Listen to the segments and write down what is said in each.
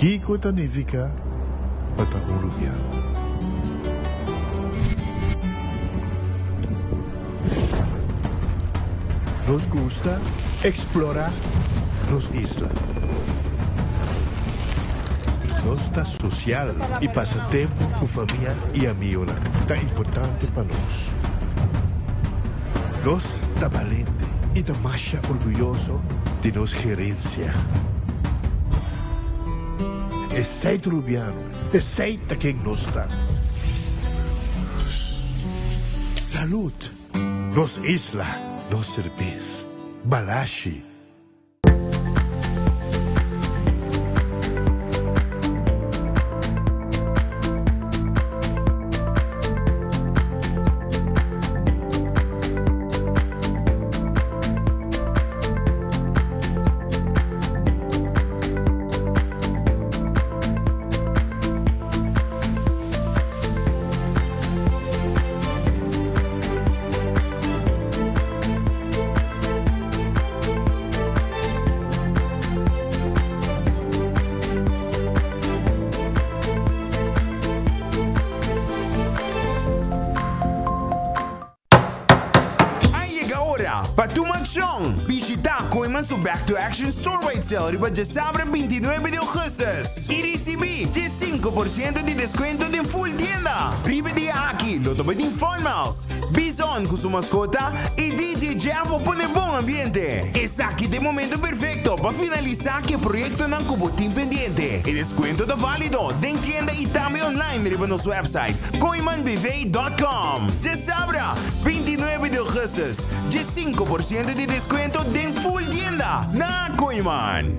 Kiko ta nifiká pa ta un rubiano? Nos gusta eksplorá nos isla. Nos ta sosial i pasa tempu ku famia i amigonan ta importante pa nos. Nos ta balente i ta masha orguyoso di nos gerensia. Esei ta Rubiano, esei ta ken nos ta. Salud! Nos isla, nos serbes. Balashi. A yega ora pa tuma akshon! Bishita Kooyman su Back to Action Store-wide Sale riba djasabre 29 di ougùstùs i risibí 15% di deskuento den ful tienda! Riba e dia aki lo ta bai tin Fun Miles, Bison ku su maskota i DJ Jeff pa pone bon ambiente. Esaki ta e momento perfekto pa finalisá ku e proyektonan ku bo tin pendiente. E deskuento ta válido den tienda i tambe online riba nos website kooimanbv dòt kòm. Djasabra, 29 di ougùstùs, 15% di deskuento den ful tienda na Kooiman.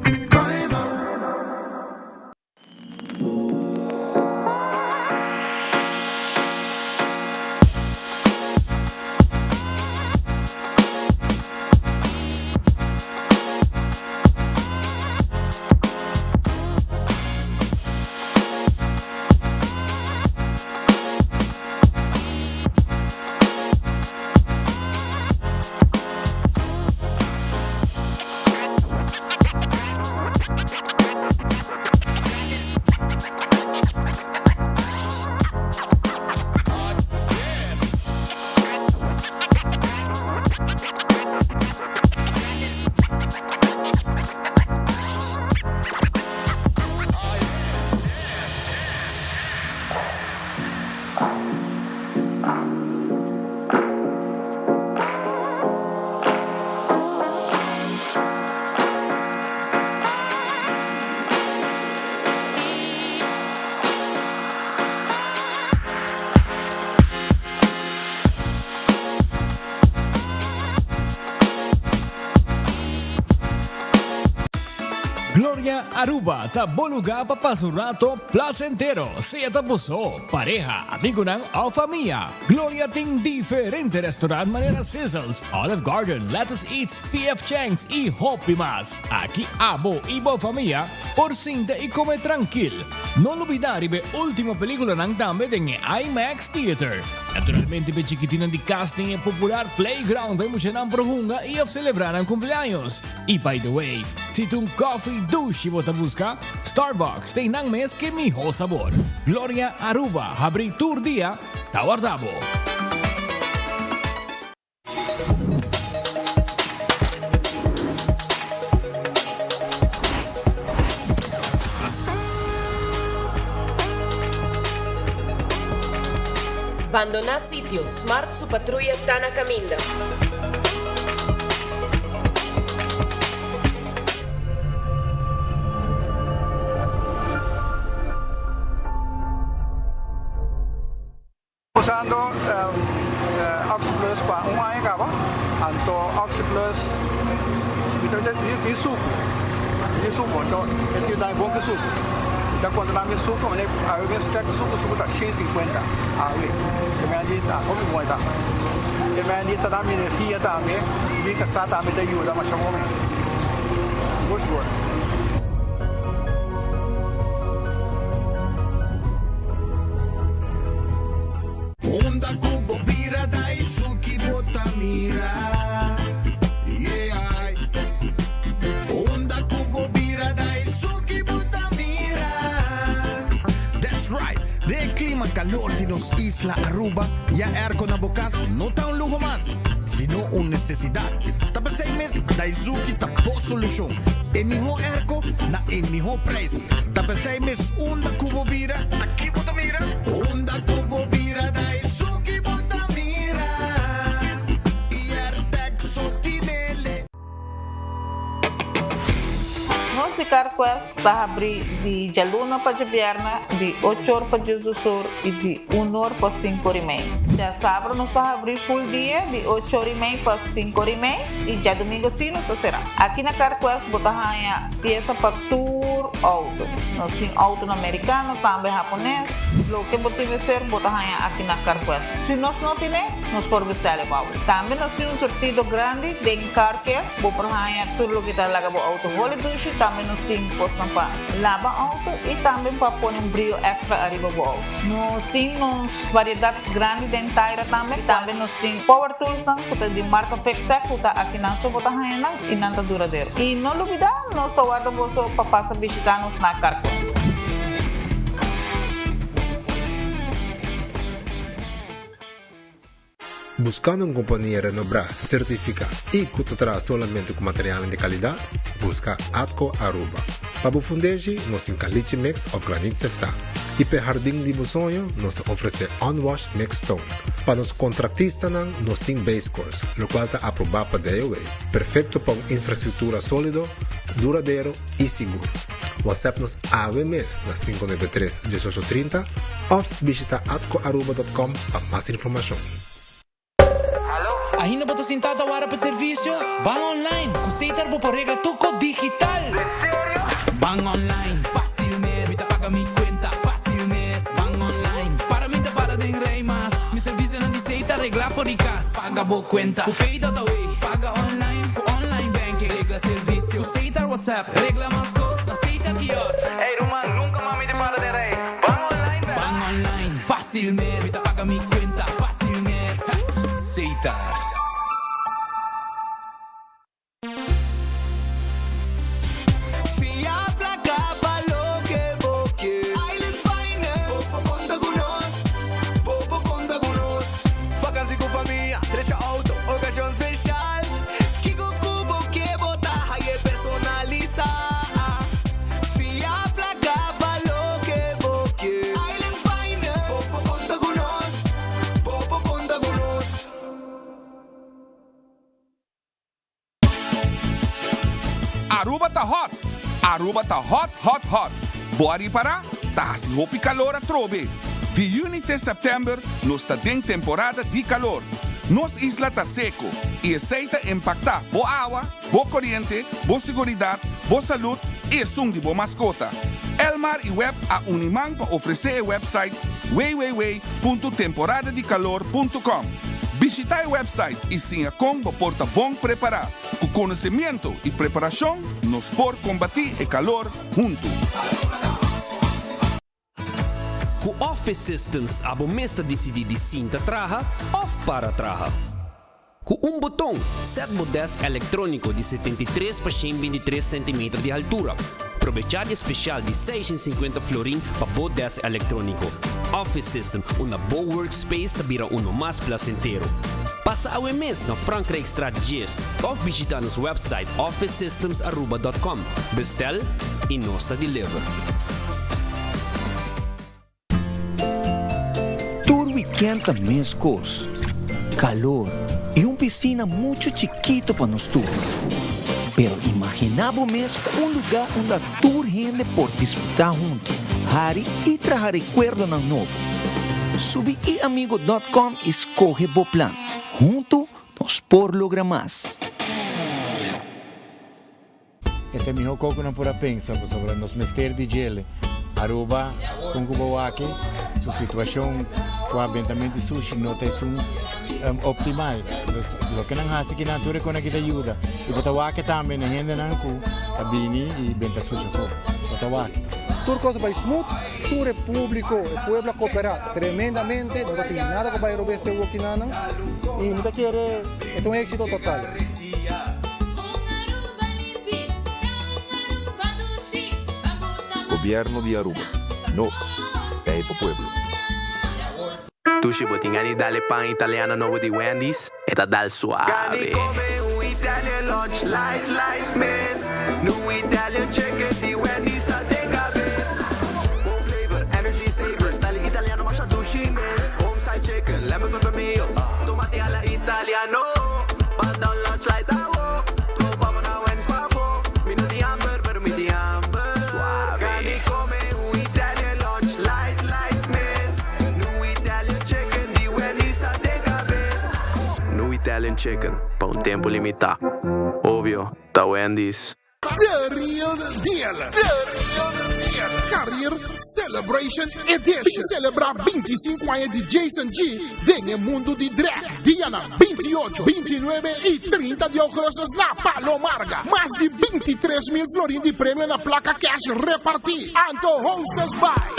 Gloria Aruba ta bo lugar pa pasa un rato placentero, sea ta bo so, pareha, amigonan of famia. Gloria tin diferente restaurant manera Sizzles, Olive Garden, Lettuce Eats, PF Chang's y hopi mas. Aki abo y bo famia por sinta y come trankil. No lubida riba e ultimo peliculanan tambe den e IMAX Theater. Naturalmente p'e chikitinnan di cas tin e popular playground pa e muchanan por hunga y of celebra nan cumpleaños. Y by the way, si ta un coffee dushi bo ta busca, Starbucks tin nan mes ke miho sabor. Gloria Aruba habri tur dia, ta warda bo. Bandoná sitio, Smart su patruya ta na kaminda. Usando Oxi Plus pa un aña caba, anto Oxi Plus mi ta di sucu, di sucu, anto e tin dami bon ki sucu. Mi ta controla mi sucu, awe mes check sucu, sucu ta 150 awe, e mei di ta hopi bon e ta. E mei di ta dami energia tambe, mi casa tambe ta yuda masha bon mes, sigur sigur. Unda ku bo bira da esun ki bo ta mira, yeah. Unda ku bo bira da esun ki bo ta mira. calor di nos isla Aruba, ya airco na bo cas no ta un luho mas, sino un necesidad. Ta p'esey mes Daizuki ta bo solucion. E miho airco na e miho prijs. Ta p'esey mes unda cu bo bira, ta ki bo ta mira? Unda cu bo bira Daizuki bo ta mira. Y Airtec so tinele. Nos di CarQuest ta habri di djaluna pa djabièrnè di ocho or pa diesdos or i di un or pa sinku or i mei. Djasabra nos ta habri full dia di ocho or i mei pa sinku or i mei i djadumingu si nos ta será. Aki na CarQuest bo ta haña piesa pa tur outo. Nos tin outonan merikano, tambe hapones. Loke bo tin mester bo ta haña aki na CarQuest. Si nos no tine, nos por bestèl e bou. Tambe nos tin un surtido grandi den Car Care. Bo por haña tur loke ta laga bo outo holi dushi. Tambe nos tin kosnan pa laba outo i tambe pa pone un brio èkstra ariba bo outo. Nos tin nos variedat grandi den taira tambe. Tambe nos tin power toolsnan ku ta di marka Fixtech ku ta akinan so bo ta haña nan i nan ta duradero. I no lubidá, nos ta warda boso pa pasa bishitá nos na Carquest. Buscando un compania renobrá, certificá y cu ta traha solamente cu materialnan di calidad? Busca Atco Aruba. Pa bo fundeshi, nos tin caliche mix of granit seftá. Y p'e hardin di bo soño, nos ta ofrece unwashed mixed stone. Pa nos contractistanan, nos tin base course, locual ta aprobá pa DOW, perfecto pa un infrastructura solido, duradero y sigur. WhatsApp nos awe mes na 593 1830 of bishita atcoaruba.com pa mas informacion. Ainda bo ta sinta ta wara pa servicio? Ban online! Cu Setar bo por regla tur cos digital! Ban online, facil mes! Mi ta paga mi cuenta, facil mes! Ban online, para mi ta para den rij mas! Mi servicionan di Setar regla for di cas! Paga bo cuenta cu Pay.awe! Paga online cu online banking! Regla servicio cu Setar WhatsApp! Regla mas cos na Setar Kiosk! Ey ruman, nunca mas mi ta para den rij! Ban online bek! Ban online, facil mes! Mi ta paga mi cuenta, facil mes! Setar. Fia placa pa loke bo ke. Island Finance. Bo por conta cu nos. Bo por conta cu nos. Vakantie cu famia, trecha auto, ocasion special. Kico cu bo ke bo ta haye personalisa. Fia placa pa loke bo ke. Island Finance. Bo por conta cu nos. Bo por conta cu nos. Aruba ta hot! Aruba ta hot hot hot! Bo a ripara? Ta hasi hopi calor atrobe! Di juni te september nos ta den temporada di calor. Nos isla ta seco y esey ta impacta bo awa, bo coriente, bo siguridad, bo salud y esun di bo mascota. Elmar y web a uni man pa ofrece e website www.temporadadicalor.com. Bishita e website y siña con bo por ta bon prepara. Cu conocimiento y preparacion nos por combati e calor hunto. Cu Office Systems abo mes ta dicidi di sinta traha of para traha. Cu un boton, set bo desk electronico di 73 pa 123 centimeter di haltura. Probecha di e special di 650 florin pa bo desk electronico. Office System, unda bo workspace ta bira uno mas placentero. Pasa awe mes na Frankrijkstraat 10 of bishita nos website officesystemsaruba.com. Bestel y nos ta deliver. Tur weekend ta mescos, calor y un piscina mucho chikito pa nos tur. Pero imagina bo mes un lugar unda tur hende por disfruta hunto, hari y traha recuerdonan nobo. Subi iamigo dot com y scoge bo plan. Hunto nos por logra mas. E ta e miho ko ku nan por a pensa pasobra nos mester di djele. Aruba kon ku bo wak su situashon ku abentament di sushi no ta esun optimal. Dus loke nan hasi kinan tur e kon aki ta yuda. I bo ta wak tambe na hendenan ku ta bini i benta sushi afó. Bo ta wak. Tur kos a bai smooth, tur e publico, e pueblo a coopera tremendamente, no ta tin nada ku bai robes te wokinannan i mi ta kere e ta un exito total. Gobierno di Aruba. Nos, ta e pa pueblo. Dushi bo tin gana di dal e pan italiano nobo di Wendy's? E ta dal suave. Gani come un Italian lunch light light mes. Nu Italian chicken di Wendy's ta den cabes. Bon flavor, energy saver, style italiano masha dushi mes. Home style chicken, lemon pepper mayo, tomate alla italiano. Banda un lunch light awo, topa bo na Wendy's pafo. Mi no tin hamber, pero mi tin hamber. Suave. Gani come un Italian lunch light light mes. Nu Italian chicken di Wendy's ta den cabes. Nu Italian Chicken, pa un tempo limita. Obvio, ta Wendy's. The Real Deal! The Real Deal! Career Celebration Edition! Bin celebra 25 aña di Jason G den e mundo di drag dianan 28, 29 y 30 di augustus na Palo Marga. Mas di 23 mil florin di premio na placa cash reparti. Anto hostess by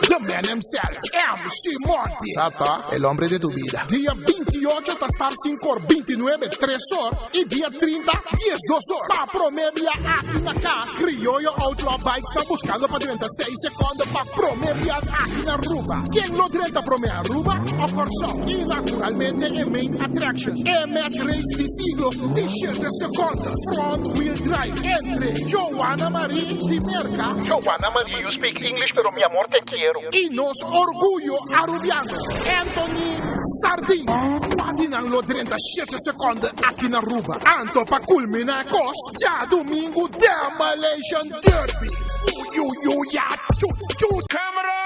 The Man himself, MC Monty. Sa el hombre de tu vida. Dia 28 ta start 5 or, 29 3 or y dia 30 12 or. Pa prome bia aki na cas, Criollo Outlaw Bikes ta buscando pa drenta 6 seconde pa prome bia aki na Aruba. Ken lo drenta prome Aruba o Corsou? Y naturalmente e main attraction, e match race di siglo di 7 seconde, front wheel drive entre Joanna Marie di Merca. Joanna Marie, you speak English pero mi amor te quiero. Y nos orguyo Arubiano, Anthony Sardin. Cua di nan lo drenta 7 seconde aki na Aruba? Anto pa culmina cos, djadomingo Demolition Derby. Uyuyuya chu chu. Camera!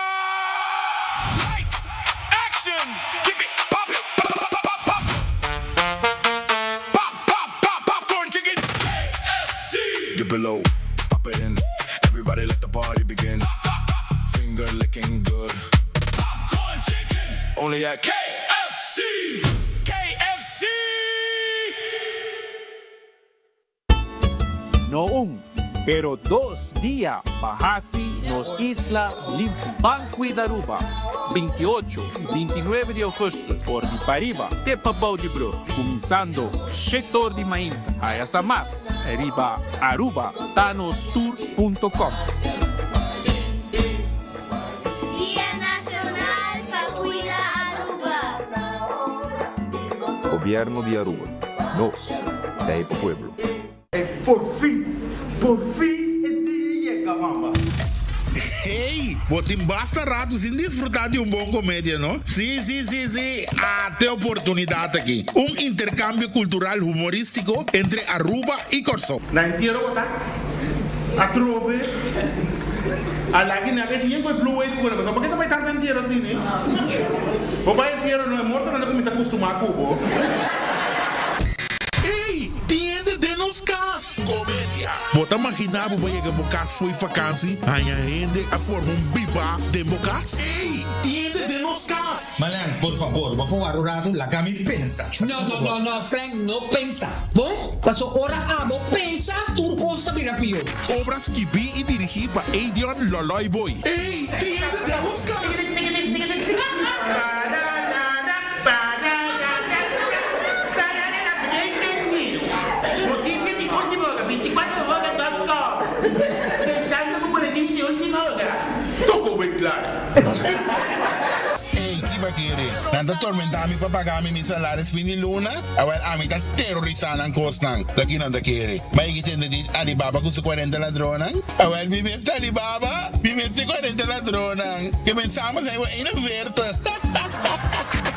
Lights! Action! Keep it pop it pop pop pop pop pop pop pop popcorn chicken KFC! Dip it low, pop it in. Everybody let the party begin. Finger licking good. Popcorn chicken! Only at KFC! KFC! No un, pero dos dia pa haci nos isla limpi. Ban Cuida Aruba, 28 y 29 di augustus for di pariba te pabou di brug, cuminsando shete or di mainta. Haya sa mas riba arubatanostour.com. Dia Nacional pa Cuida Aruba. Gobierno di Aruba. Nos, ta e pa pueblo. Por fin, por fin e dia yega, mama. Hey, bo tin basta rato sin disfruta di un bon comedia, no? Si, si, si, si, ate oportunidad aki. Un intercambio cultural humoristico entre Aruba y Corsou. Na entiero bo ta atrobe a lagi nan e tin ku e blue wave ku nan pasobra bo ke ta bai tantu entiero asina eh bo bai entiero no e mortonan ta kuminsa kustumá ku bo. Ey, tin hende den nos cas! Comedia. Bo ta magina bo bai yega bo cas fo'i vakansi, haña hende a forma un biba den bo cas? Ey, tin hende den nos cas! Malen, por fabor, bo por wara un ratu, laga mi pensa. No, no, no, no, Frank, no pensa. Bon, paso ora abo pensa, tur cos ta bira pió. Obra skibí i dirigí pa Edion Loloy Boy. Ey, tin hende den nos cas! Noticia di ultima ora, 24 hora dot com. Pensando cu boletin di ultima ora. Toko wen klaar. Ey, ki ba kere? Nan ta tormenta mi pa paga mi mi salaris fin di luna? Awel, ami ta terorisa nan kosnan. Ta ki nan ta kere? Ba yegi tende di Alibaba ku su 40 ladronnan? Awel, mi mes ta Alibaba, mi mes ta e 40 ladronnan. Ke men samen zijn we 41.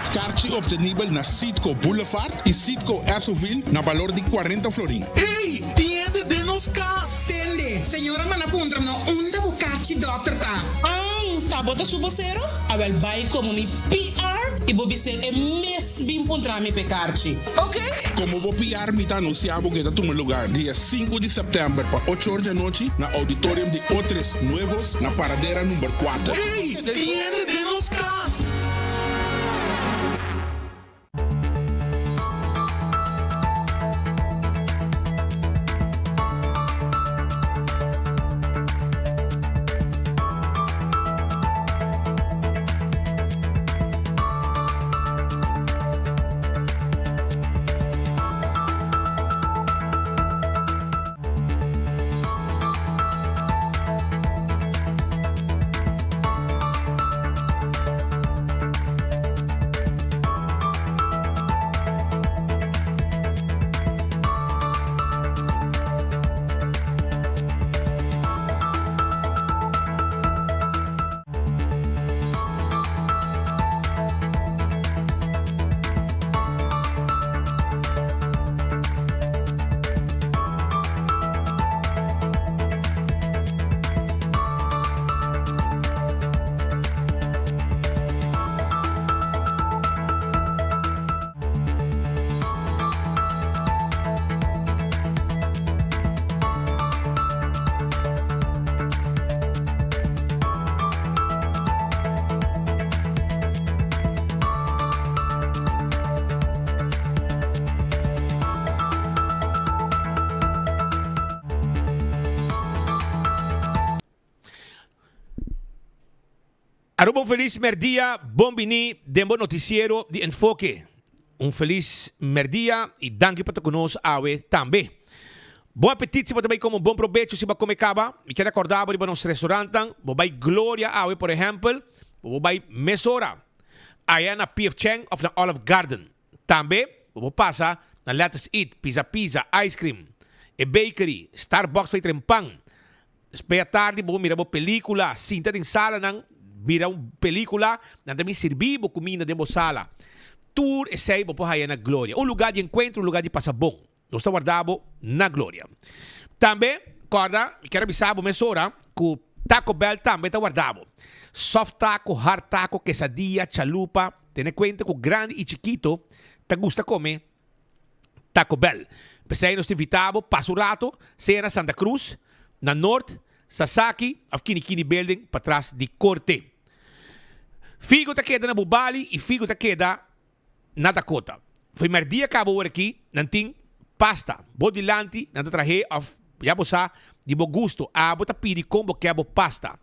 Karchi obtenibel na Citgo Boulevard y Citgo Essoville na balor di 40 florin. Ey, tin hende den nos cas! Tende, señora manda puntra no unda bo kachi dokter ta. An, ta bo ta su bosero? Awel bai komo mi PR i bo bis'el e mes bin puntra mi p'e karchi. Ok? Komo bo PR mi ta anunsiá bo ke ta tuma lugar dia sinku di sèptèmber pa ocho or di anochi na Auditorium di Otres Nuevos na Paradera number kuater. Ey, tin hende den nos kas! Aruba un felis merdia, bon bini den bo noticiero di Enfoke. Un felis merdia y danki pa ta cu nos awe tambe. Bon apetit si bo ta bay come un bon probecho si bo a come caba. Mi kier acorda bo riba nos restaurantnan, bo bay Gloria awe por ehempel, bo por bay mesora aya na PF Chang of na Olive Garden. Tambe bo por pasa na Let Us Eat, Pizza Pizza, Ice Cream, e Bakery, Starbucks pa y pan. Despues atardi bo por mira bo pelicula, sinta den salanan mira un pelicula, nan ta bin sirbi bo cuminda den bo sala. Tur esey bo por haya na Gloria. Un lugar di encuentro, un lugar di pasa bon. Nos ta warda bo na Gloria. Tambe, corda, mi kier a bisa bo mesora cu Taco Bell tambe ta warda bo. Soft taco, hard taco, quesadilla, chalupa, tene cuenta cu grandi y chikito ta gusta come Taco Bell. P'esei nos ta invitá bo pasa un rato sea na Santa Cruz, na Noord, Sasaki of Kini Kini Building patras di Corte. Figo ta keda na Bubali y Figo ta keda na Dakota. Fo'i merdia caba ora aki nan tin pasta bo dilanti nan ta trahe of ya bo sa di bo gusto abo ta pidi con bo ke bo pasta.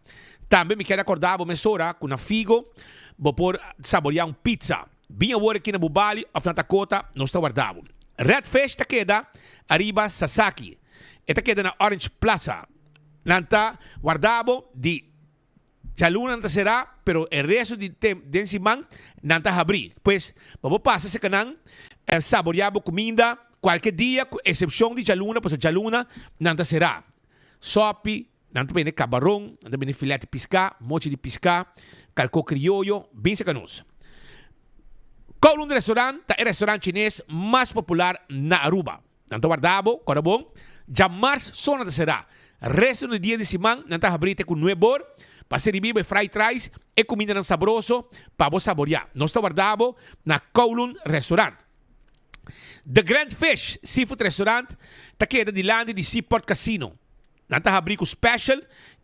Tambe mi kier acorda bo mesora cu na Figo bo por saborea un pizza. Bin awor aki na Bubali of na Dakota, nos ta warda bo. Red Fish ta keda ariba Sasaki. E ta keda na Orange Plaza. Nan ta warda bo di djaluna nan ta sera, pero e resto di tem den siman nan ta habri. Pues, bo por pasa serka nan, saborea bo kuminda kualke dia ku eksepshon di djaluna, pasobra djaluna nan ta sera. Sopi, Nan ta bende kabaron, nan ta bende filet di piská, mochi di piská, kalkó krioyo, bin serka nos. Kowloon Restaurant ta e restaurant chines mas popular na Aruba. Nan ta warda bo, kòrda bon, djamars so nan ta será. Resto di dia di siman nan ta habrí te ku nuebor pa sirbi bo e fried rice, e kumindanan sabroso pa bo saboriá. Nos ta warda bo na Kowloon Restaurant. The Grand Fish Seafood Restaurant ta keda dilanti di Seaport Casino. Nan ta habrí ku special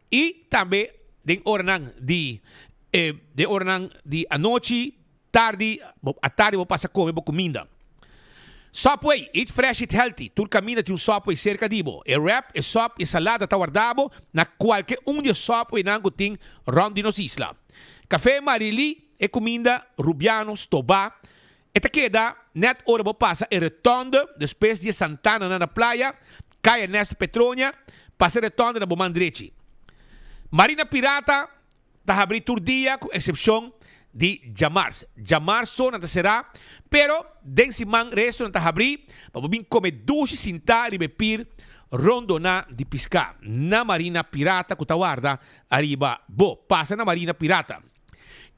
i tambe den oranan di den oranan di anochi, tardi, bo atardi bo pasa kome bo kuminda. Subway, eat fresh, eat healthy. Tur kaminda tin un Subway serka di bo. E wrap, e sop i e salada ta warda bo na kualke un di e Subwaynan ku tin rònt di nos isla. Café Marily, e kuminda rubiano stobá E ta keda net ora bo pasa e retonde despues di e santananan na playa, Kaya Ernesto Petronia, pasa e retonde na bo man drechi. Marina Pirata ta habri tur dia ku eksepshon di djamars. Djamars so nan ta será, pero den siman resto nan ta habri pa bo bin kome dushi sintá riba e pir rondoná di piská na Marina Pirata ku ta warda ariba bo. Pasa na Marina Pirata.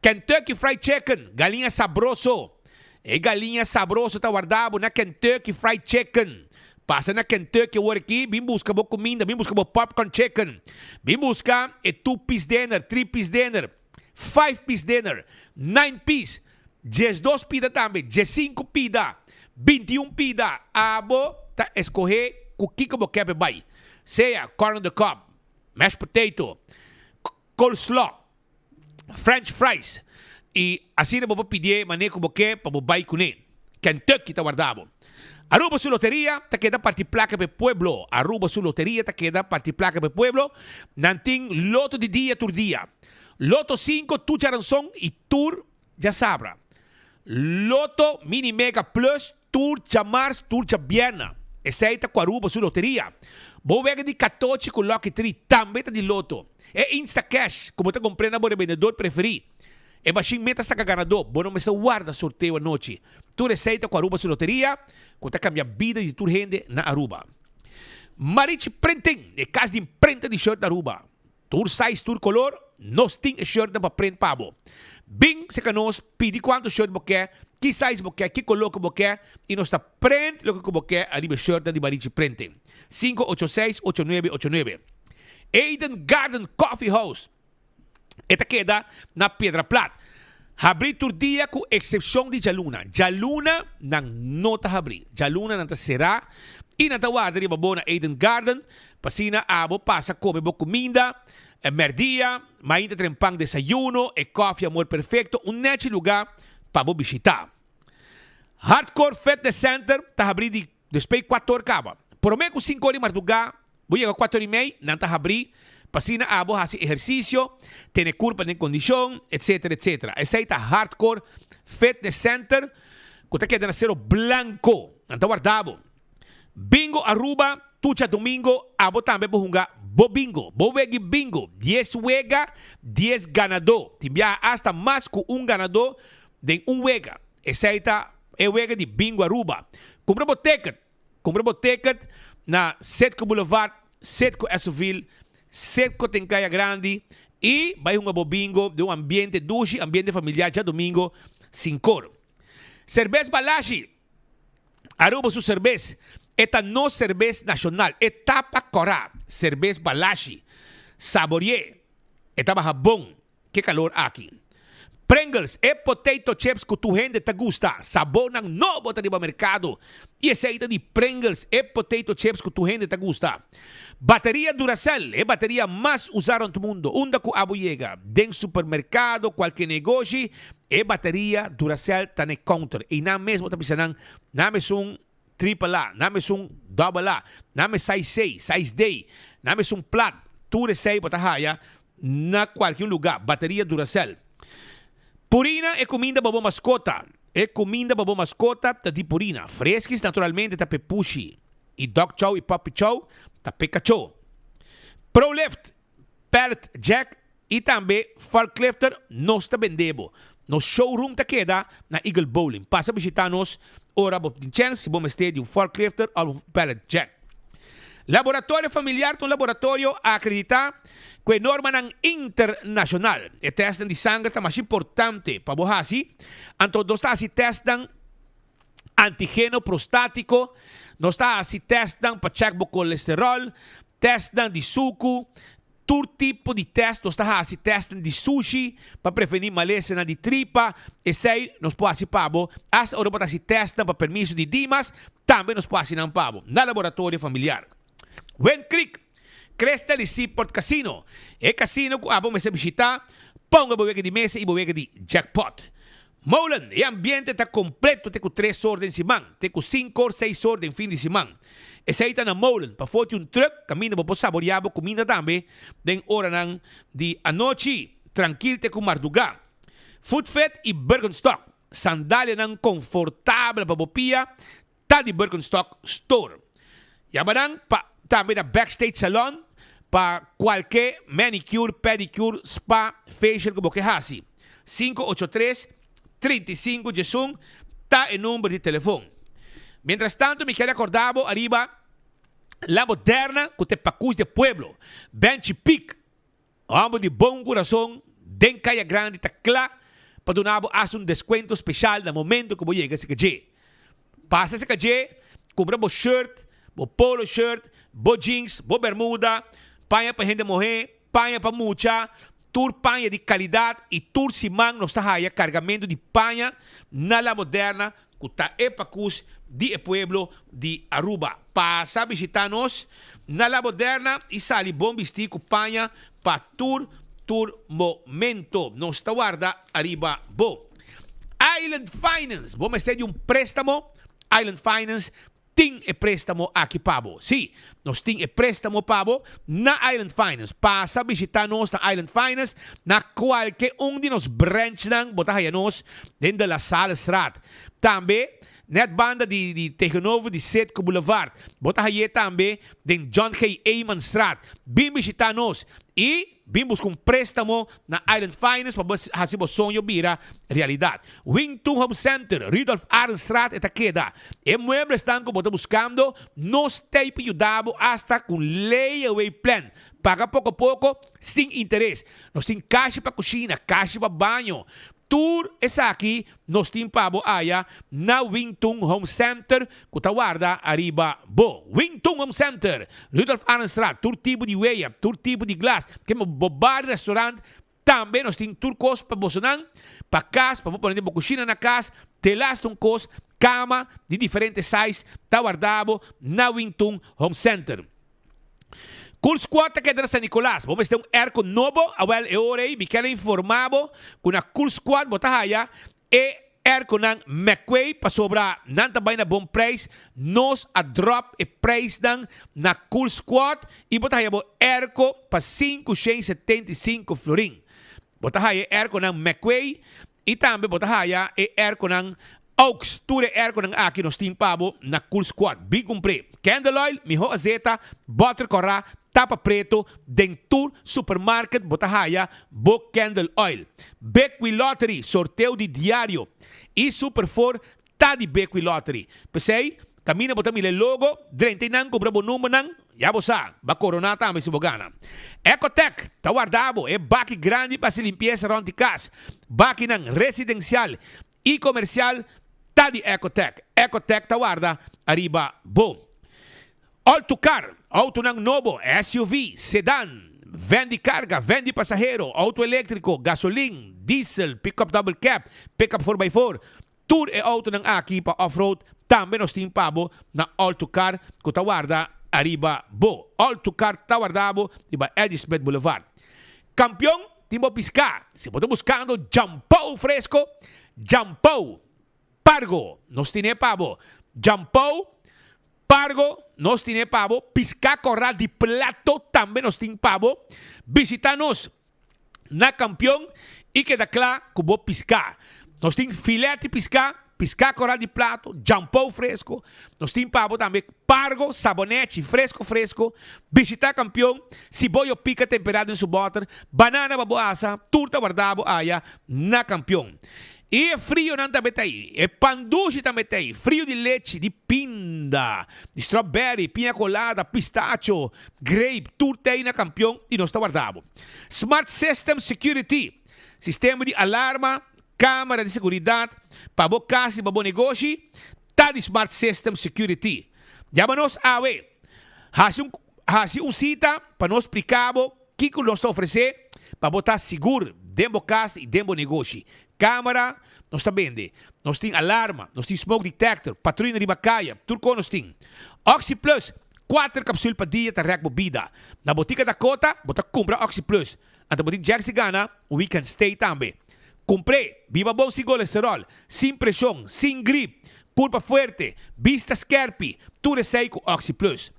Kentucky Fried Chicken, galiña sabroso. E galiña sabroso ta warda bo na Kentucky Fried Chicken. Pasa na Kentucky awor aki, bin buska bo kuminda, bin buska bo popcorn chicken. Bin buska e two piece dinner, three piece dinner, five piece dinner, nine piece, diesdos pida tambe, diesinku pida, bintiun pida. Abo ta eskohe ku kiko bo ke pa e bai. Sea corn on the cob, mashed potato, coleslaw. French fries y asina bo por pidié mané cu bo ke pa bo bay cuné. Kentucky ta warda bo. Aruba su loteria ta keda parti placa pa e pueblo. Aruba su loteria ta keda parti placa pa e pueblo. Nan tin loto di dia tur dia. Loto cinco tur djaranson y tur djasabra. Loto mini mega plus tur djamars tur djabierna. Esey ta cu Aruba su loteria. Bo wega di catochi cu Lucky Tree tambe ta di loto. E Instacash cu bo ta compr'e na bo rebendedor preferi. E mashin me ta saca ganador. Bo no mester warda sorteo anochi. Tur esey ta cu Aruba su loteria cu ta cambia bida di tur hende na Aruba. Marichi Printing, e cas di imprenta di shirt na Aruba. Tur size, tur color, nos tin e shirtnan pa print pa bo. Bin cerca nos, pidi cuanto shirt bo ke, ki size bo ke, ki color cu bo ke, y nos ta print loke cu bo ke ariba e shirtnan di Marichi Printing. 586 8989. Eden Garden Coffee House. E ta keda na Piedra Plat. Habri tur dia cu excepcion di djaluna. Djaluna nan no ta habri. Djaluna nan ta cera y nan ta warda riba bo na Eden Garden pa asina abo pasa come bo cuminda, merdia, mainta trempan desayuno, e koffie Amor Perfecto, un nechi luga pa bo bishita. Hardcore Fitness Center ta habri di despues cuator caba. Prome cu cinco ora di marduga, bo yega cuator y mei, nan ta habri. Pa asina abo hasi ehersisio, tene kurpa den kondishon, etsetera, etsetera. Esei ta Hardcore Fitness Center ku ta keda na Sero Blanco. Nan ta warda bo. Bingo Aruba, tur djadumingo abo tambe por hunga bo bingo, bo wegi bingo. Dies wega, dies ganadó. Tin biaha asta mas ku un ganadó den un wega. Esei ta e wega di Bingo Aruba. Kumpra bo ticket. Kumpra bo ticket na Citgo Boulevard, Citgo Esoville, Citgo ten Kaya Grandi i bai hunga bo bingo den un ambiente dushi, ambiente familiar djadumingo sin kor. Serbes Balashi, Aruba su serbes, e ta nos serbes nashonal, e tapa kòrá, serbes Balashi. Sabori'é, e ta baha bon. Ke kalor aki. Pringles, e potato chips ku tur hende ta gusta. Sabornan nobo ta riba merkado. I esei ta di Pringles, e potato chips ku tur hende ta gusta. Bateria Duracell, e bateria mas usá rònt mundo. Unda ku abo yega, den supermerkado, kualke negoshi, e bateria Duracell ta na e counter. Einan mes bo ta bisa nan, nan esun triple A, nan esun double A, nan e size C, size D, nan esun plat. Tur esei bo ta haya Na kualke un lugá, bateria Duracell. Purina e kuminda pa bo maskota. E kuminda pa bo maskota ta di Purina. Freskis naturalmente ta p'e pushi i dog chow i puppy chow ta p'e kachó. Prolift, pallet jack i tambe forklifter nos ta bende bo. Nos showroom ta keda na Eagle Bowling. Pasa bishita nos ora bo tin chèns si bo mester di un forklifter òf un pallet jack. Laboratorio Familiar ta un laboratorio akreditá ku e normanan internashonal. E tèstnan di sanger ta masha importante pa bo hasi. Anto nos ta hasi tèstnan antigeno prostátiko, nos ta hasi tèstnan pa chèk bo kolesteròl, tèstnan di suku, Tur tipo di test nos ta hasi, testnan di sushi pa prevení malesanan di tripa, esei nos por hasi pa bo, hasta ora bo ta hasi testnan pa permiso di Dimas, tambe nos por hasi nan pa bo, na Laboratorio Familiar. Wind Creek, Crystal y Seaport Casino, e casino cu abo mester bishita, ponga bo wega di mesa y bo wega di jackpot. Molen, e ambiente ta completo te cu tres or den siman, te cu cinco or, seis or den fin di siman. Esey ta na Molen, pafó tin un truck caminda bo por saborea bo cuminda tambe den oranan di anochi, trankil te cu marduga. Footfit y Birkenstock, sandalianan confortabel pa bo pia, ta di Birkenstock Store. Yama nan pa tambe na Backstage Salon pa kualke manicure, pedicure, spa, facial ku bo ke hasi. 583 35 11 ta e number di telefon. Mientras tanto mi kere akorda bo ariba La Moderna ku ta e pakus di e pueblo. Benchi Pik Homber di bon kurason den Kaya Grandi ta kla pa duna bo hasta un deskuento speshal na momento ku bo yega seka dje. Pasa seka dje, kumpra bo shirt, bo polo shirt, bo jeans, bo bermuda, paña pa hende muhé, paña pa mucha, tur paña di kalidat i tur siman nos ta haya kargamentu di paña na La Moderna ku ta e pakus di e pueblo di Aruba. Pasa bishita nos na La Moderna i sali bon bistí ku paña pa tur tur momento. Nos ta warda ariba bo. Island Finance, Bo mester di un préstamo? Island Finance tin e préstamo aki pa bo. Sí, nos tin e préstamo pa bo na Island Finance. Pasa bishita nos na Island Finance na kualke un di nos branchnan. Bo ta haya nos den De La Sallestraat. Tambe net banda di di tegenover di Citgo Boulevard. Bo ta hay'é tambe den John G. Eemanstraat. Bin bishita nos i Bin buska un préstamo na Island Finance pa bo hasi bo soño bira realidat. Wing Tun Home Center, Rudolf Arendstraat e ta keda. E mueblesnan ku bo ta buskando, nos t'ei pa yuda bo asta ku un layaway plan, paga poko poko sin interes. Nos tin kashi pa kushina, kashi pa baño, Tur esaki nos tin pa bo aya na Wing Tun Home Center ku ta warda ariba bo. Wing Tun Home Center, Rudolf Arendstraat, tur tipo di weya, tur tipo di glas, ke bo bar, restaurant, tambe nos tin tur kos pa bosonan, pa kas, pa bo pone den bo kushina na kas, te laatste un kos, kama di diferente size ta warda bo na Wing Tun Home Center. Cool Squad ta keda na San Nicolas. Bo mester un airco nobo? Awel, e ora ei mi kier a informa bo cu na Cool Squad bo ta haya e. airconan McQuay pasobra nan ta bai na bon prijs. Nos a drop e prijsnan na Cool Squad y bo ta haya bo airco pa 575 florin. Bo ta haya e airconan McQuay y tambe bo ta haya e airconan Oaks. Tur e airconan aki nos tin pa bo na Cool Squad. Bin cumpr'e. Candle oil, miho azeta, boter cora, tapa preto, den tur supermarket bo ta haya bo candle oil. Bequi Lottery, sorteo di diario y Super 4 ta di Bequi Lottery. P'esey, caminda bo ta mira e logo, drenta eynan cumpra bo numbernan, ya bo sa, ba corona tambe si bo gana. Ecotec ta warda bo e baki grandi pa haci limpieza rond di cas. Bakinan residencial y comercial ta di Ecotec. Ecotec ta warda ariba bo. Autocar, autonan nobo, SUV, sedan, van di carga, van di pasahero, auto electrico, gasolin, diesel, pickup double cab, pickup four by four, tur e autonan aki pa off-road tambe nos tin pa bo na Autocar cu ta warda ariba bo. Autocar ta warda bo riba Eddie Smith Boulevard. Campeon tin bo pisca. Si bo ta buscando jampou fresco, jampou Pargo, nos tine pa bo. Jampou, pargo, nos tine pa bo. Piská kòrá di plato tambe nos tin pa bo. Bishitá nos na Kampion i keda kla ku bo piská. Nos tin filèt di piská, piská kòrá di plato, jampou fresko. Nos tin pa bo tambe pargo, sabonèchi fresko fresko. Bishitá Kampion, siboyo pika temperá den su bòter, banana pa bo asa, tur ta wardá bo aya na Kampion. I e frionan tambe ta ei, e pan dushi tambe ta ei, frio di lechi, di pinda, di strawberry, piña colada, pistacho, grape, tur ta ei na Kampion i nos ta warda bo. Smart System Security, sistema di alarma, camera di seguridad pa bo cas i pa bo negoshi, ta di Smart System Security. Yama nos awe, haci un haci un cita pa nos splica bo Kiko nos ta ofresé pa bo ta sigur den bo kas i den bo negoshi? Kamera nos ta bende, nos tin alarma, nos tin smoke detector, patruina riba kaya, tur kos nos tin. OxyPlus, kuater kapsul pa dia ta rèk bo bida. Na Botika Dakota bo ta kumpra OxyPlus, anto bo tin chèks di gana un weekend stay tambe. Kumpr'é, biba bon sin kolesteròl, sin preshon, sin grip, kurpa fuerte, bista skèrpi, tur esei ku OxyPlus.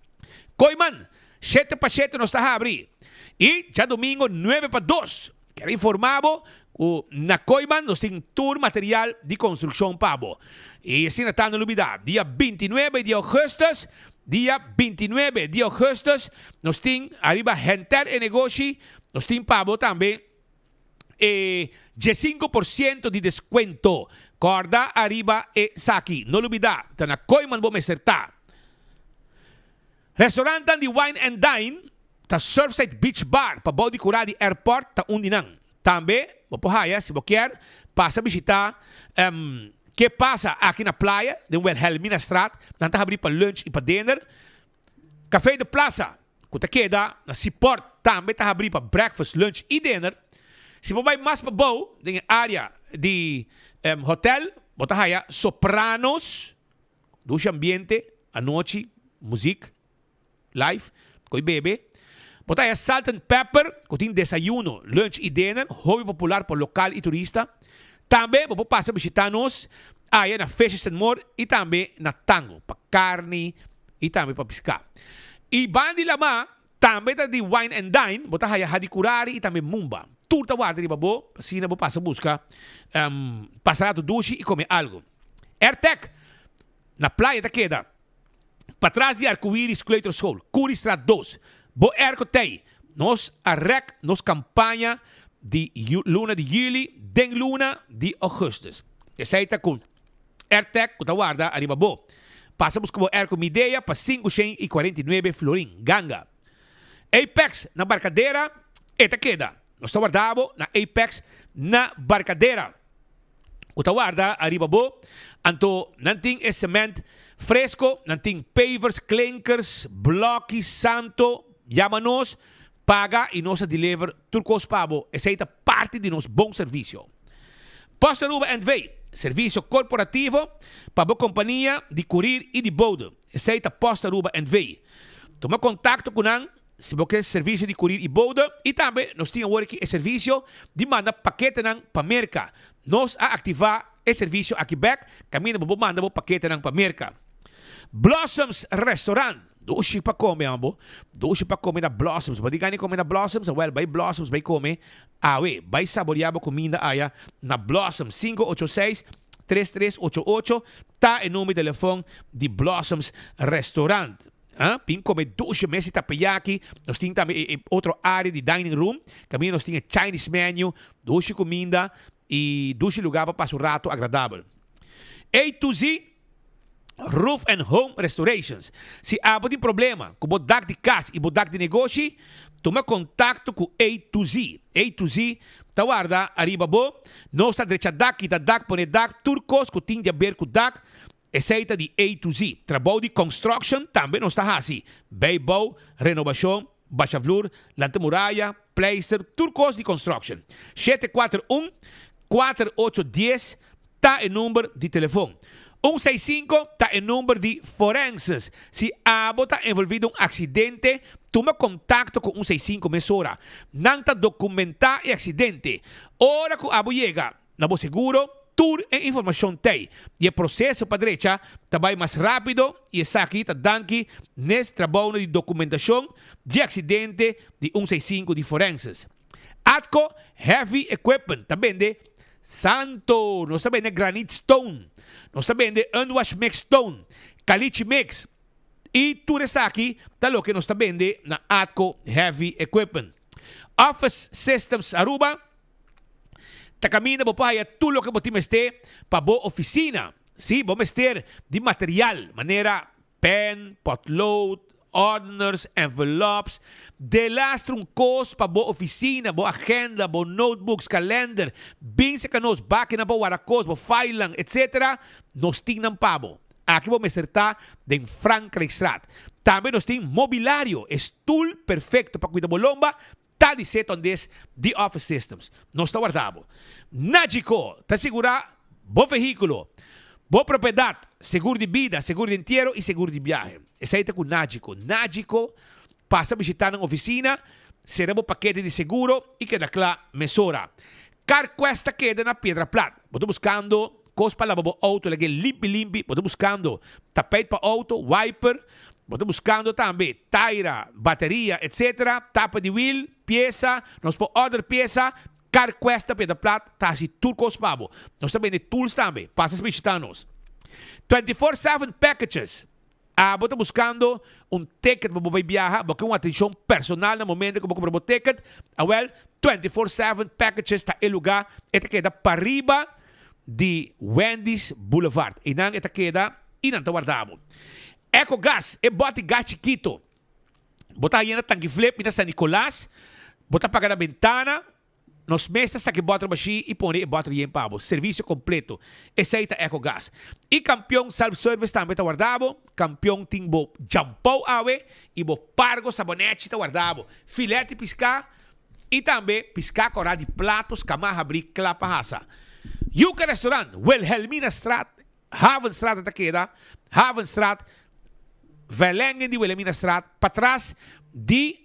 Kooiman, Shete pa shete nos ta habri y djadomingo nuebe pa dos. Kier informa bo cu na Kooiman nos tin tur material di construccion pa bo. Y asina ta no lubida dia 29 di augustus, dia 29 di augustus nos tin ariba henter e negoshi, nos tin pa bo tambe e 15% di descuento. Corda ariba esaki, no lubida ta na Kooiman bo mester ta. Restaurantnan di Wine and Dine ta Surfside Beach Bar pa bou di kurá di airport ta un di nan. Tambe bo por haya si bo kier pasa bishita Ke Pasa aki na playa den Wilhelminastraat. Nan ta habri pa lunch i pa dinner. Café de Plaza ku ta keda na Seaport tambe ta habri pa breakfast, lunch i dinner. Si bo bai mas pa bou den e area di hotel bo ta haya Sopranos. Dushi ambiente, anochi, muziek, live, ko'i bebe. Bo ta haya Salt and Pepper, ku tin desayuno, lunch i dinner, hopi popular pa lokal i turista. Tambe bo por pasa bishita nos aya na Fishes and More i tambe na Tango pa karni i tambe pa piská. I banda di lamá tambe ta di Wine and Dine, bo ta haya Hadicurari i tambe Mumba. Tur ta warda riba bo, asina bo pasa buska pasa rato dushi i kome algu. Airtec na playa ta keda patras di Arcoiris Kleuterschool, Curiestraat dos. Bo airco t'ey. Nos a rek nos campaña di luna di juli den luna di augustus. Esey ta cu Airtec cu ta warda ariba bo. Pasa busca bo airco Midea pa 549 florin. Ganga. Apex na Barcadera e ta keda. Nos ta warda bo na Apex na Barcadera. Ku ta warda ariba bo. Anto nan tin e cement fresco, nan tin pavers, klinkers, bloki, santo. Yama nos, paga y nos a deliver tur cos pa bo. Esey ta parti di nos bon servicio. Post Aruba NV, servicio corporativo pa bo compania di curir y di bode. Esey ta Post Aruba NV. Tuma contacto cu nan Si bo ke servisio di kurir i boude i tambe nos tin awor aki e servisio di manda paketenan pa Merka. Nos a aktivá. e servisio aki bek kaminda bo por manda bo paketenan pa Merka. Blossoms Restaurant, dushi pa kome amo, dushi pa kome na Blossoms. Bo tin gana di kome na Blossoms? Awel bai Blossoms bai kome awe. Bai saborea bo kuminda aya na Blossoms. 586 3388 ta e number di telefon di Blossoms Restaurant. Ah, bin kome dushi mes di tapeyaki. Nos tin tambe e otro area di dining room kaminda nos tin e Chinese menu, dushi kuminda i dushi lugar pa pasa un rato agradabel. A to Z Roof and Home Restorations. Si abo tin problema ku bo dak di kas i bo dak di negoshi, tuma kontakto ku A to Z. A to Z ta warda ariba bo. Nos ta drecha dak, kita dak, pone dak, tur kos ku tin di aber ku dak, esei ta di A to Z. Trabou di construction tambe nos ta hasi, bijbouw, renobashon, basha vloer, lanta muraya, pleister, tur kos di construction. 741 4810 ta e number di telefon. Un seis sinku ta e number di forenses. Si abo ta envolvi den un aksidente, tuma kontakto ku un seis sinku mesora. Nan ta dokumentá e aksidente. Ora ku abo yega na bo seguro, tur e informashon t'ei. I e proseso pa drecha ta bai mas rápido i esaki ta danki n'es trabounan di dokumentashon di aksidente di un seis sinku di forenses. Atco Heavy Equipment ta bende Santo! Nos ta bende granite stone, nos ta bende unwash mix stone, caliche mix y tur esaki ta loke nos ta bende na Atco Heavy Equipment. Office Systems Aruba ta caminda bo por haya tur loke bo tin mester pa bo oficina. Si bo mester di material manera Pen, potlood, ordners, envelops, delastra un kos pa bo oficina, bo agenda, bo notebooks, kalender, bin serka nos, bakinan pa warda kos, bo filenan, etc. Nos tin nan pa bo. Aki bo mester ta den Frankrijkstraat. Tambe nos tin mobilario, e stoel perfecto pa cuida bo lomba, ta di Seton des di Office Systems. Nos ta warda bo. Nagico ta sigura bo vehiculo, bo propiedad, segur di bida, segur di entiero y segur di biahe. Esey ta cu Nagico. Nagico pasa bishita nan oficina, sera bo pakete di seguro y keda cla mesora. CarQuest ta keda na Piedra Plat. Bo ta buscando cos pa laba bo auto lag'e limpi limpi, bo ta buscando tapijt pa auto, wiper, Bo ta buskando tambe taira, bateria, etc. Tapa di wiel, piesa, nos por order piesa, CarQuest ta peda plat, ta hasi tur kos pa bo. Nos ta bende tools tambe, pasa bishita nos. 24/7 packages, Abo ta buskando un ticket pa bo bai biaha, bo ke un atencion personal na momento ku bo kumpra bo ticket, awel 24/7 packages ta e luga, e ta keda pariba di Wendy's Boulevard. Einan e ta keda i nan ta warda bo. Ecogas, e bòt di gas chikito. Bo ta haña na Tanki Flip i na San Nicolas. Bo ta paga na bentana. Nos mes ta saka e bòter bashí i pone e bòter yen pa bo. Servisio kompleto. Esei ta Ecogas. I Kampion Self Service tambe ta warda bo. Kampion tin bo djampou awe i bo pargo sabonechi ta warda bo. Filet di piská i tambe piská kòrá di plato skamá habrí kla pa hasa. Yuca Restaurant, Wilhelminastraat Havenstraat ta keda, Havenstraat, verlenging di Wilhelminastraat, patras di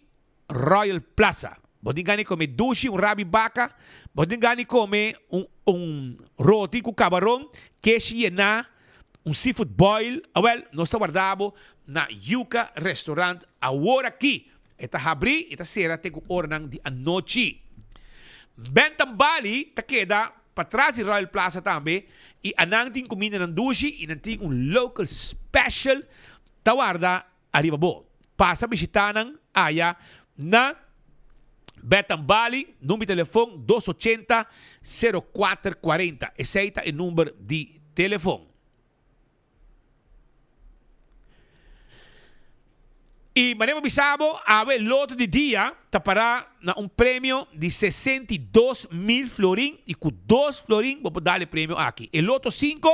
Royal Plaza. Bo tin gana di come dushi, un rabi baka, bo tin gana di come un un roti cu cabaron, keshi yená, un seafood boil, awel, nos ta warda bo na Yuca Restaurant awor aki. E ta habri i ta sera te ku oranan di anochi. Bentham Bali ta keda patras di Royal Plaza tambe i anan tin kumindanan dushi i nan tin un local special ta warda ariba bo. Pasa bishita nan aya na Bentham Bali, number di telefon dos ochenta sero kuater kuarenta. Esei ta e number di telefon. I manera bo bisa bo, awe loto di dia ta pará na un premio di 62.000 florin i ku dos florin bo por dal e premio aki. E loto sinku,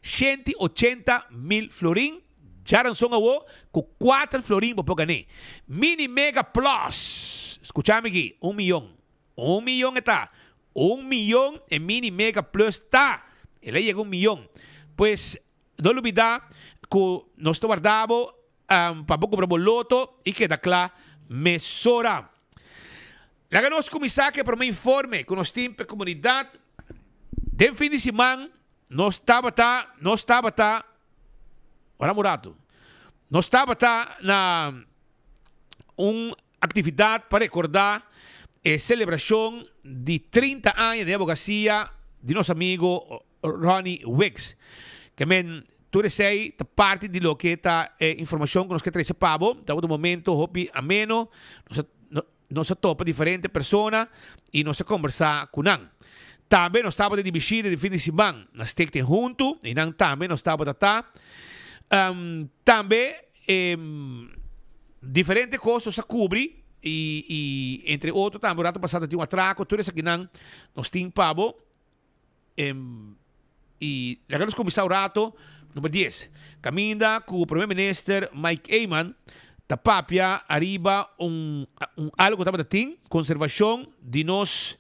180.000 florin, djaranson awo ku kuater florin bo por gané. Mini Mega Plus, skucha mi aki, un miyon, un miyon e ta, Un miyon e mini mega plus ta! El a yega un miyon. Pues no lubida cu nos ta warda bo pa bo cumpra bo loto y keda cla mesora. Laga nos cuminsa cu e prome informe cu nos tin pa e comunidad den fin di siman. Nos tabata, nos tabata, ora un rato. Nos tabata na un actividad pa recorda e celebracion di 30 aña di abogacia di nos amigo Ronnie Wicks. Ke men tur esei ta parti di loke ta e informacion cu nos ke trece pa bo. Tabata un momento hopi ameno. Nos a, nos a topa diferente persona y nos a combersa cu nan. Tambe nos tabata di bishita di fin di siman na Stichting Huntu y nan tambe nos tabata ta. Tambe e diferente cos nos a cubri y, y entre otro tambe un rato pasa ta tin un atraco. Tur esakinan nos tin pa bo. Y laga nos cuminsa un rato, number dies. Caminda cu Primer Minister Mike Eman ta papia ariba un un algo cu tabata tin, conservacion di nos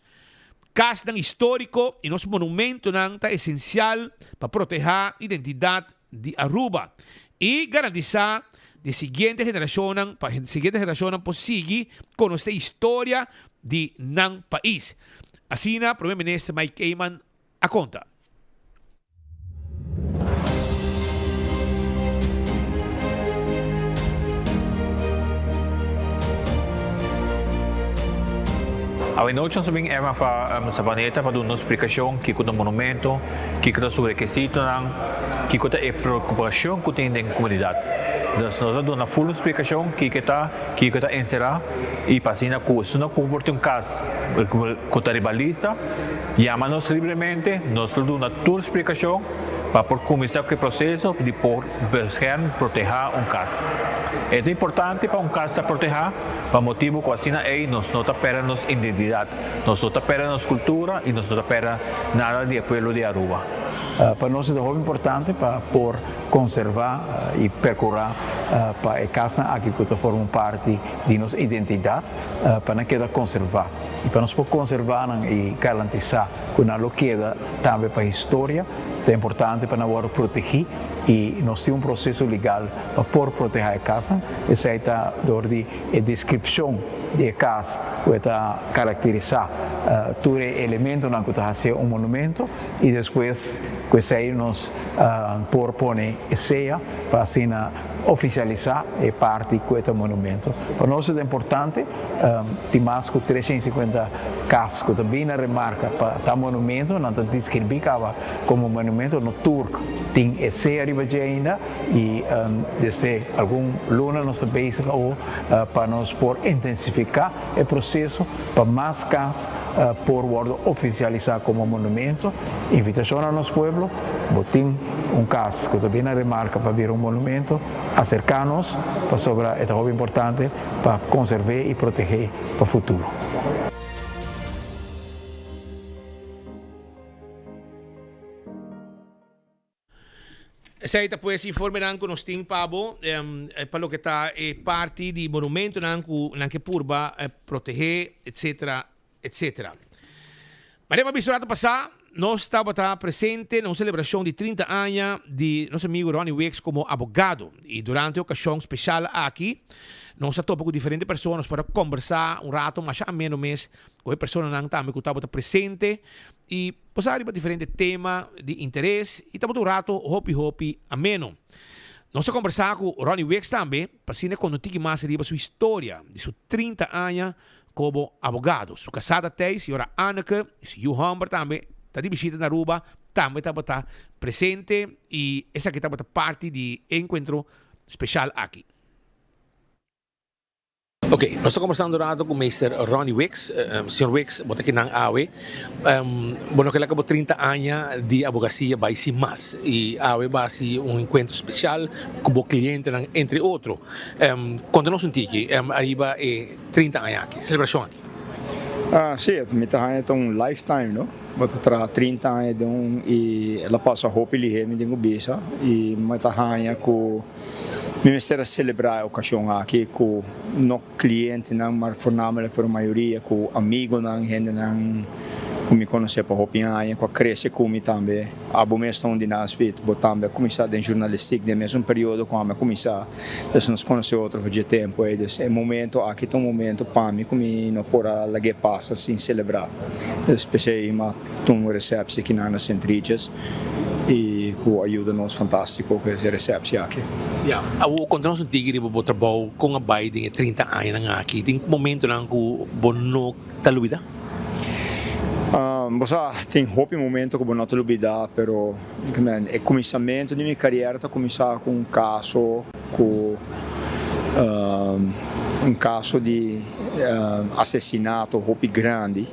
casnan historico y nos monumentonan ta esencial pa proteha identidad di Aruba y garantisa di siguiente generacionnan pa siguiente generacionnan por sigui conoce historia di nan pais. Asina Primer Minister Mike Eman a conta. Awe nochi nos a bin Emma pa Savaneta pa duna nos splicacion kico ta monumento, kico ta su rekisitonan, kico ta e preocupacion cu tin den comunidad. Dus nos a duna full splicacion kico ta, kico ta encera y pa asina cu esun cu por tin un cas cu ta riba lista, yama nos libremente, nos lo duna tur splicacion pa por cuminsa cu e proceso di por bescherm, proteha un cas. E ta importante pa un cas ta proteha pa motibo cu asina ey nos no ta perde nos identidad, nos no ta perde nos cultura y nos no ta perde nada di e pueblo di Aruba. Pa nos e ta hopi importante pa por conserva y percura pa e casnan aki cu ta forma un parti di nos identidad pa nan keda conserva. Y pa nos por conserva nan y garantisa cu nan lo keda tambe pa historia, ta importante pa nan wordo protegi y nos tin un proceso legal pa por proteha e casnan. Esey ta door di e descripcion di e cas cu e ta caracterisa tur e elementonan cu ta hacié un monumento y despues cu esey nos por pone e sea pa asina oficialisa e parti cu e ta monumento. Pa nos e ta importante, tin mas cu 350 cas cu ta bin na remarca pa ta monumento, nan ta describi caba como monumento, no tur tin e sea riba dje ainda y desde algun luna nos ta bezig awo pa nos por intensifica e proceso pa mas cas por wordo oficialisa como monumento. Invitacion na nos pueblo, bo tin un cas cu ta bin na remarca pa bira un monumento, acerca nos pasobra e ta hopi importante pa conserve y protege pa futuro. Esei ta pues informenan ku nos tin pa bo pa loke ta e parti di monumentonan ku nan ke purba protehé etcetera etcetera. Manera bo a bisto rato pasá nos tabata presente na un selebrashon di 30 aña di nos amigo Ronnie Wicks komo abogado i durante e okashon speshal aki nos a topa ku diferente persona nos por a kombersá un rato masha ameno mes ku e personanan tambe ku tabata presente i Bo sa riba diferente tema di interes y tabata un rato hopi hopi ameno. Nos a combersa cu Ronnie Wicks tambe pa asina conta un tiki mas riba su historia di su 30 aña como abogado. Su casada Thijs, señora Anneke y su yu homber tambe ta di bishita na Aruba tambe tabata presente y esaki tabata parti di e encuentro special aki. Ok, nos ta kombersando un rato ku meester Ronnie Wicks. Señor Wicks, bo ta kinan awe. Bo no ke laga bo 30 aña di abogasia bai sin mas. I awe bo a hasi un enkuentro spesial ku bo klientenan, entre otro. Konta nos un tiki ariba e 30 aña aki, selebrashon aki. Si, mi ta haña ta un lifetime, no? Bo ta traha 30 aña den un i el a pasa hopi lihé mi tin ku bisa i mi ta haña ku. Mi mester a selebrá e okashon aki ku no klientenan, mar voornamelijk pero mayoria ku amigonan, hendenan ku mi konosé pa hopi aña, ku a krese ku mi tambe. Abo mes ta un di nan, Speed. Bo tambe a kuminsá den jurnalistik den mesun periodo ku ami a kuminsá. Dus nos konosé otro for dje tempu ei. Dus e momento aki ta un momento pa mi ku mi no por a lag'é pasa sin selebrá. Dus p'esei mi a tuma un resèpsi kinan na Sint Regis. y cu a yuda nos fantastico cu e receptie aki. Ya, awor conta nos un tiki riba bo trabou, con a bay den e 30 añanan aki. Tin momentonan cu bo no ta lubida? Bo sa, tin hopi momento cu bo no ta lubida, pero e cuminsamento di mi cariera ta cuminsa cu un caso cu un caso di asesinato hopi grandi.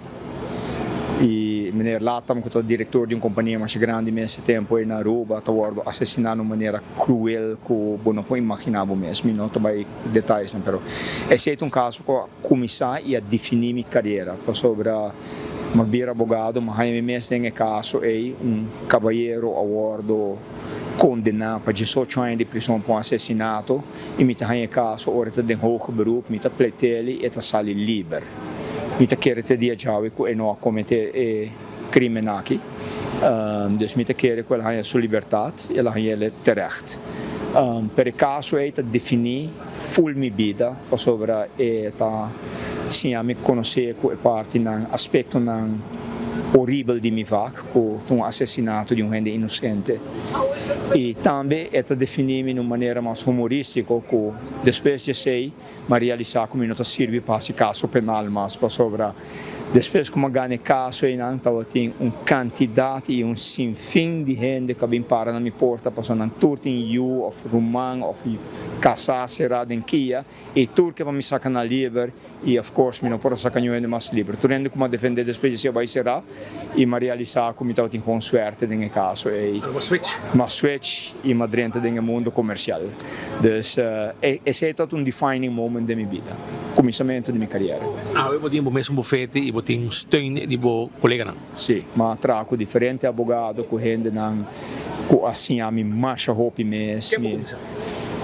Y meneer Latham cu ta director di un compania masha grandi mes e tempo ey na Aruba ta wordo asesina na un manera cruel cu bo no por imagina bo mes. Mi no ta bay cu detayesnan pero esey ta un caso cu a cuminsa y a defini mi carera pasobra mi a bira abogado, mi a haya mi mes den e caso ey, un cabayero a wordo condena pa diesocho aña di prison pa un asesinato y mi ta haya e caso ora e ta den hoger beroep, mi ta pleit'el y e ta sali liber. Mi ta kere te dia djawe ku e no a kometé e krímen aki. Dus mi ta kere ku el haña su libertat i el a hañ'el terecht. Pero e kaso ei ta definí ful mi bida pasobra e ta siña mi konosé ku e partinan, aspektonan horibel di mi vak, ku ta un asesinato di un hende inosente. I tambe e ta definí mi na un manera mas humorístiko ku despues di esei, M'a realisá ku mi no ta sirbi pa hasi kaso penal mas pasobra despues ku m'a gana e kaso einan tabatin un kantidat i un sinfin di hende ku a bin para na mi porta pasobra nan tur tin yu òf ruman òf kasá será den kia i tur ke pa mi saka nan liber i of course mi no por a saka niun hende mas liber. Tur hende ku m'a defendé despues di esei a bai será i m'a realisá ku mi tabatin kon suerte den e kaso ei. M'a switch i m'a drenta den e mundo komersial. Dus esei ta un defining moment den mi bida, kuminsamentu di mi kariera. Awe bo tin bo mesun bufete i bo tin steun di bo koleganan. Sí, m'a traha ku diferente abogado, ku hendenan ku a siña mi masha hopi mes. Ken bo kuminsá?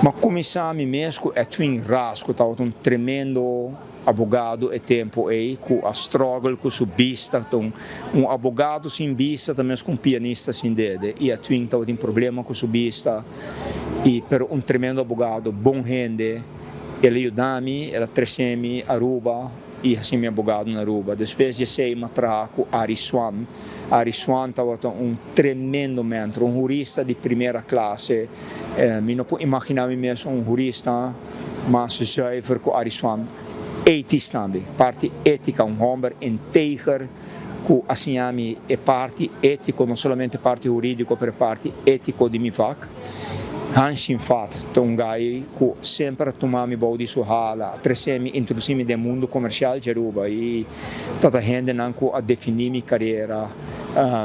M'a kuminsá mi mes ku Edwin Ras, ku tabata un tremendo Abogado e tempo ei cu a struggle cu su bista ta un un abogado sin bista ta mes cu un pianista sin dede y Edwin tabatin problema cu su bista y pero un tremendo abogado bon hende el a yuda mi el a trece mi Aruba y haci mi abogado na Aruba despues di esey mi a traha cu Arie Swan Arie Swan tabata un tremendo mentor un hurista di primera clase mi no por imagina mi mes un hurista. Mas zuiver ku Ariswan ethisch tambe, parti etica, un homber integer ku a siña mi e parti etico, no solamente parti huridico pero e parti etico di mi vak. Hans Shinfat ta un guy ku semper a tuma mi bou di su hala, a trese mi, introduci mi den mundo comercial dje Aruba y ta ta hendenan ku a defini mi carera,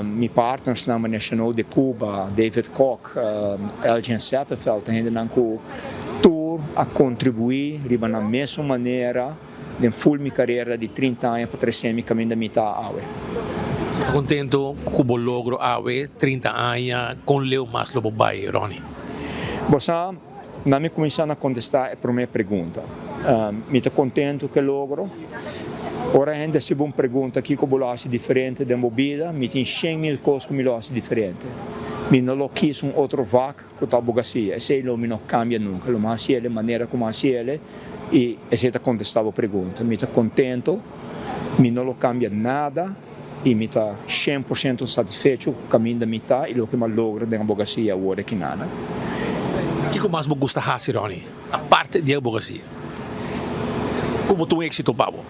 mi partnersnan manera Chanot de Cuba, David Kok, Elgin Seppenveld ta hendenan ku Tur a kontribuí riba nan mesun manera den ful mi karera di trinta aña pa trese mi kaminda mi ta awe. Bo ta kontentu ku bo logro awe, trinta aña, kon leu mas lo bo bai, Ronnie? Bo sa, na mi kuminsá na kontestá e promé pregunta. Mi ta kontentu ku e logro. Ora hende hasi bo un pregunta kiko bo lo hasi diferente den bo bida, mi tin shenmil kos ku mi lo hasi diferente. Mi no lo kis un otro vak. Ku ta abogasia, esei lo mi no kambia nunka, lo mi hasi el e manera ku mi hasi el i esei ta kontestá bo pregunta. Mi ta kontento, mi no lo kambia nada i mi ta shen por shento satisfecho ku kaminda mi ta i loke mi a logra den abogasia awor aki nana. Kiko mas bo gusta hasi, Ronnie, aparte di abogasia? Komo ta un éksito pa bo?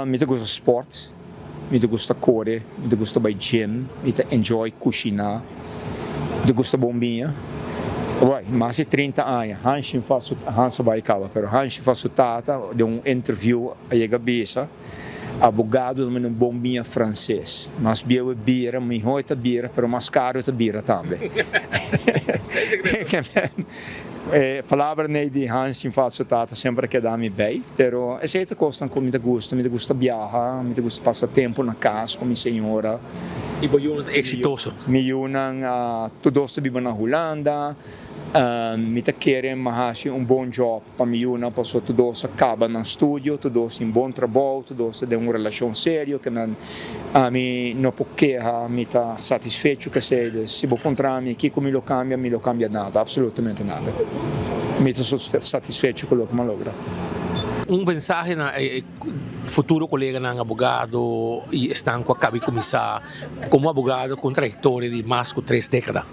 Mi ta gusta sport. Mi ta gusta kore, mi ta gusta bai gym, mi ta enjoy kushiná, mi ta gusta bon biña. Bai, mas di trinta aña, Hanshin fa su, Hans a bai kaba, pero Hanshin fa su tata den un interview a yega bisa, Abogado ta manda un bon biña franses. Mas bieu e bira, mihó e ta bira, pero mas karu e ta bira tambe. E palabranan ei di Hans sin falso tata semper a keda mi bij, pero esei ta kosnan ku mi ta gusta, mi ta gusta biaha, mi ta gusta pasa tempu na kas ku mi señora. I bo yunan ta eksitoso? Mi yunan tur dos ta biba na Hulanda, mi ta kere mi hasi un bon job pa mi yunan pasobra tur dos a kaba nan studio, tur dos tin bon trabou, tur dos ta den un relashon serio ke nan Ami no por keha, mi ta satisfecho ku esei. Dus si bo puntra mi kiko mi lo kambia, mi lo kambia nada, absolutamente nada. Mi ta satisfecho ku loke mi a logra. Un mensahe na e. futuro koleganan abogado i esnan ku a kabi kuminsá komo abogado ku un trayektoria di mas ku tres dékada?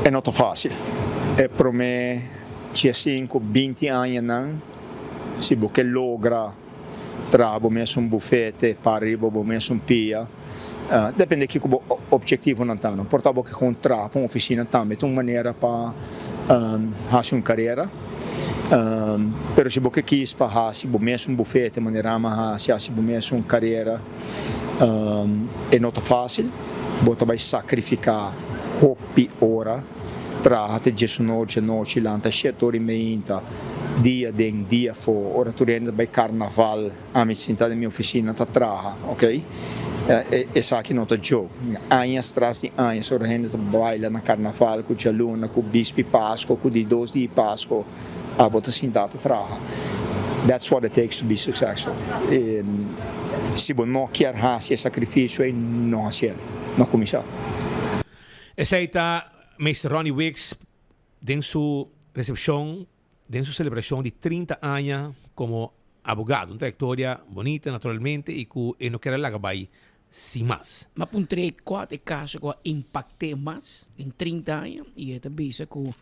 E no ta fásil. E promé diesinku, binti añanan si bo ke logra traha bo mes un bufete, para riba bo mes un pia, depende kiko bo objetivonan ta. No por ta bo ke kon traha pa un ofisina tambe ta un manera pa hasi un karera. Pero si bo ke kis pa hasi bo mes un bufete manera ami a hasi, hasi bo mes un karera, e no ta fásil. Bo ta bai sakrifiká hopi ora, traha te diesunoor djanochi, lanta shete ora i meinta, dia den, dia afó. Ora tur hende ta bai karnaval, ami sinta den mi ofisina ta traha, ok. Esaki no ta joke. Añas tras di añas ora hende ta baila na karnaval ku djaluna, ku bispi Pasko, ku di dos di Pasko, abo ta sinta ta traha. That's what it takes to be successful. Si bo no kier hasi e sakrifisio ei, no hasi el. No kuminsá. Esei ta Meester Ronnie Wicks den su resepshon den su celebracion di 30 aña como abogado. Un trayectoria bonita naturalmente y cu e no kier a laga bay sin mas. M'a puntr'é cua ta e caso cu a impact'é mas den 30 aña y e ta bisa cu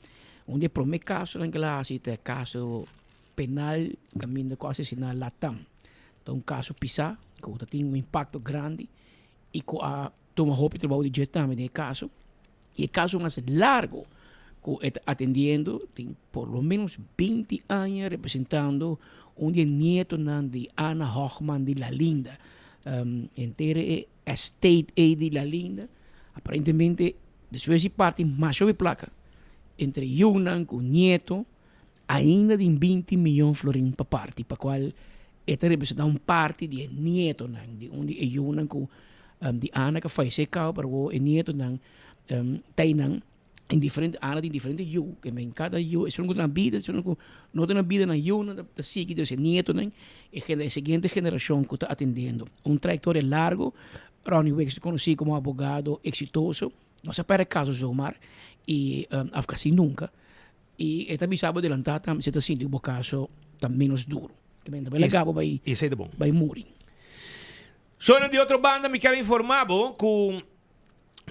un di e prome casonan cu el a haci ta e caso penal caminda cu a asesina Latam. Ta un caso pisa cu ta tin un impacto grandi y cu a tuma hopi trabou di dje tambe den e caso. Y e caso mas largo cu e ta atendiendo tin por lo menos binti aña representando un di e nietonan di Ana Hochman di La Linda. Henter e estate ey di La Linda aparentemente despues di parti masha hopi placa entre yunan cu nieto ainda tin binti miyon florin pa parti pa cual e ta representa un parti di e nietonan di un di e yunan cu di Ana cu a fayece caba pero awor e nietonan ta eynan en diferente Ana tin diferente yu ke men cada yu esun cu ta na bida esun cu no ta na bida nan yunan ta sigui dus e nietonan e e siguiente generacion cu ta atendiendo un trayectoria largo Ronnie Wicks ta conoci como abogado exitoso no sa perde caso zomaar y of casi nunca. I e ta bisa bo delantá tambe si e ta sinti ku bo kaso ta ménos duru. Ke men ta bai laga bo bai Esei ta bon. bai muri. Shownan di otro banda mi kier a informa bo ku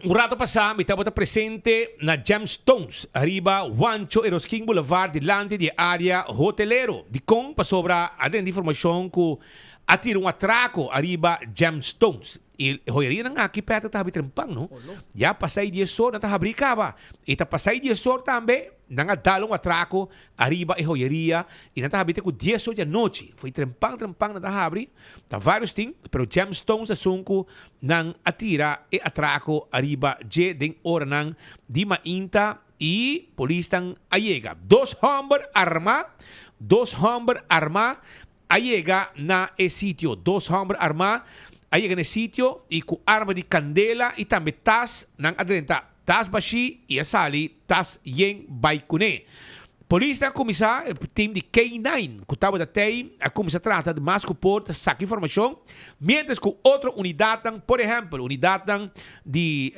un rato pasá mi tabata presente na Gemstones ariba Juancho Eroskin Boulevard dilanti di e área hotelero. Dikon? Pasobra a drenta informashon ku a tira un atrako ariba Gemstones. E joyerianan aki Peter ta habri trempan no. Ya pasai dies or nan ta habri caba. E ta pasai dies or tambe nan a dal un atraco ariba e joyeria y nan ta habri te cu dies or di anochi. Foi trempan trempan nan ta habri. Ta varios tin pero Gemstones esun cu nan a tira e atraco ariba dje den oranan di mainta y polisnan a yega. Dos homber arma, dos homber arma A yega na e sitio. Dos hòmber armá a yega na e sitio i ku arma di kandela i tambe tas nan a drenta tas bashí i a sali tas yen bai kuné. Polisnan a kuminsá, e tim di K-nine ku tabata tei a kuminsá trata di mas ku por ta saka informashon, miéntras ku otro unidatnan, por ehèmpel unidatnan di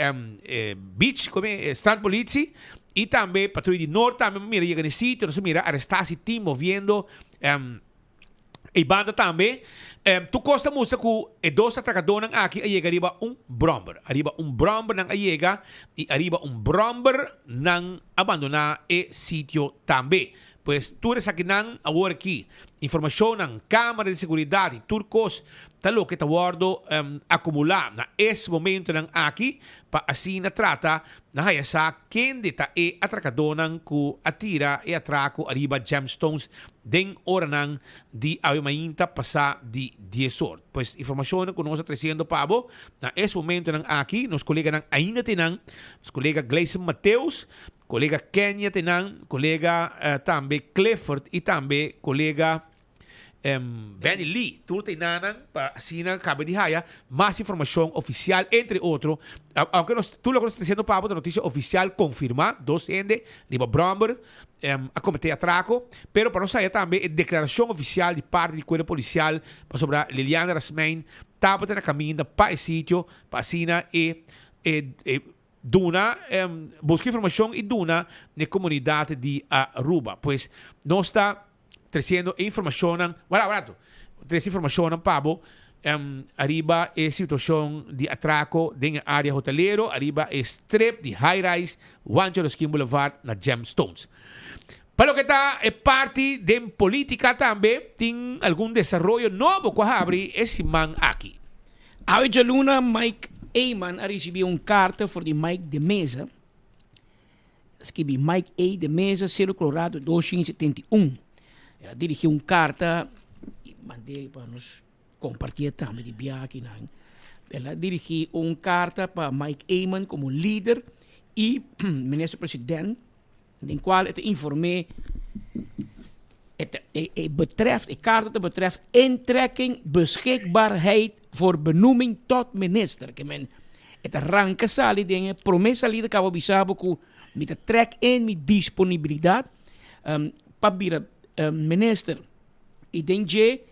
beach, kome, strandpolitie i tambe patruya di Noord tambe mira yega na e sitio, nos a mira arestasi tim moviendo. E banda tambe, tur kos ta mustra ku e dos atrakadónan aki a yega riba un bròmber. Ariba un bròmber nan a yega i ariba un bròmber nan a bandoná e sitio tambe. Pues tur esakinan awor aki, informashonnan, kámara di seguridat i tur kos ta loke ta wòrdu akumulá na es momentonan aki pa asina trata na haya sa kende ta e atrakadónan ku a tira e atrako ariba Gemstones den oranan di awe mainta pasá di dies or. Pues informashonnan ku nos a tresiendo pa bo na es momentonan aki, nos koleganan ainda te nan, nos kolega Gleison Mateus, kolega Kenia te nan, kolega tambe Clifford i tambe kolega Benny Lee, tur ta enanan pa asina caba di haya mas informacion oficial, entre otro, aunke nos, tur loke nos ta diciendo pa bo ta noticia oficial confirma, dos hende riba brommer a comete atraco, pero pa nos haya tambe e declaracion oficial di parti di cuerpo policial pasobra Liliana Rasmijn tabata na caminda pa e sitio pa asina e e duna, busca informacion y duna n'e comunidad di Aruba. Pues nos ta. Treciendo e informacionnan. Wara, wara tu. Trese informashonnan pa bo ariba e situashon di atrako den e área hotelero ariba e strip di high rise Juancho Rosquin Boulevard na Gemstones. Pa loke ta e parti den polítika tambe tin algun desaroyo nobo ku a habri e siman aki. Awe djaluna Mike Eman a risibí un karta for di Mike de Meza. Skibi Mike A. de Meza, Cerro Colorado 271. El a dirigí un karta i mand'é pa nos kompartié tambe di biaha akinan. El a dirigí un karta pa Mike Eman komo lider i minister president den kual e ta inform'é e ta e betreft e karta ta betreft intrekking beschikbaarheid voor benoeming tot minister. Ke men e ta ranka sali den e prome salida kaba bisa bo ku mi ta trek in mi disponibilidat pa bira minister. I den dje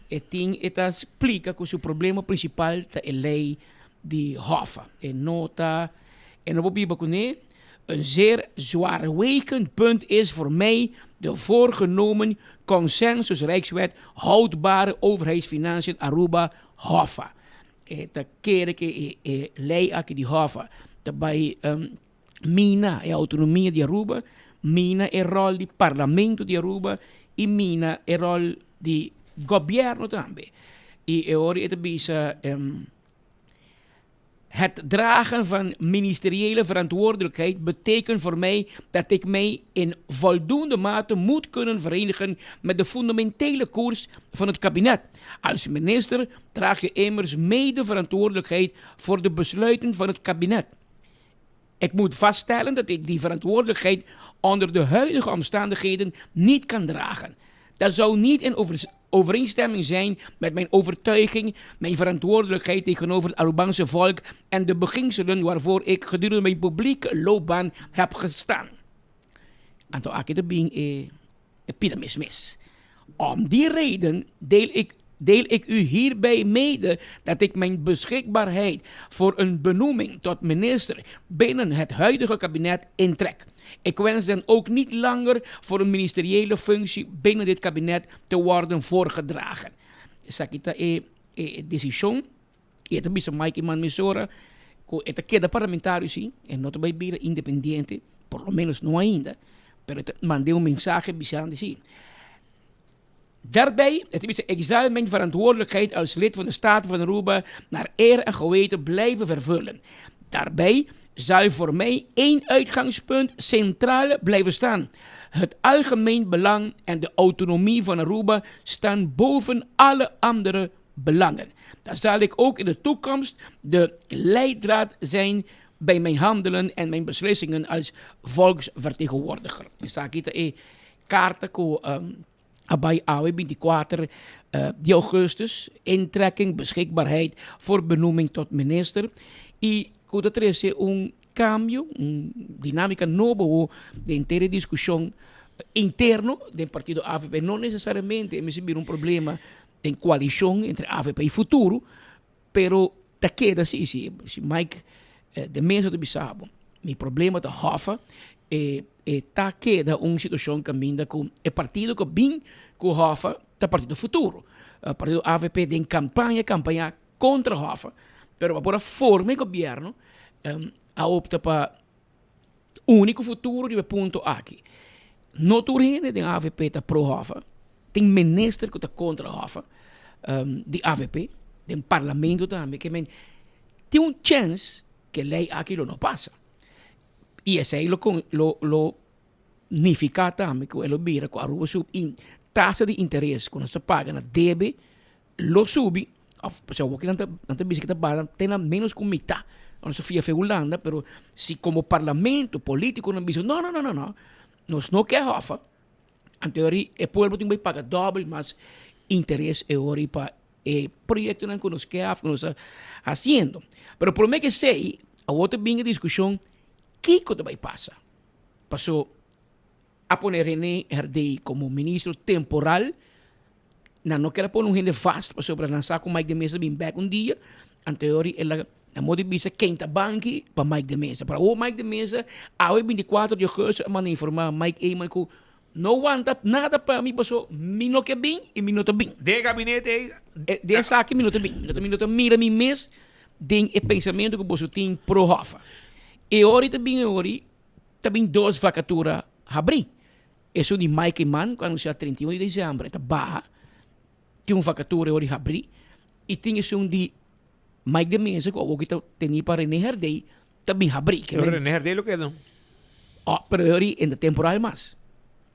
e tin e ta splika ku su problema prinsipal ta e lei di Hoffa. E no ta e no por biba kuné. Een zeer zwaarwegend punt is voor mij de voorgenomen consensus Rijkswet houdbare overheidsfinanciën Aruba, Hoffa. E ta kere ke e e lei aki di Hoffa ta bai mina e autonomia di Aruba, mina e rol di parlamento di Aruba y mina e rol di gobierno tambe. Y e ora e ta bisa Het dragen van ministeriële verantwoordelijkheid betekent voor mij dat ik mij in voldoende mate moet kunnen verenigen met de fundamentele koers van het kabinet. Als minister draag je immers mede verantwoordelijkheid voor de besluiten van het kabinet. Ik moet vaststellen dat ik die verantwoordelijkheid onder de huidige omstandigheden niet kan dragen. Dat zou niet in overeenstemming zijn met mijn overtuiging, mijn verantwoordelijkheid tegenover het Arubaanse volk en de beginselen waarvoor ik gedurende mijn publieke loopbaan heb gestaan. Anto aki ta bin e e pida mes mes. Om die reden deel ik deel ik u hierbij mede dat ik mijn beschikbaarheid voor een benoeming tot minister binnen het huidige kabinet intrek. Ik wens dan ook niet langer voor een ministeriële functie binnen dit kabinet te worden voorgedragen. Esaki ta e e desishon i e ta bisa Mike Eman mesora ku e ta keda parlamentario si, e no ta bai bira independiente, por lo menos no ainda, pero e ta mand'é un mensahe bisando si. Daarbij, e ta bisa, ik zal mijn verantwoordelijkheid als lid van de Staten van Aruba naar eer en geweten blijven vervullen. Daarbij zal voor mij één uitgangspunt centraal blijven staan. Het algemeen belang en de autonomie van Aruba staan boven alle andere belangen. Dat zal ik ook in de toekomst de leidraad zijn bij mijn handelen en mijn beslissingen als volksvertegenwoordiger. Esaki ta e karta ku a bai awe bintikuater di augustus, intrekking beschikbaarheid voor benoeming tot minister i ku ta trese un kambio, un dinamika nobo den henter e diskushon interno den partido avp. No nesesariamente e mester bira un problema den koalishon entre avp i Futuro, Pero ta keda si, si, si Mike de Meza ta bisa bo, mi problema ta Hoffa, e, e ta keda un situacion caminda cu e partido cu bin cu Hoffa ta Partido Futuro. Partido avp den campaña, campaña contra Hoffa, pero pa por a forma e gobierno, a opta pa uni cu Futuro riba e punto aki. No tur hende den avp ta pro Hoffa, tin minister cu ta contra Hoffa di avp, den parlamento tambe, ke men tin un chens ke ley aki lo no pasa. Y esey lo lo lo nifica tambe cu e lo bira cu Aruba su tasa di interes cu nos ta paga na debe Lo subi, of pasobra awor nan ta nan ta bisa ke ta baha te na menos ku mitá. Nos a fia fe Hulanda, pero si komo parlamento, politikonan bisa no no no no no, nos no ke hòf, anto e ora e pueblo tin bai paga dòbel mas interes e ora pa e proyektonan ku nos ke haf ku nos ta hasiendo. Pero promé ke esei, awor ta bin e diskushon kiko ta bai pasa. Paso A pone Rene Herdé como ministro temporal. Nan no kier a pone un hende vast pasobra nan sa cu Mike de Meza bin bek un dia. Anto el a na modo di bisa ken ta banki pa Mike de Meza. Pero awor Mike de Meza awe 24 di augustus a manda informa Mike Eman cu No wanta nada pa mi paso mi no ke bin y mi no ta bin. Den e gabinete ey. Den esaki mi no ta bin. Mi no ta mi no ta mira mi mes den e pensamento cu boso tin pro Hoffa. E ora ta bin e ora ta bin dos vacatura habri. Esun di Mike Eman cu a anuncia 31 di december e ta baha. Tin un vacatura e ora habri. Y tin esun di Mike de Meza cu awo ta teni pa Rene Herdey ta bin habri. Pero Rene Herdey lo keda. Oh, pero e ora en ta temporal mas.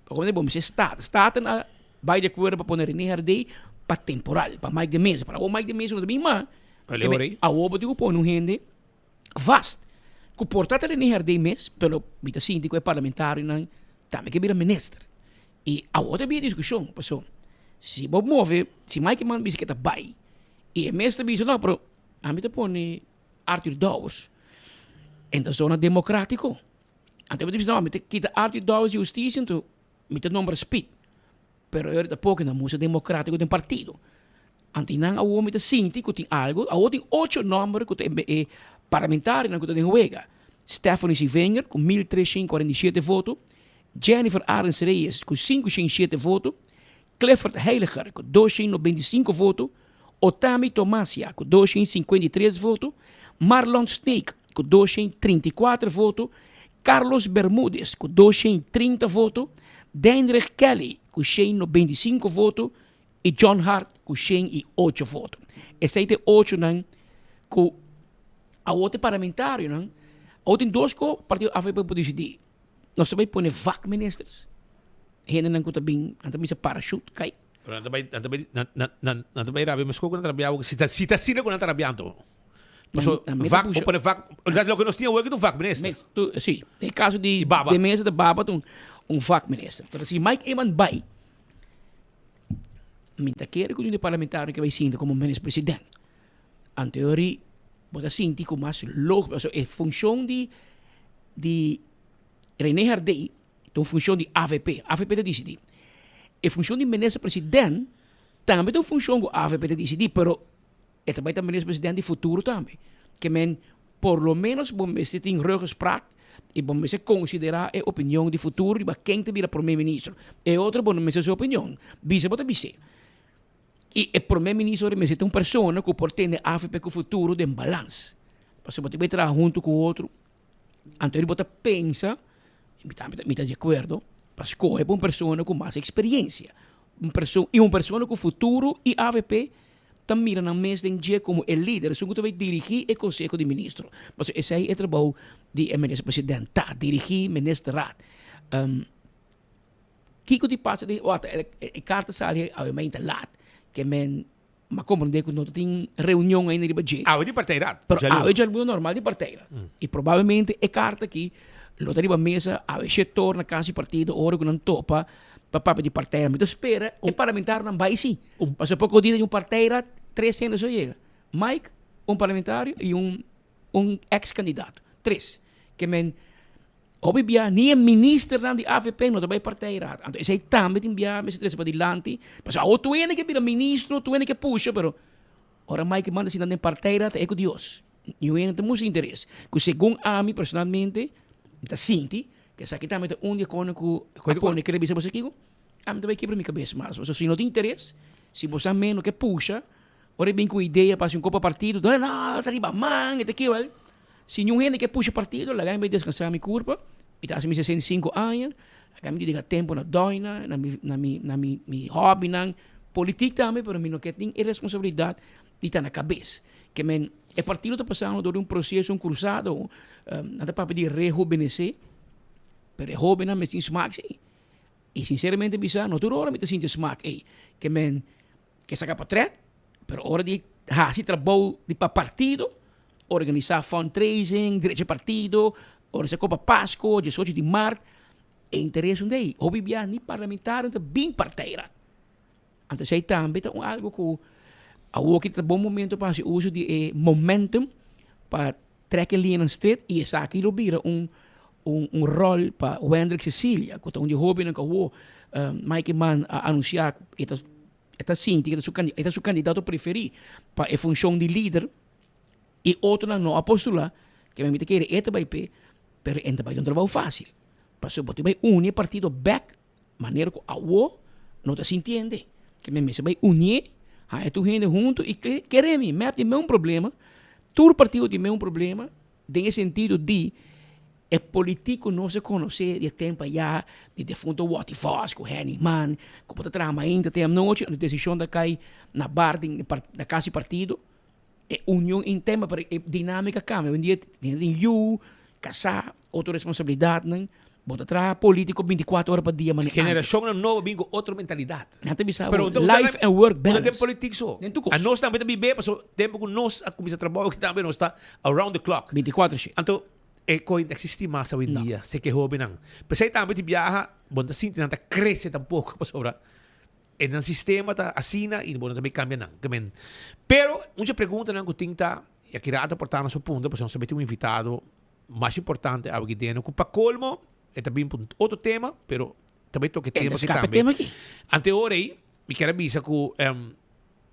Pasobra bo mester Staten. Staten a bai di acuerdo pa pone Rene Herdey pa temporal, pa Mike de Meza. Pero awo Mike de Meza no ta bin mas. Awo bo tin cu pone un hende vast. Cu por ta ta Rene Herdey mes, pero mi ta sinti cu e parlamentarionan tambe ke bira minister. Y awo ta bin e discusion, pasobra si bo move, si Mike Eman bisa ke ta bai, y e mes ta bisa no, pero ami ta pone Arthur Dowers en ta zona democratico. Anto mi ta bisa no, mi ta kita Arthur Dowers di husticia anto mi ta nombra Speed. Pero e ora ta poco nan musa democratico den partido. Anto nan awor mi ta sinti cu tin algo, awor tin ocho nomber cu ta e parlamentarionan cu ta den wega. Stephanie Sievinger cu 1347 voto, Jennifer Arends Reyes cu 507 voto, Clifford Heiliger cu 295 voto, Otami Tomasia cu 253 voto, Marlon Sneek cu 234 voto, Carlos Bermudez cu 230 voto, Deinrich Kelly cu 195 voto y John Hart cu 108 voto. Esey ta e ochonan cu awor ta e parlamentarionan. Awor tin dos cu partido avp por dicidi. Nos ta bay pone vakministers, hendenan cu ta bin, nan ta bisa parachute cay. Pero nan ta bay, nan ta bay, nan, nan, nan, nan ta bay rabia mesco cu nan ta rabia awo. Si ta, si ta asina cu nan ta rabiando. Paso, Nan, nan mester vak, pusha. bo pone vak, loke nos tin awo ta un vakminister. Mes, tu, si, den caso di, Di baba. de mesa ta baba ta un, un vakminister. Pero si Mike Eman bay, mi ta kere cu di parlamentario ke bay sinta como minister president. Anteori bo ta sinti cu mas logico, pasobra e funcion di, di Rene Herdé ta un funcion di avp, avp ta dicidi. E funcion di minister president tambe ta un funcion cu avp ta dicidi, pero e ta bay ta minister president di futuro tambe. Ke men por lo menos bo mester tin ruggespraak y bo mester considera e opinion di futuro riba ken ta bira prome ministro. E otro bo no mester su opinion, bisa bo ta bis'é. Y e prome ministro ora mester ta un persona cu por tene avp cu futuro den balans. Pasobra bo ta bay traha hunto cu otro. Anto bo ta pensa, mi ta mi ta di acuerdo, pa scoge pa un persona cu mas experiencia. Un perso y un persona cu futuro y avp ta mira nan mes den dje como e lider, esun cu ta bay dirigi e conseho di ministro. Pasobra esey e trabou di e minister president ta, dirigi ministerraad. Kiko di pasa den wak e karta sali awe mainta lat ke men m'a komprende ku no ta tin reunion ainda riba dje. Awe di partijraad. Pero awe djaluna normal di partijraad. I probablemente e karta aki lo ta riba mesa awe shetor na kas di partido ora ku nan topa pa papia di partijraad. Mi ta spera e parlamentarionan bai si. Pasobra poko dia den un partijraad tres hende so yega. Mike, un parlamentario i un un ex kandidato. Tres. Ke men Hopi bia ni e ministernan di avp no ta bai partijraad. Anto esei tambe tin bia mester trese padilanti. Pasobra awo tur hende ke bira ministro, tur hende ke pusha, pero ora Mike manda sinta den partijraad ta e ku Dios. Niun hende ta mustra interes. Ku segun ami personalmente mi ta sinti ku esaki tambe ta un di e konan ku a pone kere bisa boso kiko, ami ta bai kebra mi kabes mas. Pasobra si no tin interes, si bo sa men no ke pusha, ora e bin ku idea pa hasi un kopa partido, no ta riba man, e ta kiwel. Si niun hende ke pusha partido, laga mi bai deskansá mi kurpa, mi ta hasi mi 65 aña, laga mi dediká tempu na dòina, na mi na mi na mi mi hòbinan, politik tambe, pero mi no ke tin e responsabilidat di ta na kabes. Ke men e partido ta pasando dor di un proseso, un krusado, nan ta papia di rehubenesé, pero e hóbennan mester tin smak sí. I sinseramente bisa, no tur ora mi ta sinti e smak ei. Ke men Ke saka potret, pero ora di hasi trabou di pa partido, organisá fundraising, drecha partido, organisá Copa Pasco, diesocho di mart, e interes un dei. Hopi bia ni parlamentario ta bin partijraad. Anto esei tambe ta un algo ku awoki ta bon momento pa hasi uso di e momentum pa trek e liñanan stret i esaki lo bira un un un ròl pa Wendrick Cecilia ku ta un di e hóbennan ku awor Mike Eman a anunsiá ku e ta e ta sinti ku e ta su e ta su kandidato preferí pa e funshon di lider i otronan no a postulá ke mi ta kere e ta bai p'e pero e no ta bai ta un trabou fásil pasobra bo tin bai uni e partido bèk. Manera ku awo no ta sintiende. Ke men mester bai unie, haña tur hende huntu i kere mi, mep tin meun problema, tur partido tin meun problema den e sentido di e politico nos a conoce di e tempo aya di defunto Watty Vos cu Henny Mann cu bo ta traha mainta te anochi anto decision ta cay na bar den na cas di partido. E union interna pero e dinamica cambia. Hoy en dia hende tin yu, casá, otro responsabilidadnan. Bo ta traha politico binticuatro ora pa dia manera antes. Generacionnan nobo bin cu otro mentalidad. Nan ta bisa bo life and work balance. Pero den politic so. Den tur cos. Anos tambe ta bibe pasobra tempo cu nos a cuminsa trabao aki tambe nos ta around the clock. Binticuatro shit. Anto e coin ta existi mas awendia, se ke hobennan. Pesey tambe tin biaha bo no ta sinti nan ta crece tampoco pasobra E nan sistema ta asina y bo no ta bay cambia nan. Ke men. Pero un dje preguntanan cu tin ta, y aki rato por ta na su punto, pasobra nos ta bay tin un invitado mas importante awe aki deno, cu pa colmo e ta bin pa un otro tema, pero ta bay toca e tema aki tambe. Ante ora ey, mi kier a bisa cu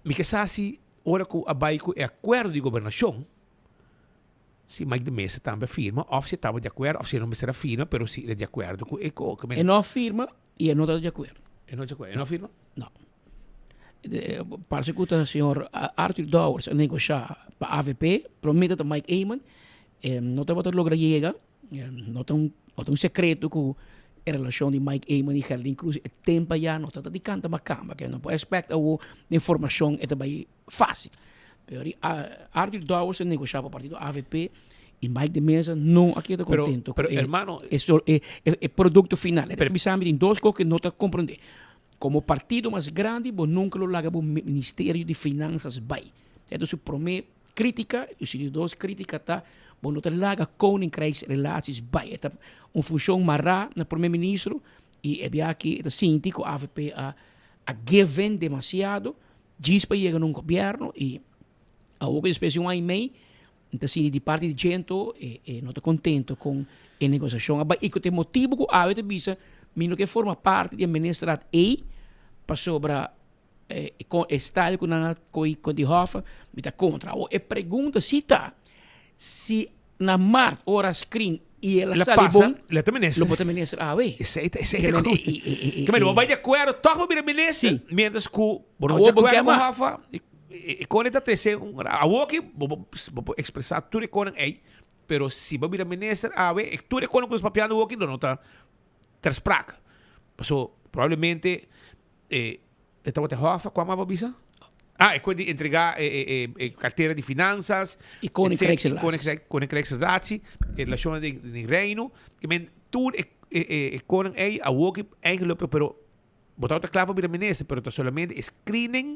mi ke sa si ora cu a bay cu e acuerdo di gobernacion, si Mike de Meza tambe a firma of si e tabata di acuerdo of si e no mester a firma, pero si e ta di acuerdo cu e co. E no a firma y e no ta di acuerdo. E no ta di acuerdo. E no a firma? No. Parse cu ta señor Arthur Dowers a negosha pa avp, prome ta Mike Eman, e no tabata logra yega, no ta un no ta un secreto cu e relacion di Mike Eman y Gerlin Croes e tempo aya no tabata di canta macamba, ke no por expect awo den formacion e ta bay Fácil. Pero di Arthur Dowers a negocia pa partido avp y Mike de Meza no a keda contento cu e e producto final. E ta bisa mi tin dos cos cu no ta comprende. Como partido mas grandi bo nunca lo laga bo ministerio di finanzas bay. Esta su prome critica y su di dos critica ta bo no ta laga Koninkrijksrelaties bay. E ta un funcion mara na prome ministro y e bia aki e ta sinti cu avp a give in demasiado. Djis pa yega na un gobierno y awor cu despues di un aña y mei mi ta sinti di parti di djento e e no ta contento con e negociacion a bay y cu ta e motibo cu awe ta bisa mi no ke forma parti di e ministerraad ey pasobra e con e style cu nan a coy con di Hoffa mi ta contra. Awor e pregunta si ta si na mart ora screen y el a sali bon lo por ta minister awe. Esey ta esey ta Ke men bo bai di akuerdo tog bo bira minister mientras ku bo no di akuerdo ku Hoffa e kone ta trese un awoki bo bo por expresa tur e konan ey pero si bo bira minister awe tur e konan ku nos papiando awoki lo no ta ter sprake paso probablemente E e tabata e hòf, kua mas bo bisa? Ah, e kue di entregá e e e e kartera di finansas, I Koninkrijksrelaties. Koninkrijksrelatie, e relashonnan den den Reino. Ke men tur e e e e konan ei awor ki eigenlijk pero bo tabata kla pa bira minister, pero ta solamente e screening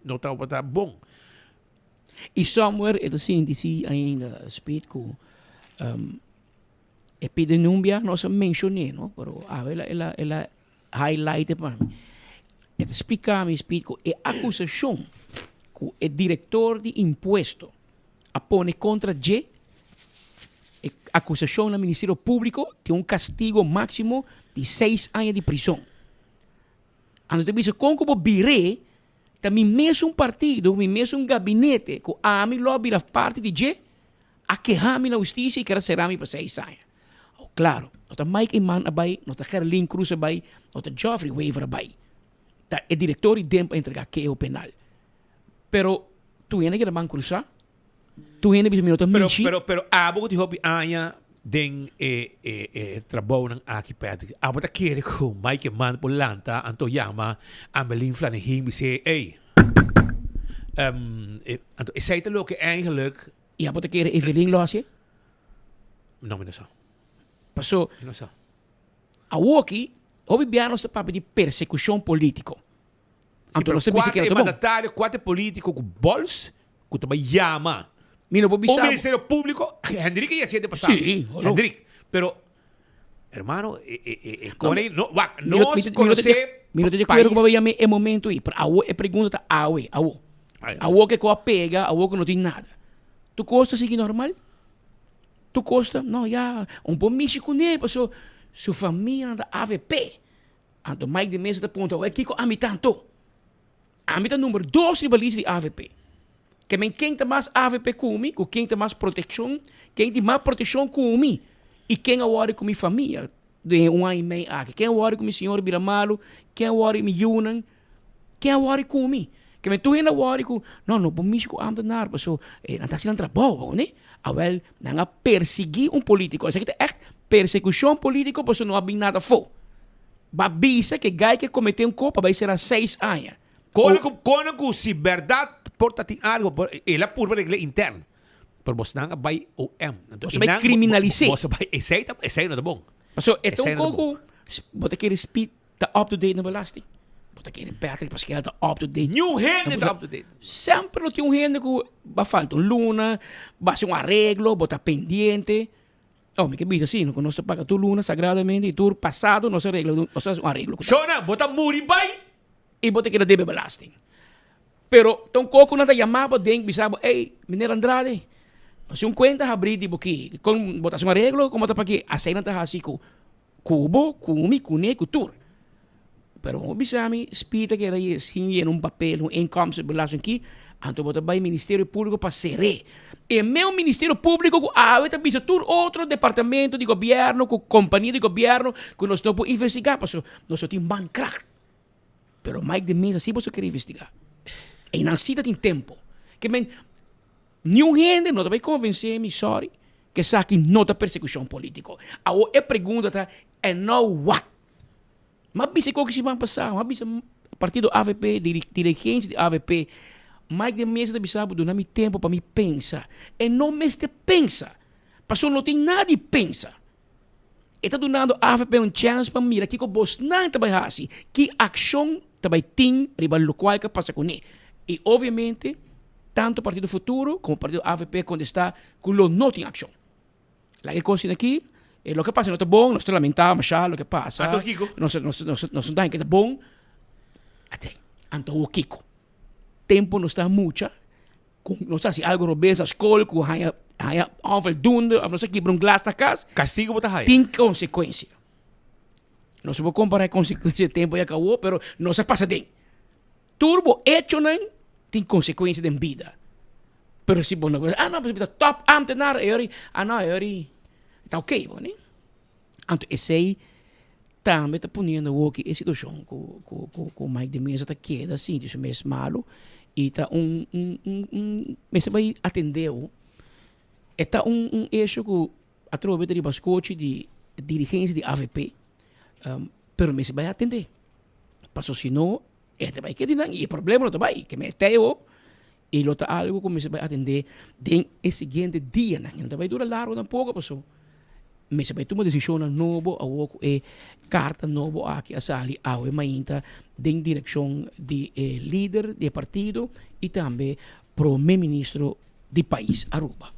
no tabata bon. I somewhere e ta sinti si ainda Speed ku e pidi nunbia nos a menshon'é no, pero awe el a el a el a highlight e pa mi. E ta splika mi Speed ku e akusashon ku e direktor di impuesto a pone kontra dje, e akusashon na Ministerio Públiko tin un kastigo máksimo di seis aña di prison. Anto ta bisa kon ku bo bir'é ta mi mesun partido, mi mesun gabinete ku ami lo a bira parti di dje a keha mi na hustisia i kere sera mi pa seis aña. Oh, claro, no ta Mike Eman a bai, no ta Gerlin Croes a bai, no ta Geoffrey Wever a bai. Ta e director di DEMP a entrega keho penal. Pero tur hende keda man cruza, tur hende bisa mi no ta Pero, mishi. pero, pero abo cu tin hopi aña den e, e, e trabounan aki, Patrick, abo ta kere cu Mike Eman por lanta anto yama Amelin Flanegin bis'é, ey, um, e, anto esey ta loke eigenlijk I abo ta kere Evelyn lo hacié? No, mi no sa. Paso, Mi no sa. awoki, hopi bia nos ta papia di persecucion politico. Sí, Anto pero nos ta bisa kua ke e no ta bon. mandatario, kua ta e politico ku bols ku ta bai yama Mi no por bisa un bo. ministerio publico? Hendrik a yasié den pasado. Sí, hallo. Hendrik. Pero, hermano, e, e, e, e No, kone, no, wak, mi no, mi nos no ta di, konosé mi no ta di acuerdo ku pais. bo yama e momento ei, pero awo e pregunta ta awe, awo. Ay, Awo ke ku a pega, awo ku no tin nada. Tu kos ta sigui normal? Tu kos ta, no ya, un por mishi kuné paso su famianan ta avp. Anto Mike de Meza ta puntra, wè kiko ami ta anto? Ami ta number dos riba lista di avp. Ke men ken ta mas avp ku mi, ku ken ta mas protekshon, ken tin mas protekshon ku mi i ken a wòri ku mi famia. Den un aña i mei aki. Ken a wòri ku mi señora bira malu? Ken a wòri mi yunan? Ken a wòri ku mi? Ke men tur hende a wòri ku, no, no por mishi ku ámtenar paso nan ta hasi nan trabou, bo koné? Awèl, nan a persiguí un polítiko. Esaki ta ègt persekushon polítiko paso no a bin nada afó. Ba bisa ku e gai ke kometé un kos pa bai sera seis aña. Kona ku kona ku si bèrdat por ta tin algu, por el a purba regla intern. Pero bosnan a bai OM. Bo a bai kriminalis'é. Bo a bai, esei ta, esei no ta bon. Paso e ta un kos ku bo ta kere Speed ta up to date na belasting. Bo ta kere Patrick Pascal ta up to date. Niun hende ta up to date. Semper lo tin un hende ku ba falta un luna, ba hasi un areglo, bo ta pendiente. Oh, mi ke bisa si, ku nos ta paga tur luna sagradamente i tur pasado nos a regla, nos a hasi un areglo ku ta. Shona, bo ta muri bai. I bo ta keda debe belasting. Pero ta un kos ku nan ta yama bo den bisa bo, ey, meneer Andrade, nos tin un kuenta habrí di bo ki, kon bo ta hasi un areglo, komo ta paki? Asei nan ta hasi ku ku bo, ku mi, ku ne, ku tur. Pero bo bisa mi, Speed ta keda sin yena un papel, un inkomstenbelasting ki, anto bo ta bai Ministerio Públiko pa ser'é. E meu Ministerio Públiko ku awe ta bisa tur otro departamento di gobièrnu, ku kompania di gobièrnu, ku nos no por investigá pasobra nos no tin mankracht. Pero Mike de Meza si boso kere investiga. Einan si ta tin tempo. Ke men, niun hende no ta bay convence mi, sorry, ke esaki no ta persecucion politico. Awor e pregunta ta, and now what? M'a bisa e koki siman pasa, m'a bisa partido avp, dirigencia di avp, Mike de Meza ta bisa bo duna mi tempo pa mi pensa. E no mester pensa, pasobra no tin nada di pensa. E ta dunando avp un chèns pa mira kiko bosnan ta bai hasi, ki akshon ta bai tin riba lokual ku a pasa kuné. I obviamente tantu Partido Futuro komo Partido avp a kontestá ku lo no tin akshon. Laga e kos asina aki, e loke a pasa no ta bon, nos ta lamentá mashá loke a pasa. Anto kiko? Nos nos nos nos no ta haña ke ta bon. Atsei, anto awor kiko? Tempu nos ta mucha. Ku nos hasi algu robes na skol, ku haña haña onvoldoende of nos a kibra un glas na kas. Kastigo bo ta haña. Tin konsekuensia. Nos no por kompará e konsekuensia di tempu ya kawó, pero nos a pasa den. Tur bo echonan tin konsekuensia den bida. Pero si bo no, ah no, pasobra mi ta top ámtenar, e ora, ah no, e ora ta oké bo, ne? Anto esei tambe ta poniendo awoki e situacion cu cu cu cu Mike de Meza ta keda sinti su mes malo y ta un un un un mester bay atendeo. E ta un un hecho cu atrobe ta riba scochi di dirigencia di avp pero mester bay atende paso si no e ta bay keda nan y e problema lo ta bay ke mester teo y lo ta algo cu mester bay atende den e siguiente dianan y no ta bay dura largo tampoco paso mester bay tuma decisionnan nobo awor cu e carta nobo aki a sali awe mainta den direccion di e lider di e partido y tambe prome ministro di pais Aruba.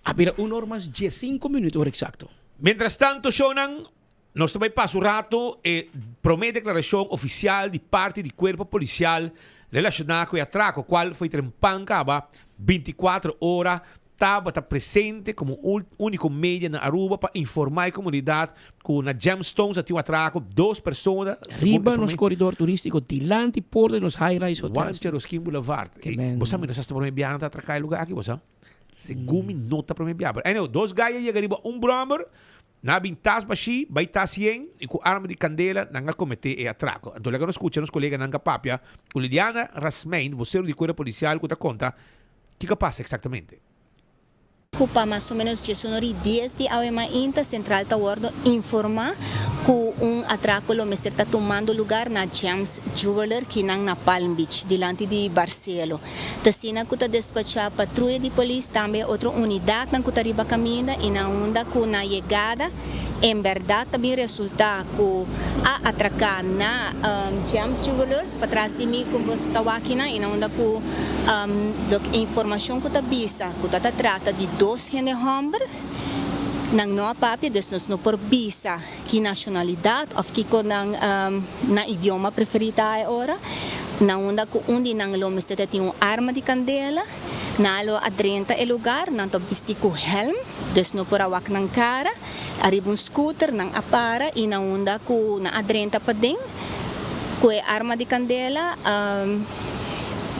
A bira un or mas diescinco minuut ora exacto. Mientras tanto shownan Nos ta bai pasa un rato e prome declaracion oficial di parti di cuerpo policial relaciona cu e atraco cual foi trempan caba 24 ora tabata presente como unico media na Aruba pa informa e comunidad cu na Gemstones a tin un atraco dos persona segun e Riba nos prome corridor turistico dilanti porta di nos high rise hotels. Juan Cheroskin Boulevard. Ke Bo sa mi no sa si ta prome biaha nan ta atraca e lugar aki bo sa? Segun mi no ta prome biaha. Pero anyway dos gaya yega riba un brommer Nan a bin tas bashí, bai tas yen, i ku arma di kandela nan a kometé e atrako. Anto laga nos skucha nos koleganan ka papia ku Liliana Rasmijn, vosero di Kuerpo Polisial ku ta konta kiko a pasa eksaktamente. Ku pa mas o menos diesunor i dies di awe mainta Central ta wordo informa ku un atrako lo mester ta tumando lugar na Gems Jeweler kinan na Palm Beach dilanti di Barcelo. T'asina ku ta despachá patruya di polis, tambe otro unidatnan ku ta riba kaminda i na unda ku na yegada en bèrdat ta bin resultá ku a atraká na Gems Jewelers, patras di mi ku boso ta wak kinan i na unda ku loke informashon ku ta bisa ku ta ta trata di dos hende hòmber, nan no a papia dus nos no por bisa. Ki nashonalidat òf kiko nan nan idioma preferí ta e ora? Na unda ku un di nan lo mester ta tin un arma di kandela, nan lo a drenta e lugar, nan ta bisti ku hèlm, dus no por a wak nan kara, ariba un scooter nan a para i na unda ku nan a drenta paden ku e arma di kandela.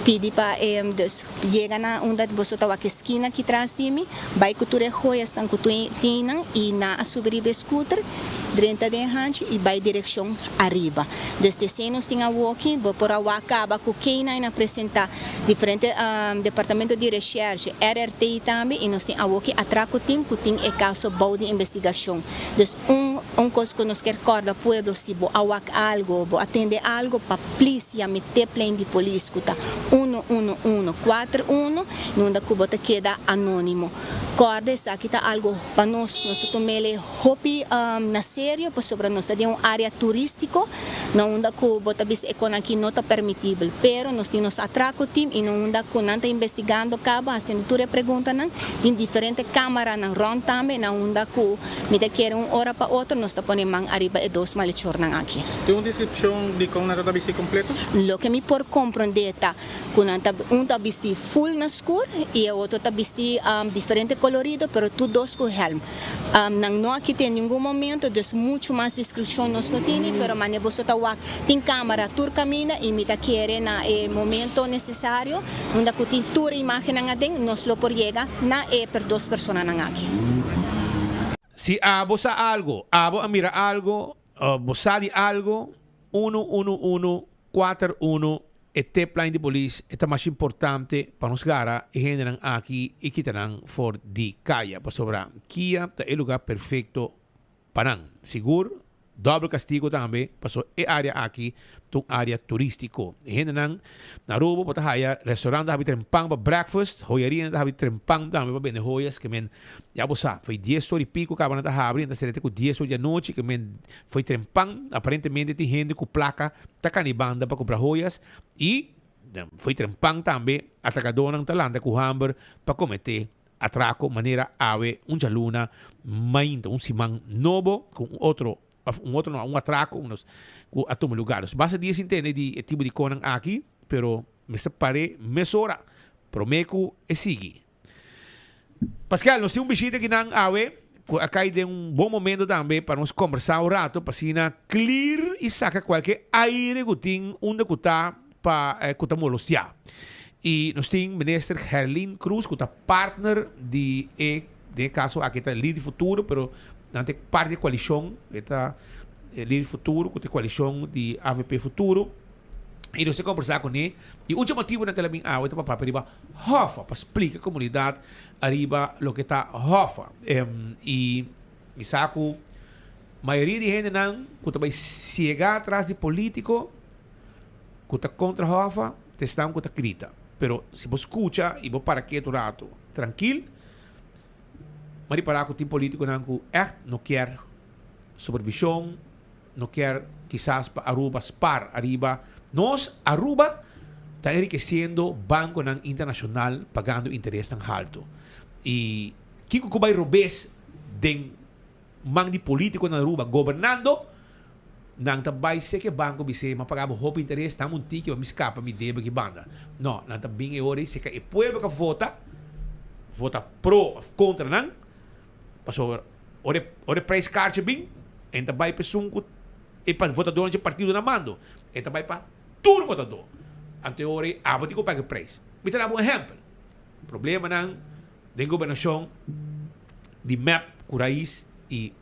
Pidi pa e dus yega na unda boso ta wak e skina aki tras di mi, bai ku tur e joyasnan ku tin nan i nan a subi riba e scooter, drenta den e hanchi i bai direkshon ariba. Dus desei nos tin awoki, bo por a wak kaba ku K-nine a presenta diferente departamento di reshershe, RRT tambe i nos tin awoki atraco team ku tin e kaso bou di investigashon. Dus un un kos ku nos kier kòrda pueblo si bo a wak algo, bo a tende algo pa Plis yami tipline di polis ku ta uno uno uno kuater uno nunda ku bo ta keda anonimo. Kòrda esaki ta algu pa nos, nos ta tum'el hopi na serio pasobra nos ta den un área turístiko na unda ku bo ta bisa e konan aki no ta permitibel. Pero nos tin nos atrako team i na unda ku nan ta investigando kaba hasiendo tur e preguntanan tin diferente kámaranan rònt tambe na unda ku Mi ta kere un ora pa otro nos ta pone man ariba e dos malechornan aki. Tin un deskripshon di kon nan ta ta bisti kompleto? Loke mi por komprondé ta ku nan ta un ta bisti ful na skur i e otro ta bisti diferente kolorido pero tur dos ku hèlm. Nan no a kita en ningun momento dus muchu mas deskripshon nos no tini pero mane boso ta wak tin kamara tur kaminda i mi ta kere na e momento nesesario unda ku tin tur e imágennan aden nos lo por yega na e per dos personanan aki. Si abo sa algo, abo a mira algo, bo sa di algo, uno uno uno kuater uno e tipline di polis e ta mas importante pa nos gara e hendenan aki i kita nan for di kaya pasobra kia ta e lugar perfecto pa nan. Sigur Dòbel kastigo tambe paso e área aki ta un área turístiko. E hendenan na Aruba bo ta haya restaurant ta habi trempan pa breakfast, hoyarianan ta habi trempan tambe pa bende hoyas ke men ya bo sa fo'i dies or i piko kaba nan ta habri nan ta sera te ku dies or di anochi ke men fo'i trempan aparentemente tin hende ku plaka ta kani banda pa kumpra hoyas i fo'i trempan tambe atrakadónan ta lanta ku hamber pa kometé Atraco manera awe un djaluna mainta un siman nobo cu un otro of un otro no un atraco unos cu a tuma lugar. Dus basta dia sin tende di e tipo di conan aki pero mester pare mesora prome cu e sigui. Pascal nos tin un bishita akinan awe cu a cay den un bon momento tambe pa nos combersa un rato pa asina clear y saca cualke aire cu tin unda cu ta pa cu ta molostia. Y nos tin Minister Gerlin Cruz cu ta partner di e, den e caso aki ta Lider di Futuro, pero nan ta parti di e coalicion, e ta Lider di Futuro cu ta e coalicion di avp Futuro. Y nos a conversa cune y un dje motibonan cu el a bin awe ta pa papia riba Hoffa, pa splica comunidad ariba loke ta Hoffa. Y mi sa cu mayoria di hendenan cu ta bay ciega tras di politico, ku ta kontra Hoffa ta esnan ku ta grita. Pero si bo skucha i bo para ketu rato trankil, bo a ripará ku tin politikonan ku ègt no kier supervishon, no kier kisas pa Aruba spar ariba. Nos Aruba ta enrikesiendo bankonan internashonal pagando interesnan haltu. I kiko ku bai robes den man di politiconan Aruba gobernando, nan ta bay seke banco bis'e m'a paga bo hopi interes, dame un tiki pa mi scapa mi debe aki banda. No, nan ta bin e ora ei seka e pueblo ka vota, vota pro of contra nan, pasobra ora e ora e prijskaartje bin, en ta bay pa esun ku e pa votadornan dje partido na mando, e ta bay pa tur votador. Anto e ora ei abo tin ku paga e prijs. Mi ta dabo un ehempel, problemanan den gobernacion di mep cu raiz y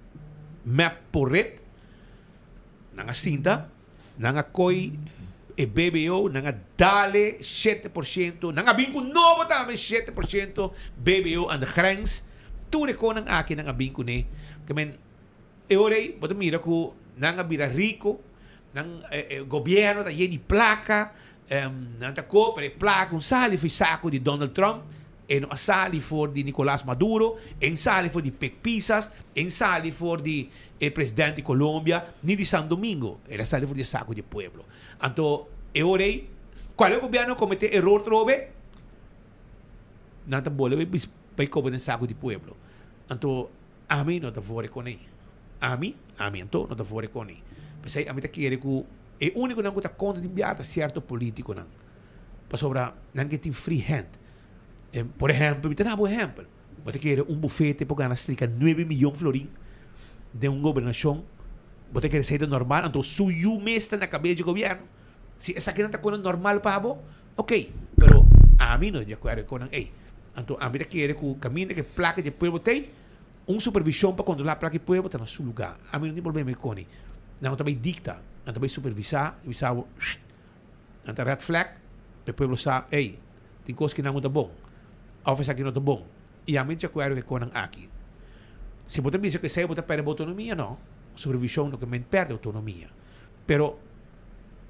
mep por red, nan a sinta, nan a coy e BBO, nan a dale 7%, nan a bin cu nobo tambe 7% BBO aan de grens, tur e conan aki nan a bin cune, ke men e ora ey bo ta mira cu nan a bira rico, nan gobierno ta yen di placa, Nan ta koper e plaka un sali for e sako di Donald Trump, e no a sali for di Nicolas Maduro, e n sali for di Pek Pisas, e n sali for di e president di Colombia, ni di San Domingo. El a sali for di e sako di e pueblo. Anto e ora ei, kualke gobierno komete eror trobe, nan ta bolbe bai koba den sako di pueblo. Anto ami no ta for e konei. Ami, ami anto no ta for e konei. P'esei ami ta kere ku E únikonan ku ta kontra di bia ta sierto polítikonan, pasobra nan ke tin free hand. Por ehèmpel, mi ta daba un ehèmpel, bo ta kere un bufete por gana strika nuebe miyon florin den un gobernashon, bo ta kere esei ta normal? Anto su yu mes ta na kabes di gobièrnu. Si esakinan ta kona normal pa bo, Ok, pero ami no ta di akuerdo ku nan ei. Anto ami ta kere ku kaminda ku e plaka di e pueblo t'ei, un supervishon pa kontrolá plaka di pueblo ta na su lugá. Ami no tin problema ku koni. Nan no ta bai dikta, nan ta bai supervisá i bisa bo, nan ta red flag pa e pueblo sa, ey, tin kos ku nan no ta bon òf esaki no ta bon. I ami no ta di akuerdo ku e konan aki. Si bo ta bisa ku esei bo ta pèrdè bo outonomia, no. Supervishon no ke men pèrdè outonomia. Pero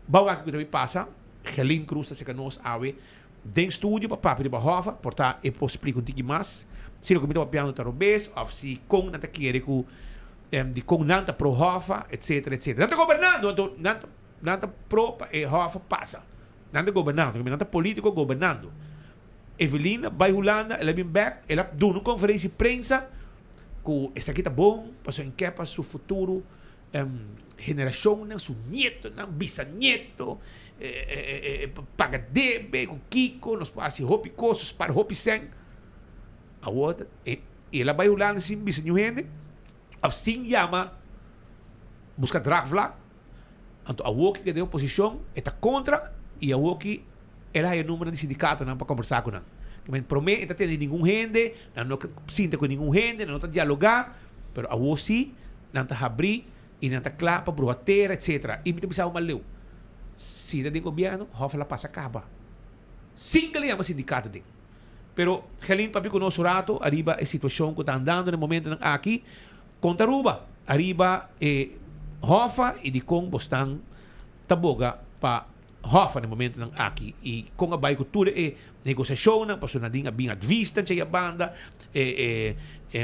bou aki ku ta bin pasa, Gelin Cruz ta seka nos awe den studio pa papia riba Hòf, por ta e por splika un tiki mas si loke mi ta papiando ta robes òf si kon nan ta kere ku dikon nan ta pro Hòf, etsetera, etsetera. Nan ta gobernando, anto nan ta nan ta pro pa e Hòf pasa. Nan ta gobernando, nan ta politiko gobernando. Evelyn a bai Hulanda, el a bin bèk, el a duna un konferensia di prensa ku esaki ta bon pasobra e ke pa su futuro. Generacionnan, su nietonan, bisanieto, paga debe cu kico, nos por haci hopi cos, spaar hopi cen. Awor el a bay Hulanda sin bisa niun hende of sin yama busca draagvlak. Anto awor ki den oposicion e ta contra y awor ki el a haya numbernan di sindicatonan pa combersa cu nan. Prome e ta tende ningun hende, nan no sinta cu ningun hende, nan no ta dialoga, pero awor si. Nan ta habrí i nan ta kla pa bruha tera etcetera. I mi ta bisa bo maleu, si ta den gobièrnu, hòf la pasa kaba. Sin ke lo yama sindikato den. Pero Gelin papia ku nos un rato ariba e situashon ku ta andando na e momentonan aki konta Aruba ariba e hòfa i dikon bosnan ta boga pa hòfa na e momentonan aki i kon a bai ku tur e negosiashonnan pasobra nan tin a bin advisnan chaya banda e e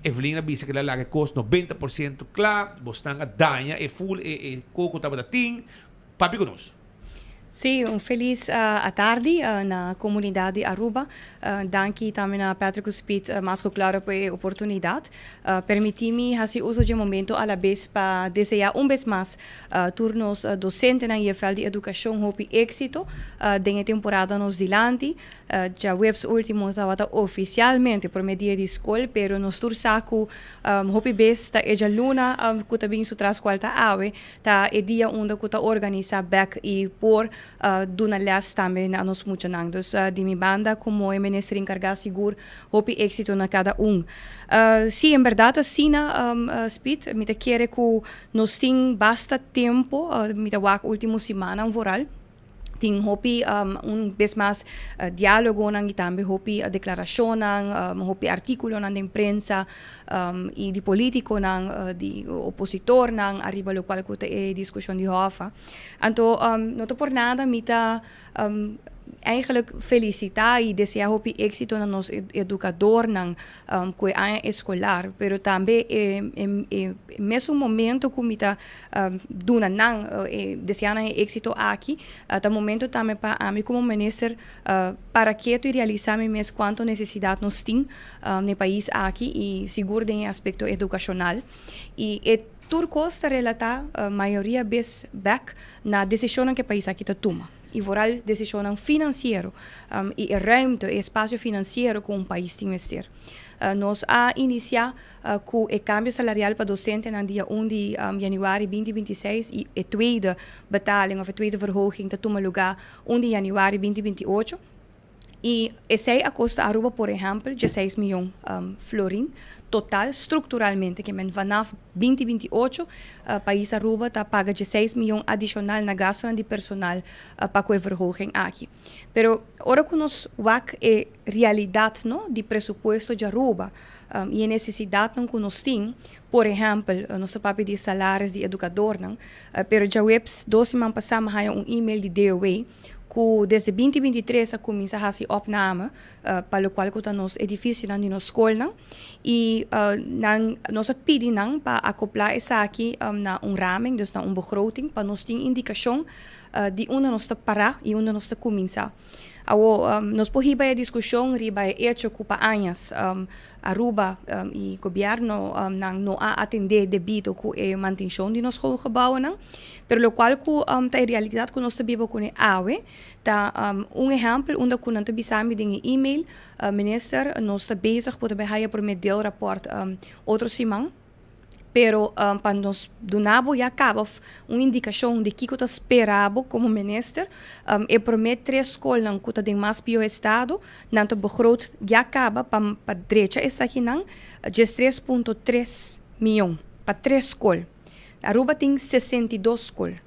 Evelyn a bisa ku el a laga e kos 90% kla, bosnan a daña e ful e e koko tabata tin. Papia ku nos. Sí, un felis atardi na komunidat di Aruba. Danki tambe na Patrick ku Speed mas ku klaro pa e oportunidat. Permití mi hasi uso dje momento alabes pa deseá un bes mas tur nos dosentenan i e vèlt di edukashon hopi éksito den e temporada nos dilanti. Djaweps ultimo tabata oficialmente prome dia di scol, pero nos tur sa cu hopi bes ta e djaluna cu ta bin su tras cual ta awe, ta e dia unda cu ta organisa bek y por duna les tambe na nos muchanan. Dus di mi banda como e minister encarga sigur hopi exito na cada un. Si, en berdad asina Speed, mi ta kere cu nos tin basta tempo, mi ta wak ultimo simannan vooral. Tin hopi un bes mas dialogonan y tambe hopi declaracionnan, hopi articulonan den prensa y di politiconan, di opositornan ariba locual cu ta e discusion di Hoffa. Anto no ta por nada mi ta eigenlijk felicita y desea hopi exito na nos educadornan cu e aña escolar, pero tambe e mesun momento cu mi ta duna nan e desea nan e exito aki, ta momento tambe pa ami como minister para keto y realisa mi mes cuanto necesidad nos tin na e pais aki y sigur den e aspecto educacional. Y e tur cos ta relata mayoria bes bek na decisionnan cu e pais aki ta tuma. Y vooral decisionnan financiero y e ruimte, e espacio financiero cu un pais tin mester. Nos a inicia cu e cambio salarial pa docentenan dia un di januari binti 26 y e tweede betaling of e tweede verhoging ta tuma lugar un di januari binti 28. Y esey a costa Aruba por ehempel dieseis miyon florin total structuralmente, ke men vanaf binti 28 pais Aruba ta paga dieseis miyon adicional na gastonan di personal pa cu e verhoging aki. Pero ora cu nos wak e realidad no di presupuesto di Aruba y e necesidadnan cu nos tin, por ehempel nos ta papia di salaris di educadornan, pero djaweps dos siman pasa mi haya un email di DOW cu desde binti 23 a cuminsa haci opname pa locual cu ta nos edificionan di nos scolnan y nan nos a pidi nan pa acopla esaki na un raming, dus na un begroting pa nos tin indicacion di unda nos ta para y unda nos ta cuminsa. Awo nos por hiba e discusion riba e hecho cu pa añas Aruba y gobierno nan no a atende debido cu e mantencion di nos schoolgebouwennan, pero locual cu ta e realidad cu nos ta biba cune awe ta un ehempel unda cu nan ta bisa mi den e email, Minister nos ta bezig por ta bay haya prome deelrapport otro siman. Pero pa nos duna bo ya caba of un indicacion di kico ta spera bo como minister, e prome tres scolnan cu ta den mas pio estado, nan ta begroot ya caba pa pa drecha esakinan, 13.3 miyon pa tres scol. Aruba tin 62 scol.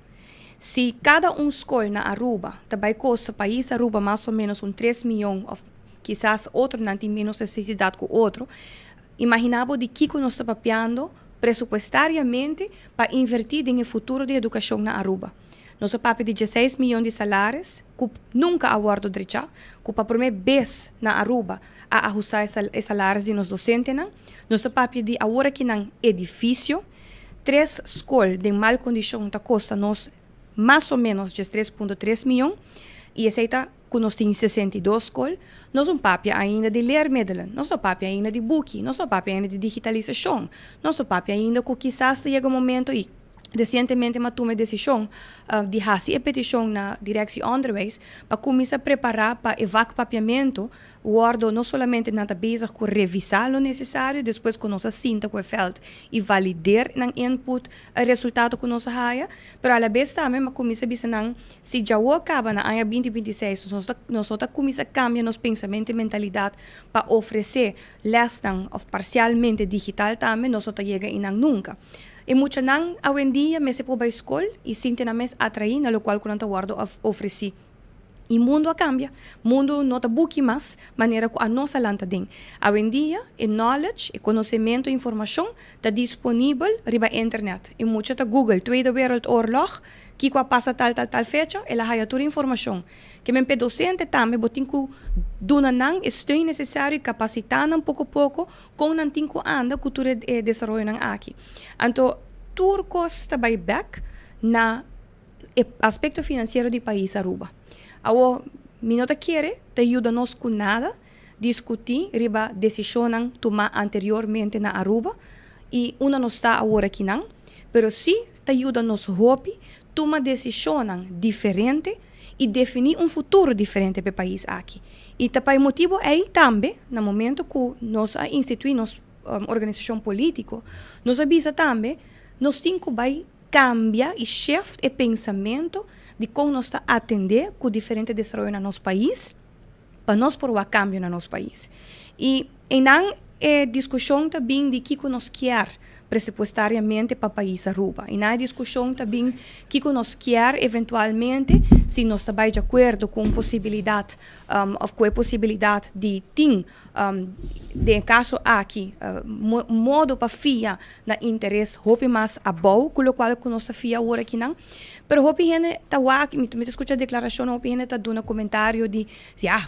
Si cada un scol na Aruba ta bay costa pais Aruba mas o menos un tres miyon of kisas otronan tin menos necesidad cu otro, Imaginá bo di kiko nos ta papiando presupuestariamente pa invertí den e futuro di edukashon na Aruba. Nos a papia di dieseis miyon di salaris ku nunka a wòrdu drechá, ku pa promé bes na Aruba a ahustá e salaris di nos dosentenan. Nos ta papia di awor aki nan edifisio. Tres skol den mal kondishon ta kosta nos mas o ménos 13.3 miyon i esei ta ku nos tin 62 skol, nos no papia ainda di leermiddelen, nos no papia ainda di buki, nos no papia ainda di digitalisashon, nos no papia ainda ku kisas ta yega un momento i resientemente mi a tuma e desishon di hasi e petishon na Directie Onderwijs pa kuminsá prepará pa e vak papiamentu Wordo no solamente nan ta bezig cu revisa lo necesario despues cu nos a sinta cu e veld y valideer nan input e resultado cu nos a haya, pero alabes tambe mi a cuminsa bisa nan si djawo a caba na aña 2026 nos ta nos no ta cuminsa cambia nos pensamento y mentalidad pa ofrece lesnan of parcialmente digital tambe nos no ta yega eynan nunca. E muchanan awendia mester por bay scol y sinti nan mes atrai na locual cu nan ta wordo ofreci. I mundu a kambia. Mundu no ta buki mas manera ku anos a lanta den. Awendia e knowledge, e konosementu, e informashon ta disponibel riba internet. E mucha ta google Tweede Wereldoorlog, kiko a pasa tal tal tal fecha, el a haya tur informashon. Ke men p'e dosente tambe bo tin ku duna nan e steun nesesario i kapasitá nan poko poko kon nan tin ku anda ku tur e desaroyonan aki. Anto tur kos ta bai bèk na. e aspecto financiero di pais Aruba. Awo mi no ta kere ta yuda nos cu nada discuti riba decisionnan tuma anteriormente na Aruba y unda nos ta awor akinan, pero si ta yuda nos hopi tuma decisionnan diferente y defini un futuro diferente pa e pais aki. Y ta pa e motibo ey tambe na momento cu nos a institui nos organisacion politico, nos a bisa tambe nos tin cu bay Cambia y shift e pensamento di con nos ta atende cu diferente desaroyo na nos pais pa nos por wak cambio na nos pais. Y eynan e discusion ta bin di kico nos kier presupuestariamente pa pais Aruba. Eynan e discusion ta bin kico nos kier eventualmente si nos ta bay di acuerdo cu un posibilidad of cu e posibilidad di tin Den e kaso aki, modo pa fia na interes hopi mas abou ku lokual ku nos ta fia awor akinan. Pero hopi hende ta wak, mi ta skucha deklarashonnan, hopi hende ta duna komentario di, ya,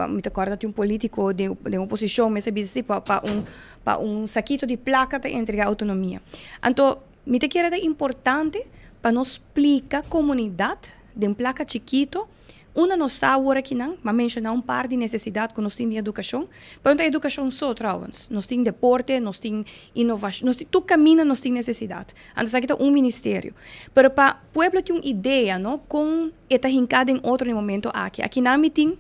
mi ta kòrda tin un polítiko den oposishon mes a bisa si pa un pa un sakito di plaka ta entregá outonomia. Anto mi ta kere ta importante pa nos splika komunidat den plaka chikito, Unda nos ta awor akinan, m'a menshoná un par di nesesidat ku nos tin den edukashon, pero no ta edukashon so trouwens. Nos tin deporte, nos tin inovashon, nos tin tur kaminda nos tin nesesidat. Anto esaki ta un ministerio. Pero pa pueblo tin un idea, no, kon e ta hinká den otro den e momento aki. Akinan mi tin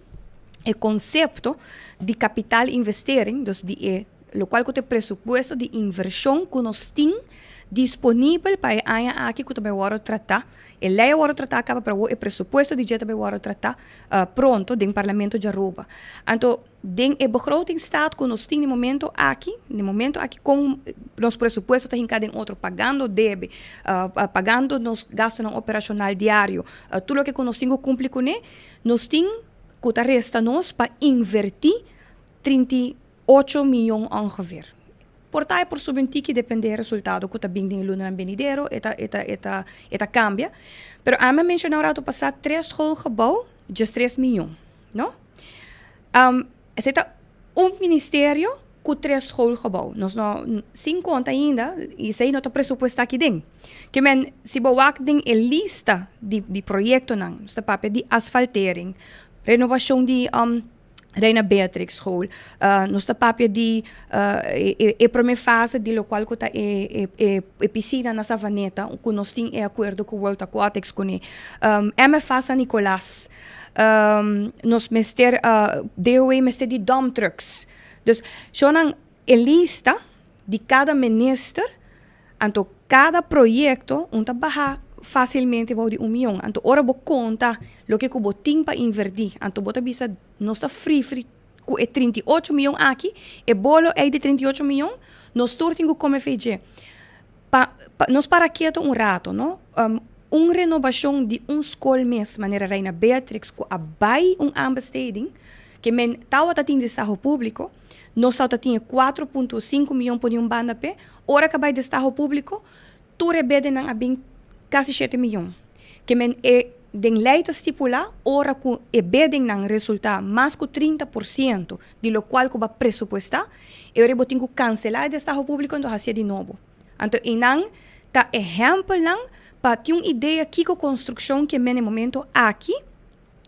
e konsepto di kapitaal investering, dus di e lokual ku ta e presupuesto di invershon ku nos tin disponibel pa e aña aki ku ta bai wòrdu tratá. E lei a wòrdu tratá kaba pero awor e presupuesto di dje ta bai wòrdu tratá pronto den Parlamento djaruba. Anto den e begrotingstaat ku nos tin den momento aki, den momento aki kon nos presupuesto ta hinká den otro pagando debe, pagando nos gastunan operashonal diario, tur loke ku nos tin ku kumpli kuné, nos tin ku ta resta nos pa invertí 38 miyon ongeveer. Por ta e por subi un tiki depende e resultado ku ta bin den e lunanan benidero, e ta e ta e ta e ta kambia. Pero ami a menshoná un ratu pasá tres schoolgebouw djes tres miyon, no? Esei ta un ministerio ku tres schoolgebouw. Nos no sin konta ainda i esei no ta presupuestá aki den. Ke men si bo wak den e lista di di proyektonan, nos ta papia di asfaltering, renobashon di Reina Beatrix School. Nos ta papia di e prome fase di locual cu ta e piscina na Savaneta cu nos tin e acuerdo cu World Aquatics cune. MFA San Nicolas, nos mester, DOW mester di dump trucks. Dus, shownan e lista di cada minister. Anto kada proyekto un ta baha fásilmente bou di un mion. Anto ora bo konta loke ku bo tin pa invertí, anto bo ta bisa nos ta frifri ku e 38 mion aki, e bolo ei di 38 mion, nos tur tin ku kome fei dje. Pa pa nos para keto un rato, no? Un renobashon di un skol mes, manera Reina Beatrix ku a bai un aanbesteding, ke men tawata tin destaho públiko, nos tawata tin e 4.5 mion pone un banda p'e, ora ku a bai destaho públiko, tur e bedenan a bin kasi shete mion. Ke men e den lei ta stipulá ora ku e bedennan resultá mas ku 30% di lokual ku bo a presupuestá, e ora bo tin ku kanselá e destaho públiko anto hasié di nobo. Anto einan ta ehèmpelnan pa tin un idea kiko konstrukshon ke men e momento aki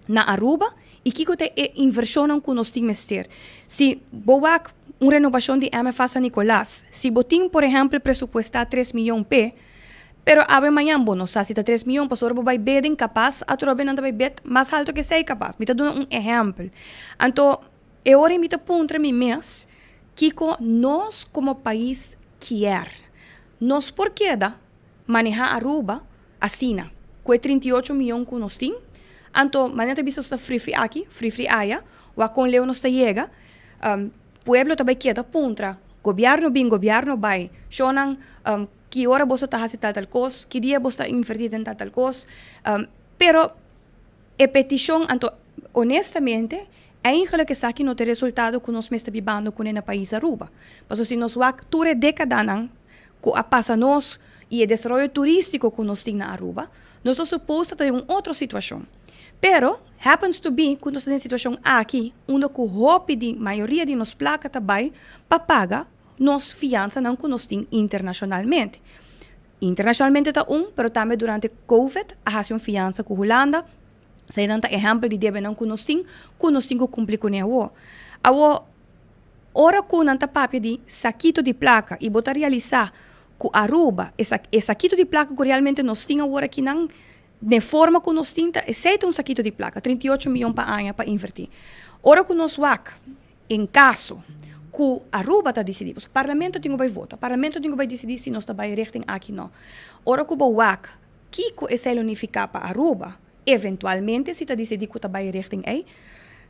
na Aruba i kiko ta e invershonnan ku nos tin mester. Si bo wak un renobashon di MFA San Nicolas, si bo tin por ehèmpel presupuestá tres miyon p'e, pero awe mañan bo no sa si ta tres miyon pasobra bo bai beden kapas atrobe nan ta bai bed mas haltu ke esei kapas. Mi ta duna un ehèmpel. Anto e ora ei mi ta puntra mi mes kiko nos komo pais kier. Nos por keda manehá Aruba asina, ku e 38 miyon ku nos tin. Anto, manera ta bisa nos ta frifri aki, frifri aya, wak kon leu nos ta yega. Pueblo ta bai keda puntra, gobièrnu bin, gobièrnu bai, shownan ki ora boso ta hasi tal tal kos, ki dia boso ta invertí den tal tal kos. Pero e petishon, anto honestamente, eigenlijk esaki no ta e resultado ku nos mester bibando kuné na pais Aruba. Pasobra si nos wak tur e dekadanan ku a pasa nos i e desaroyo turístiko ku nos tin na Aruba, nos ta supos ta ta den un otro situashon. Pero, happens to be ku nos ta den situashon aki unda ku hopi di mayoria di nos plaka ta bai pa paga nos fiansanan ku nos tin internashonalmente. Internashonalmente ta un, pero tambe durante Covid a hasi un fiansa ku Hulanda. Eseinan ta ehèmpel di debenan ku nos tin, ku nos tin ku kumpli kuné awor. Awor, Ora ku nan ta papia di sakito di plaka i bo ta realisá ku Aruba e e sakito di plaka ku realmente nos tin awor akinan den forma ku nos tin ta esei ta un sakito di plaka, 38 miyon pa aña pa invertí. Ora ku nos wak en kaso ku Aruba ta disidí, pasobra parlamento tin ku bai vota, parlamento tin ku bai disidí si nos ta bai richting aki no. Ora ku bo wak kiko esei lo nifiká pa Aruba, Eventualmente si ta disidí ku ta bai richting ei,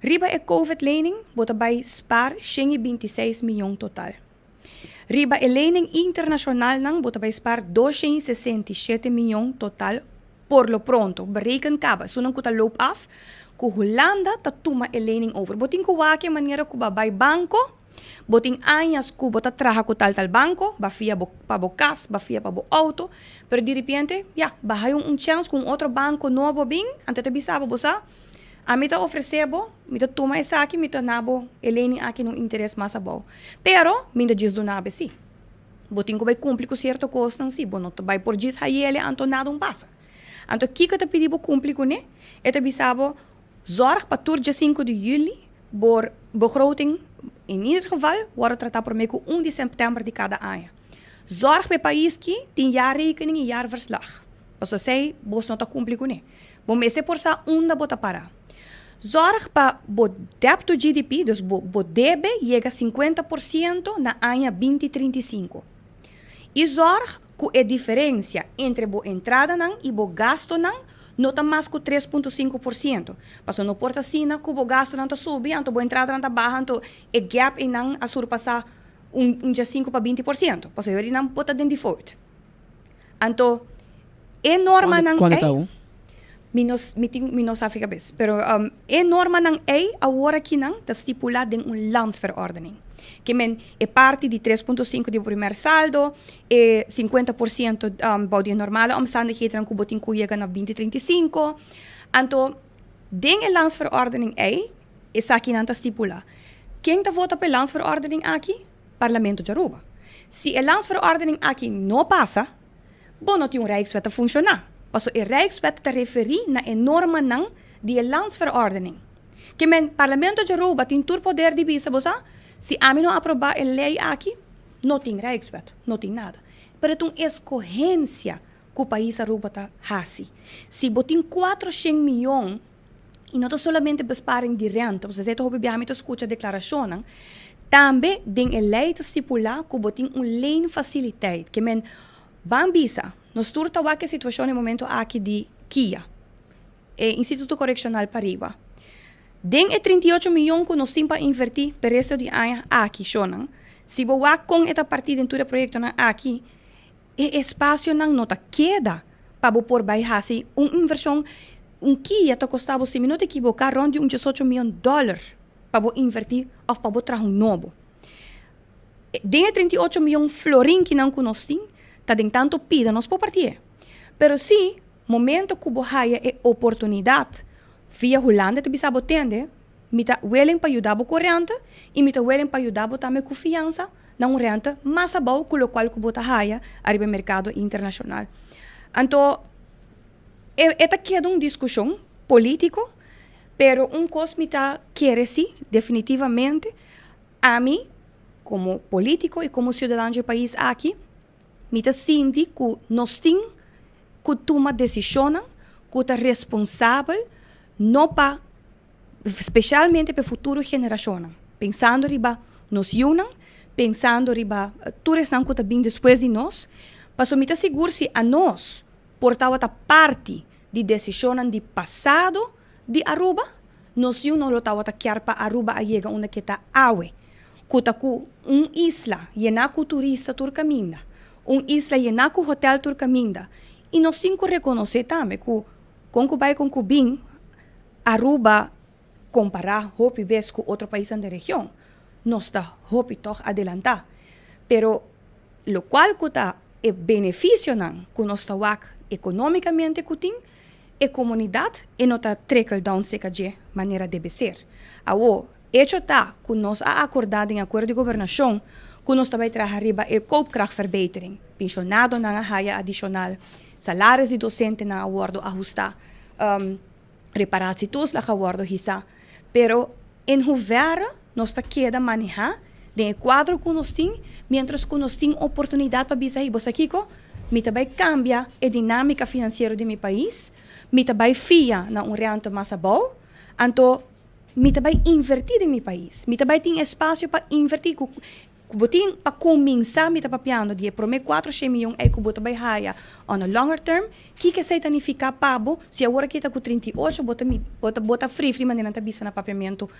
riba e covid lening bo ta bai spaar 126 miyon total. Riba e lening internashonalnan bo ta bai spaar 267 miyon total por lo pronto. Bereken kaba, esunnan ku ta loop af, ku Hulanda ta tuma e lening over. Bo tin ku wak e manera ku bo a bai banko. Bo tin añas ku bo ta traha ku tal tal banko, ba fia bo pa bo kas, ba fia pa bo outo, pero diripiente, ya, ba haña un chèns ku un otro banko nobo bin, anto e ta bisa bo, bo sa, ami ta ofresé bo, mi ta tuma esaki, mi ta na bo e lening aki na un interes mas abou. Pero, mi ta djis duna bo esei. Bo tin ku bai kumpli ku sierto kosnan si, bo no ta bai por djis hayele anto nada un pasa. Anto kiko e ta pidi bo kumpli kuné? E ta bisa bo, Zorg pa tur dje sinku di juli bor begroting in ieder geval worde tratá promé ku un di sèptèmber di kada aña. Zorg pa e pais ki tin jaarrekening i jaarverslag, pasobra esei bos no ta kumpli kuné. Bo mester por sa unda bo ta pará. Zorg pa bo debt to GDP, dus bo bo debe yega 50% na aña 2035. I zorg ku e diferensia entre bo entradanan i bo gastonan no ta mas ku 3.5%. Pasobra no por ta asina ku bo gastonan ta subi anto bo entradanan ta baha anto e gap einan a surpasá un un dje sinku pa 20%. Pasobra yori nan bo ta den default. Anto e normanan Kuantu ei ta awo? mi no mi tin mi no sa fika bes pero e normanan ei awor akinan ta stipulá den un landsverordening. Ke men e parti di 3.5 di bo primer saldo, e 50% bou di e normale omstandighedennan ku bo tin ku yega na 2035. Anto den e landsverordening ei esakinan ta stipulá. Ken ta vota pa e landsverordening aki? Parlamento di Aruba. Si e landsverordening aki no pasa, bo no tin un Rijkswet ta funshoná, pasobra e Rijkswet ta referí na e normanan di e landsverordening. Ke men, Parlamento di Aruba tin tur poder di bisa, bo sa, si ami no aprobá e lei aki, no tin Rijkswet, no tin nada. Pero ta un eskohensia ku pais Aruba ta hasi. Si bo tin 400 miyon, i no ta solamente besparing di renta, pasobra esei ta hopi biaha mi ta skucha deklarashonnan, tambe den e lei ta stipulá ku bo tin un leenfaciliteit, ke men. Ban bisa, nos tur ta wak e situashon e momento aki di kia, e Instituto Korekshonal pariba. Den e 38 miyon ku nos tin pa invertí p'e resto di aña aki, shonnan, si bo wak kon e ta partí den tur e proyektonan aki, e espasionan no ta keda pa bo por bai hasi un invershon. Un kia ta kosta bo, si mi no ta ekiboká, rònt di un diesocho miyon dòler pa bo invertí òf pa bo traha un nobo. Den e 38 miyon florin kinan ku nos tin, ta den tantu pida nos por partié. Pero si, momento ku bo haya e oportunidat via Hulanda ta bisa bo tende, mi ta willing pa yuda bo ku rente i mi ta willing pa yuda bo tambe ku fiansa na un rente mas abou ku lokual ku bo ta haya ariba e merkado internashonal. Anto e e ta keda un diskushon polítiko, pero un kos mi ta kere si definitivamente, Ami, komo polítiko i komo siudadano dje pais aki, mi ta sinti ku nos tin ku tuma desishonnan ku ta responsabel no pa, speshalmente pa e futuro generashonnan, pensando riba nos yunan, pensando riba tur esnan ku ta bin despues di nos, pasobra mi ta sigur si anos por tabata parti di desishonnan di pasado di Aruba, Nos yu no lo tabata kier pa Aruba a yega unda ke ta awe, ku ta ku un isla yená ku turista tur kaminda, un isla yená ku hotel tur kaminda. I nos tin ku rekonosé tambe ku kon ku bai kon ku bin, Aruba kompará hopi bes ku otro paisnan den region, nos ta hopi tòg adelantá. Pero lokual ku ta e benefisionan ku nos ta wak ekonómikamente ku tin, E komunidat e no ta trickle down seka dje manera debe ser. Awo, echo ta ku nos a akordá den akuerdo di gobernashon ku nos ta bai traha riba e koopkrachtverbetering. Penshonadonan a haya adishonal, salaris di dosentenan a wòrdu ahustá, reparatietoeslag a wòrdu hisá. Pero en hoeverre nos ta keda manehá den e kuadro ku nos tin, miéntras ku nos tin oportunidat pa bisa, hey, bo sa kiko? Mi ta bai kambia e dinámika finansiero di mi pais, mi ta bai fia na un rente mas abou, anto mi ta bai invertí den mi pais, mi ta bai tin espasio pa invertí ku Ku bo tin pa kuminsá mi ta papiando di e promé kuatro shen miyon ei ku bo ta bai haya on a longer term, kiko esei ta nifiká pa bo si awor aki ta ku 38 bo ta mi bo ta bo ta frifri manera nan ta bisa na papiamentu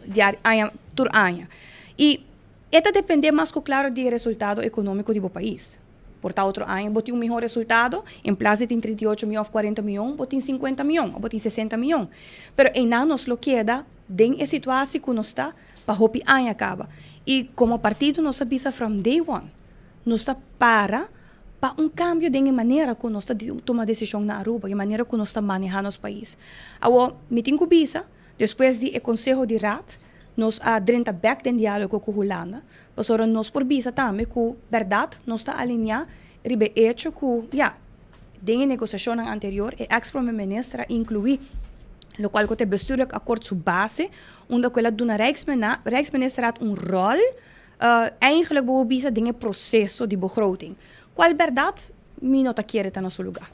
diario aña tur aña. I e ta dependé mas ku klaro di e resultado ekonómiko di bo pais. Por ta otro aña bo tin un mihó resultado, en plas di tin 38 miyon òf 40 miyon bo tin 50 miyon òf bo tin 60 miyon. Pero einan nos lo keda den e situatie ku nos ta pa hopi aña kaba. I komo partido nos a bisa from day one, nos ta para pa un kambio den e manera ku nos ta tuma desishon na Aruba, e manera ku nos ta maneha nos pais. Awor, mi tin ku bisa, despues di e konseho di Raad, nos a drenta bèk den diálogo ku Hulanda, pasobra nos por bisa tambe ku bèrdat nos ta alineá riba e echo ku, ya, Den e negosiashonnan anterior e eks prome minister a inkluí lokual ku ta e bestuurlijk akkoord su base, unda ku el a duna Rijksministerraad un ròl eigenlijk bo por bisa den e proseso di begroting, kual bèrdat mi no ta kere ta na su lugá.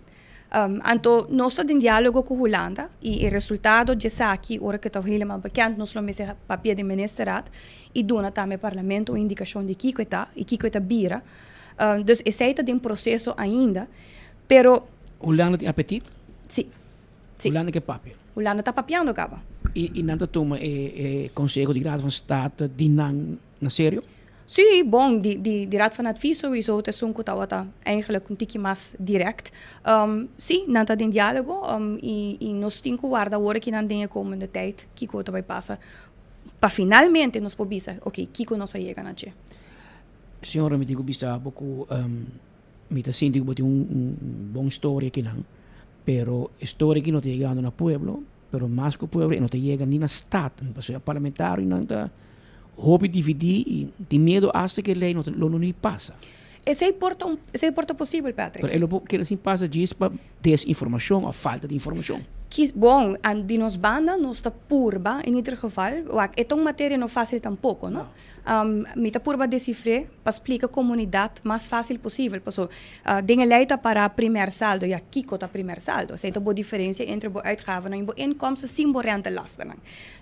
Anto nos ta den diálogo ku Hulanda i e resultado di esaki ora ku ta helemaal bekend nos lo mester papia den ministerraad i duna tambe parlamento un indikashon di kiko e ta i kiko e ta bira. Dus esei ta den proseso ainda, pero. Hulanda tin apetit? Si. Si. Hulanda ke papia? Hulanda ta papiando kaba. I nan ta tuma e konseho di Raad van State di nan na serio? Si, bon, di di Raad van Advies souiso ta esun ku tabata eigenlijk un tiki mas direct. Si, nan ta den dialogo i nos tin ku warda awor aki nan den e komende tijd kiko ta bai pasa pa finalmente nos por bisa, oke, kiko nos a yega na dje. Señora mi tin ku bisa bo ku mi ta sinti ku bo tin un bon storia akinan, pero e storia aki no ta yegando na pueblo, pero mas ku pueblo e no ta yega ni na stat, pasobra e parlamentarionan ta hopi dividí i tin miedu asta ku e lei no ta lo no ni pasa. Esei por ta un esei por ta posibel Patrick. Pero e lo por keda sin pasa djis pa desinformashon òf falta di informashon. Kis, bon, an di nos banda nos ta purba, in ieder geval, wak, e ta un materia no fácil tampoco, no? Mi ta purba descifr'é pa splica comunidad mas fácil posibel, paso den e ley ta para primer saldo, ya kico ta primer saldo? Esey ta bo diferencia entre bo uitgavennan y bo inkomsten sin bo rentelastennan.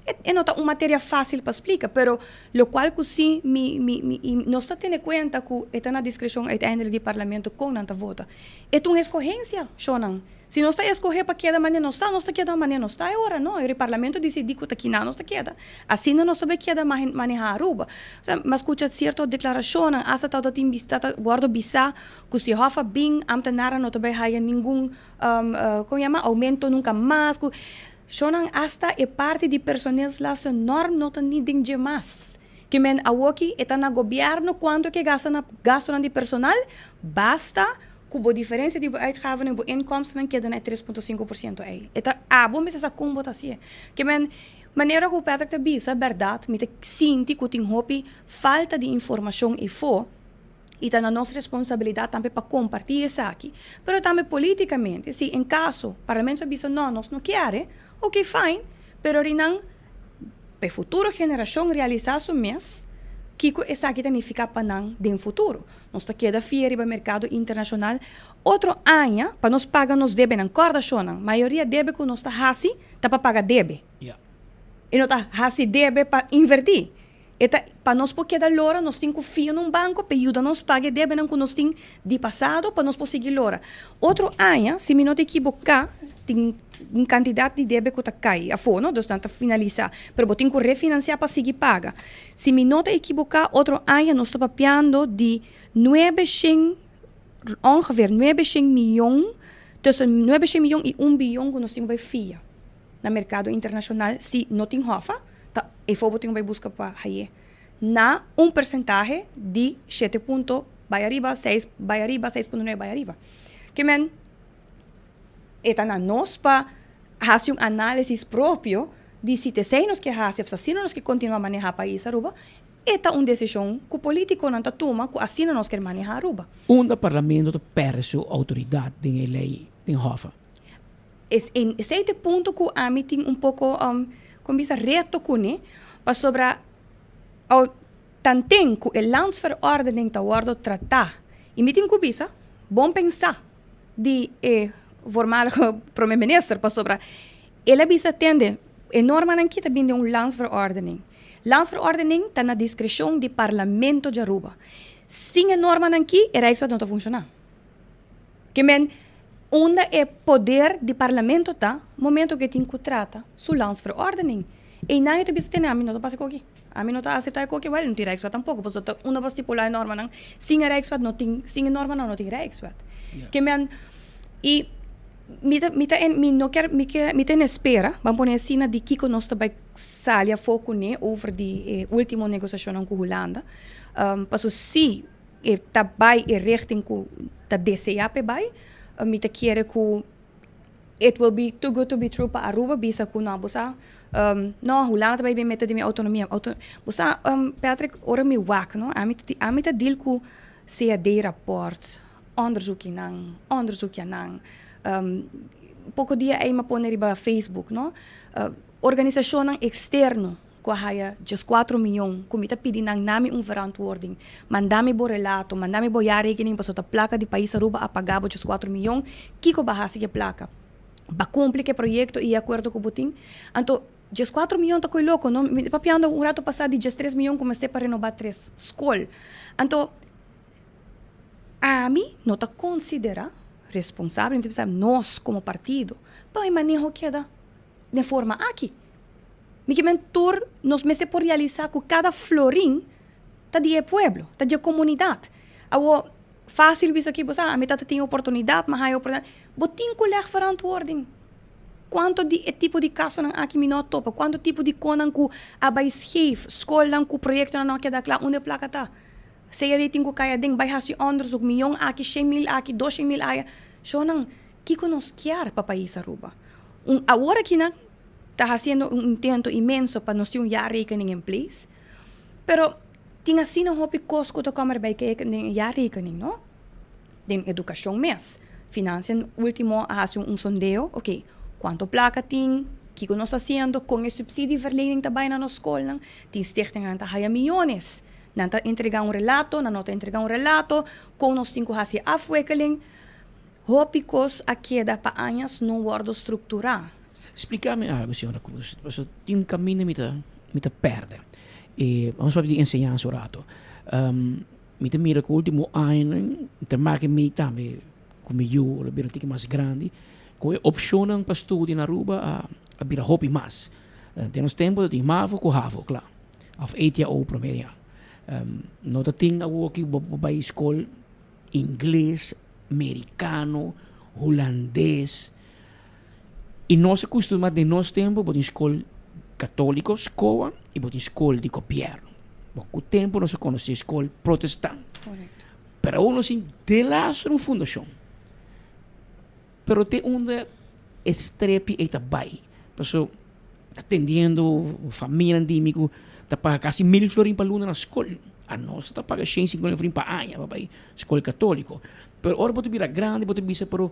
E e no ta un materia fácil pa splica, pero locual cu si mi mi mi y nos ta tene cuenta cu e ta na discrecion uiteindelijk di parlamento con nan ta vota. E ta un escogencia, shownan. Si nos ta escoge pa keda manera nos ta, nos ta keda manera nos ta e ora no. E parlamento dicidi cu ta kina nos ta keda. Asina nos ta bay keda maneha Aruba. Osea, mi a scucha cierto declaracionnan, hasta tabata tin bisa, ta wordo bisa cu si Hof a bin, ambtenarennan no ta bay haya ningun, como yama, aumento nunca mas. Cu, shownan, hasta e parti di personeelslastennorm no ta ni den dje mas. Ke men awoki e ta na gobierno cuanto ke gasta na gastonan di personal, basta Ku bo diferensia di bo uitgavennan i bo inkomstennan keda na e 3.5% ei. E ta abo mester sa kon bo ta hasié. Ke men, manera ku Patrick ta bisa, bèrdat, mi ta sinti ku tin hopi falta di informashon efó i ta na nos responsabilidat tambe pa kompartí esaki. Pero tambe polítikamente, si en kaso parlamento ta bisa no, nos no kier e, oke fine, pero rinan Pa e futuro generashon realisá su mes kiko esaki ta nifiká pa nan den futuro. Nos ta keda fia riba merkado internashonal otro aña pa nos paga nos debenan. Kòrda shonnan, mayoria debe ku nos ta hasi ta pa paga debe. E no ta hasi debe pa invertí. E ta pa nos por keda lora nos tin ku fia na un banko pa e yuda nos paga e debenan ku nos tin di pasado pa nos por sigui lora. Otro aña, si mi no ta ekiboká, tin un kantidat di debe ku ta kai afó, no? Dus nan ta finalisá. Pero bo tin ku refinansiá pa sigui paga. Si mi no ta ekiboká, otro aña nos ta papiando di nuebeshen, ongeveer nuebeshen miyon, tussen nuebeshen miyon i un biyon ku nos tin ku bai fia. Na merkado internashonal si no tin hòfa, ta efo bo tin ku bai buska pa haye na un persentahe di shete punto bai ariba, seis bai ariba, 6.9 bai ariba. Ke men e ta na nos pa hasi un análisis propio di si t'esei nos ke hasi òf si asina nos ke kontinuá manehá pais Aruba, e ta un desishon ku polítikonan ta tuma ku asina nos ker manehá Aruba. Unda parlamento ta pèrdè su outoridat den e lei den hòfa? Es en esei ta e punto ku ami tin un poko kon bisa reto kuné, pasobra au tanten ku e landsverordening ta wòrdu tratá i mi tin ku bisa bon pensá di e voormalige prome minister pasobra el a bisa tende e normanan aki ta bini den un landsverordening. Landsverordening ta na diskreshon di parlamento di Aruba. Sin e normanan aki e Rijkswet no ta funshoná. Ke men unda e poder di parlamento ta momento ke tin ku trata su landsverordening. Einan e ta bisa tene ami no ta pasa e koki. Ami no ta asepta e koki wel no tin Rijkswet tampoco pasobra ta unda bo stipula e normanan sin e Rijkswet no tin sin e normanan no tin Rijkswet. Ke men i mi ta mi ta mi no kier mi ke mi ta en espera ban pone asina di kiko nos ta bai sali afo kune over di e ultimo negosiashonnan ku Hulanda pasobra si E ta bai e richting ku ta desea p'e bai. Mi ta kere ku it will be too good to be true pa Aruba bisa ku no bo sa no Hulanda ta bai bin mete den mi autonomia. Bo sa Patrick ora mi wak no ami ami ta deal ku CAD rapport, onderzoeknan, onderzoekjanan. Poko dia ei mi a pone riba Facebook no organisashonnan eksterno. Ku a haya 14 miyon, ku mi ta pidi nan na mi un verantwoording. Manda mi bo relato, manda mi bo jaarrekening pasobra ta plaka di pais Aruba a paga bo 14 miyon, kiko bo a hasi ku e plaka? Bo a kumpli ku e proyekto i e akuerdo ku bo tin? Anto, 14 miyon ta koi loko, no? Mi ta papiando un rato pasá di 13 miyon ku mester pa renobá tres skol. Anto, ami no ta konsiderá responsabel, mi ta bisa nos komo partido, pa e maneho keda den forma aki. Mi ke men tur nos mester por realisa ku kada florin ta di e pueblo, ta di e komunidat. Awo, fásil bisa aki bo sa, ami ta tin oportunidat, mi a haña oportunidat. Bo tin ku leg verantwoording. Kuantu di e tipo di kasonan aki mi no a topa? Kuantu tipo di konan ku a bai scheef, skolnan ku proyektonan no a keda kla, unda e plaka ta? Sea di tin ku kai aden, bai hasi onderzoek, miyon aki, 100.000 aki, 200.000 aya. Shownan, kiko nos kier pa pais Aruba? Un awor akinan ta haciendo un intento inmenso pa nos tin un jaarrekening in place, pero tin asina hopi cos cu ta come erbij kijken den e jaarrekening, no? Den educacion mes. Financiën ultimo a haci un sondeo, ok, Cuanto placa tin, kico nos ta haciendo, con e subsidieverlening ta bay na nos scolnan. Tin stichtingnan ta haya miyones. Nan ta entrega un relato, nan no ta entrega un relato, con nos tin cu haci e afwikkeling. Hopi cos a keda pa añas no wordo structura. Splica mi algo, señora Cruz, pasobra tin un caminda mi ta mi ta perde. E vamos papia di enseñansa un rato. Mi ta mira cu ultimo añanan ta maki mi tambe cu mi yu lo bira un tiki mas grandi, cu e opcionnan pa studia na Aruba a a bira hopi mas. Den nos tempo ta tin mavo cu havo, cla, of ETO prome ya. No ta tin awoki bo por bay scol ingles, mericano, hulandes. Y nos a custuma den nos tempo bo tin scol catolico, SCOA, y bo tin scol di gobierno. Bo cu tempo nos a conoce scol protestant. Correcto. Pero awor nos tin delas un fundacion. Pero te unda e strepi ey ta bay? Paso atendiendo familianan di mi cu ta paga casi mil florin pa luna na scol. Anos ta paga shen cincuenta florin pa aña pa bay scol catolico. Pero ora bo ta bira grandi bo ta bisa pero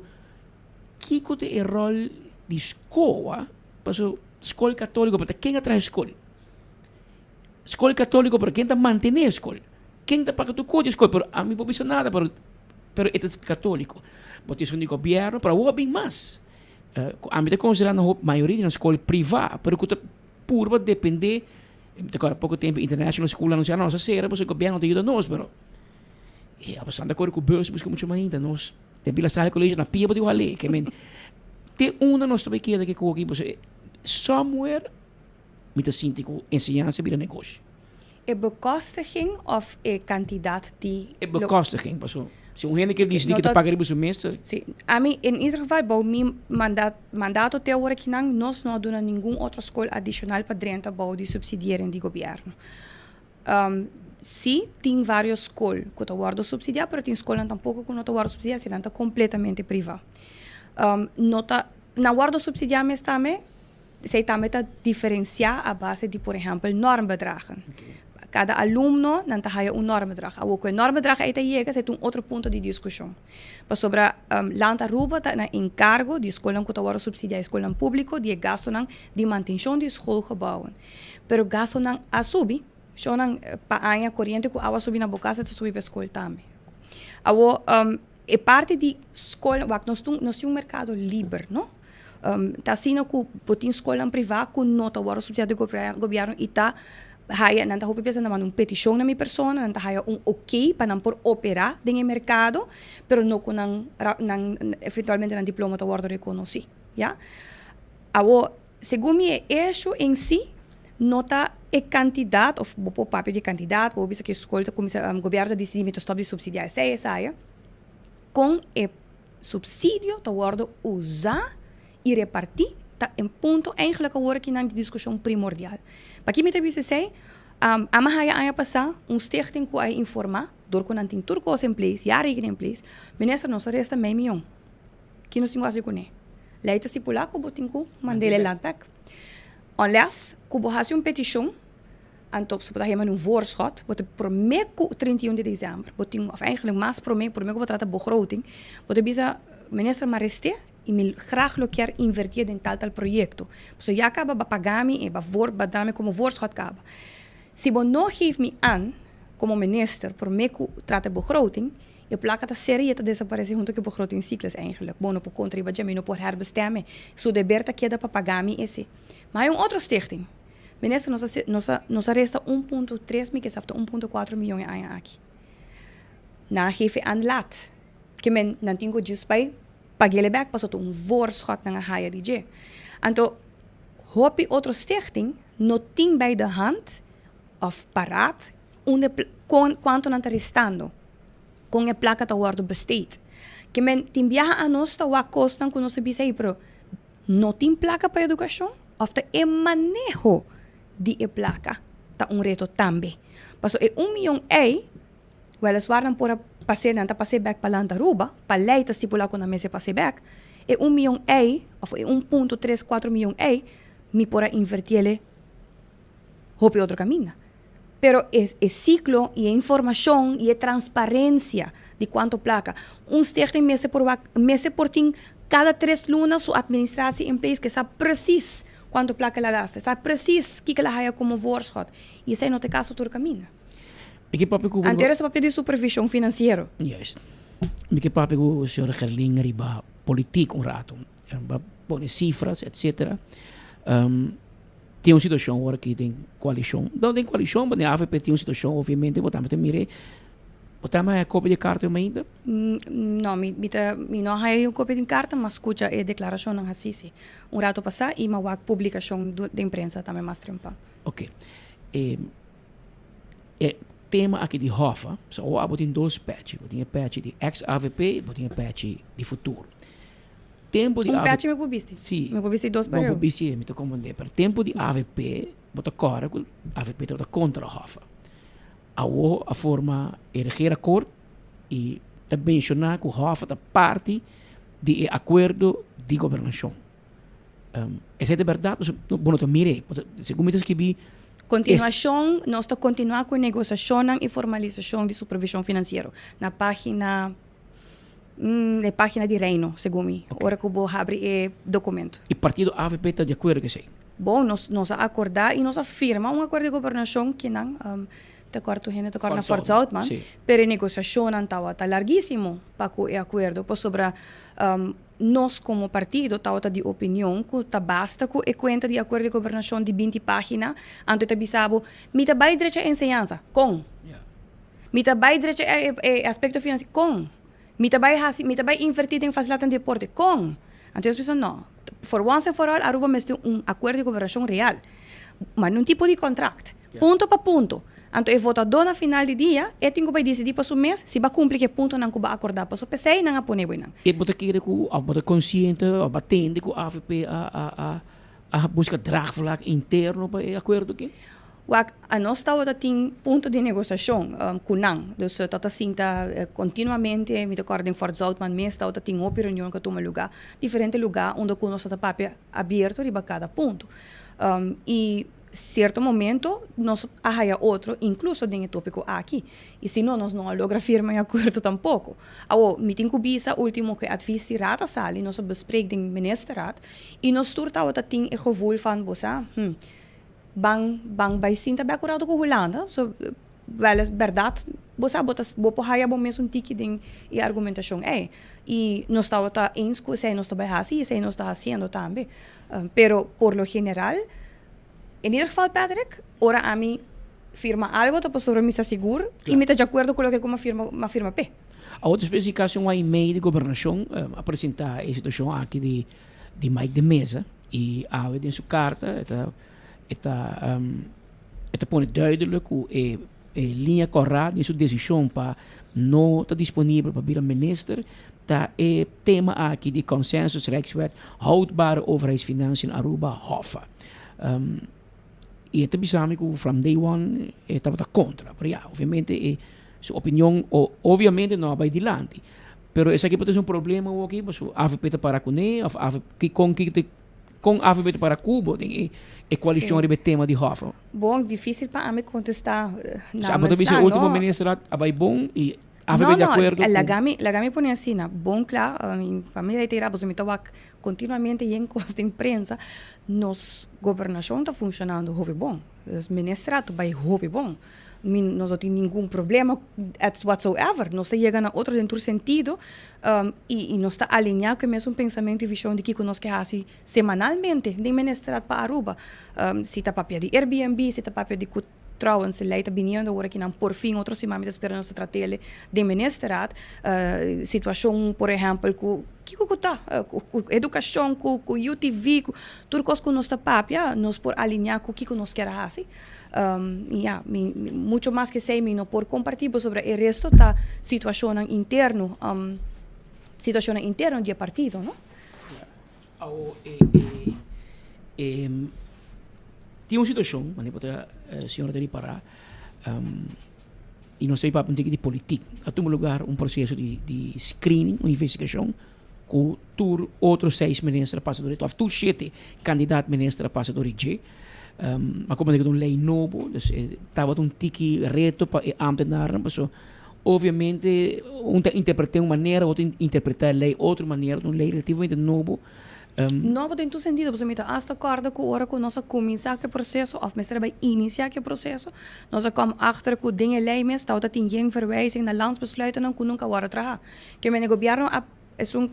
kico ta e rol di SCOA? Paso scol catolico pero ta ken a traha e scol? Scol catolico pero ken ta mantene e scol? Ken ta paga tur cos di e scol? Pero ami por bisa nada pero pero e ta catolico. Bo tin esun di gobierno pero awor a bin mas. Cu ami ta considera na hopi mayoria di nan scol priva pero cu ta purba depende mi ta acorda poco tempo international school a anuncia nos a cera pasobra gobierno no ta yuda nos pero e abasan ta core cu bus busca mucho mainta nos den Villa Sal College na pia bo tin wale ke men te unda nos ta bay keda ke cu aki pasobra somewhere mi ta sinti cu enseñansa bira negoshi. E bekostiging of e kantidat di. E bekostiging, paso si un hende ke disidí ke ta paga riba su mes ta. Si, ami in ieder geval bou mi manda mandato te awor akinan nos no a duna ningun otro skol adishonal pa drenta bou di subsidiering di gobièrnu. Si tin varios skol ku ta wòrdu subsidiá pero tin skolnan tampoko ku no ta wòrdu subsidiá si nan ta kompletamente privá. No ta nan wòrdu subsidiá mes tambe. Esei tambe ta diferenciá a base di, por ehempel, normbedragen. Cada alumno nan ta haya un normbedrag. Awor cu e normbedrag ei ta yega, esei ta un otro punto di discusion. Pasobra Land Aruba ta na encargo di scolnan cu ta worde subsidia, e scolnan publico, di e gastonan di mantencion di schoolgebouwen. Pero gastonan a subi. Shownan pa aña coriente cu awa subi na bo casa ta subi pa e scol tambe. Awor e parti di scol, wak nos tin nos tin un mercado liber, no? Ta asina ku bo tin skolnan privá ku no ta wòrdu supsidiá di gobièrnu i ta haya, nan ta hopi bes nan ta manda un petishon na mi persona, nan ta haya un oké pa nan por operá den e merkado, pero no ku nan nan eventualmente nan diploma ta wòrdu rekonosí, ya. Awor, segun mi e esho en si no ta e kantidat òf bo por papia di kantidat, bo por bisa ku e skol ta kuminsá, gobièrnu ta disidí mi ta stòp di supsidiá esei, esaya, kon e Subsidio ta wordo usa y reparti ta en punto eigenlijk awor aki nan di discusion primordial. Paki mi ta bisa esey? Ama haya aña pasa un stichting cu a informa door cu nan tin tur cos in place, ya rekening in place, minister nos a resta mei miyon. Ki nos tin cu haci cune? Ley ta stipula cu bo tin cu mand'el e land bek. Unless cu bo haci un peticion. Anto bo ta hema un voorschot, bo ta prome ku 31 di december, bo tin, of eigenlijk mas prome, prome ku bo trata begroting, bo ta bisa minister ma reste y mi graag lo kier inverti den tal tal proyecto. Pasobra ya caba ba paga mi y ba voor, ba dami como voorschot caba. Si bo no geef mi an como minister prome ku trata begroting, e placa ta sera y e ta desaparece hunto ku e begrotingscyclus eigenlijk. Bo no por contra riba dje, mi no por herbestemme. Su deber ta keda pa paga mi ese. Ma hay un otro stichting. Minister, nos a nos a nos a resta un punto tres mi ke sa ta un punto kuatro miyon e aña aki. Nan a geef e aan laat. Ke men nan tin ku djis bai pag'el e bek pasobra ta un voorschot nan a haya di dje. Anto hopi otro stichting no tin bij de hand of paraat unda e kon kuantu nan ta restando, kon e plaka ta wòrdu besteed. Ke men tin biaha anos ta wak kosnan ku nos ta bisa ei pero No tin plaka pa edukashon òf ta e maneho di e plaka ta un reto tambe. Pasobra e un miyon ei, wèleswar nan por a pas'é, nan ta pas'é bèk pa Land Aruba, pa lei ta stipulá ku nan mester pas'é bèk, e un miyon ei òf e un punto tres kuatro miyon ei, mi por a invertiel e hopi otro kaminda. Pero e e siklo i e informashon i e transparensia di kuantu plaka un stichting mester por wak mester por tin. Kada tres luna su administratie in place ku e sa precies kuantu plaka el a gasta, e sa precies kiko el a haya komo voorschot. I esei no ta e kaso tur kaminda. Mi ke papia ku. Anterior sa papia di supervision finansiero. Juist. Mi ke papia ku señora Gerlin riba politiek un rato. Riba pone sifras etcetera. Tin un situacion ora ki den coalicion, no den coalicion, pero den avp tin un situacion obviamente bo tambe ta mira bo tambe haya copia di e carta yo mainta? No, mi mi ta mi no a haya un copia di carta, m'a scucha e declaracionnan haci si un rato pasa y m'a wak publicacion den prensa tambe mas trempa. Ok. E e tema aki di Hoffa, so awo abo tin dos pechi, bo tin e pechi di ex avp, bo tin e pechi di futuro. Tempo di Un pechi mi por bisti. Si. Mi por bisti dos pareu. Bo por bisti, mi ta comprende. Pero tempo di avp, bo ta kòrda ku avp tabata kontra Hoffa. Awo a forma e regeerakkoord i ta menshoná ku Hoffa ta parti di e akuerdo di gobernashon. Esei ta bèrdat? Pasobra bo no ta mir'é. Segun mi ta skibí. Kontinuashon, Nos ta kontinuá ku e negosiashonnan i formalisashon di supervishon finansiero na página. E pagina di Reino, segun mi, ora ku bo habri e dokumento. E partido avp ta di akuerdo ku esei? Bon, nos nos a akordá i nos a firma un akuerdo di gobernashon kinan ta kòrda tur hende ta kòrda na Fort Zoutman, pero e negosiashonnan tabata largísimo pa ku e akuerdo pasobra nos komo partido tabata di opinion ku ta basta ku e kuenta di akuerdo di gobernashon di binti pagina, anto e ta bisa bo, mi ta bai drecha enseñansa, kon? Mi ta bai drecha e e aspecto financiero, con? Mi ta bai haci, mi ta bai inverti den facilidadnan di deporte, con? Anto ellos bisa no, for once and for all Aruba mester un acuerdo di cooperacion real, ma no un tipo di contract, punto pa punto. Anto e votador na final di dia e tin cu bai dicidi pa su mes si ba cumpli cu e puntonan cu ba acorda, pasobra p'esey nan a pone bo einan. E bo ta kere cu of bo ta consciente of bo a tende cu avp a a a a busca draagvlak interno pa e acuerdo aki? Wak, anos tabata tin punto di negosiashon ku nan. Dus ta ta sinta kontinuamente, mi ta kòrda den Fort Zoutman mes tabata tin hopi reunion ku a tuma lugá, diferente lugá unda ku nos ta ta papia abierto riba kada punto. I sierto momento nos a haya otro inkluso den e tópiko aki. I si no, nos no a logra firma e akuerdo tampoko. Awor, mi tin ku bisa último ku e advis di raad a sali, nos a bespreek den ministerraad i nos tur tabata tin e gevoel van, bo sa, hm, Ban ban bai sinta bek un rato ku Hulanda, so wèl es bèrdat bo sa bo ta bo por haya bo mes un tiki den e argumentashon ei. I nos tabata eens ku esei nos ta bai hasi i esei nos ta hasiendo tambe. Pero por lo general, en ieder geval Patrick, ora ami firma algo ta pasobra mi sa sigur i mi ta djakuerdo ku loke ku mi a firma mi a firma p'e. Awor despues di kasi un aña i mei di gobernashon a presentá e situashon aki di di Mike de Meza y awe den su carta e ta e ta e ta pone duidelijk cu e e linea cora den su decision pa no ta disponibel pa bira minister ta e tema aki di consensus Rijkswet houdbare overheidsfinanciën Aruba Hoffa. Y e ta bisa mi cu from day one e tabata contra pero ya obviamente e su opinion obviamente no a bay dilanti. Pero esaki por ta un problema awoki pasobra avp ta para kuné of avp ki kon ki ta kon avp ta para ku bo den e e koalishon riba e tema di hòf. Bon, difísil pa ami kontestá namens nan, no. Abo ta bisa e último minister a bai bon i avp di akuerdo ku. No, no, laga mi laga mi pone asina, bon kla, pa mi reiterá pasobra mi ta wak kontinuamente yen kos den prensa, nos gobernashon ta funshonando hopi bon, dus minister ta bai hopi bon. Mi nos no tin ningun problema at whatsoever. Nos ta yega na otro den tur sentido y nos ta alinea cu e mesun pensamento y vision di kico nos ke haci semanalmente den Ministerat pa Aruba. Si ta papia di Airbnb, si ta papia di cu trouwens e ley ta biniendo awor akinan por fin otro siman mi ta spera nos ta tratele den Ministerat. Situacion por ehempel cu kico cu ta cu educacion, cu UTV, cu tur cos cu nos ta papia nos por alinea cu kico nos kier a haci. Ya, mi, mucho mas ke esei mi no por kompartí pasobra e resto ta situashonnan interno, situashonnan interno di e partido, no? Awo e e tin un situashon, manera bo ta señora ta ripará, i nos ta papia un tiki di politik. A tuma lugar un proseso di di screening, un investigashon ku tur otro seis minister a pasa dor di, òf tur shete kandidat minister a pasa dor di dje. A komprende ku ta un lei nobo, dus e tabata un tiki reto pa e ámtenarnan pasobra Obviamente un ta interpreta un manera, otro interpreta e ley otro manera, un ley relativamente nobo. Nobo den tur sentido, pasobra mi ta hasta corda cu ora cu nos a cuminsa cu e proceso of mester a bay inicia cu e proceso, nos a kom achter cu den e ley mes tabata tin yen verwijzing na landsbesluitennan cu nunca a wordo traha. Ke men e gobierno a esun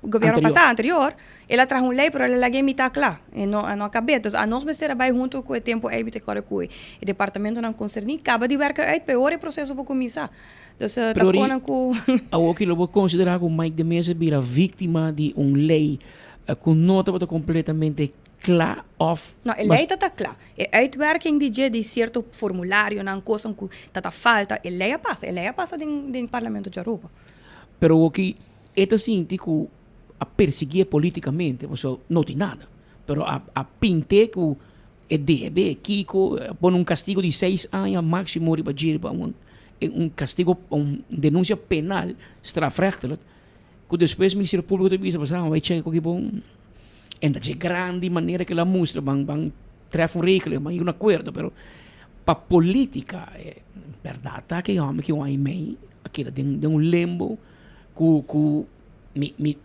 gobierno Anterior. pasa, anterior, el a traha un ley pero el a laga e mitad cla, e no a no a cab'é. Entonces anos mester a bay hunto cu e tempo ey mi ta corda cu e departamentonan concerni caba di werken uit pa e ora e proceso por cuminsa. Dus ta Pero konan cu. Awoki lo bo considera cu Mike de Meza bira victima di un ley cu no tabata completamente cla of. No, e ley ta ta cla. E uitwerking di dje di cierto formularionan, cosnan cu ta ta falta, e ley a pasa. E ley a pasa den den Parlamento di Aruba. Pero awoki e ta sinti cu a persiguié politicamente, pasobra no tin nada. Pero a a pint'é cu e debe, kico, a pone un castigo di seis aña maximo riba dje, riba un un castigo, un denuncia penal, strafrechtelijk, cu despues Ministerio Publico ta bisa, pasobra bai checa cu ki bon, en ta dje grandi manera cu el a mustra, ban ban tref un regeling, ban yega un acuerdo, pero pa politica, e berdad ta cu e homber ki un aña y mei a keda den den un limbo cu cu mi mi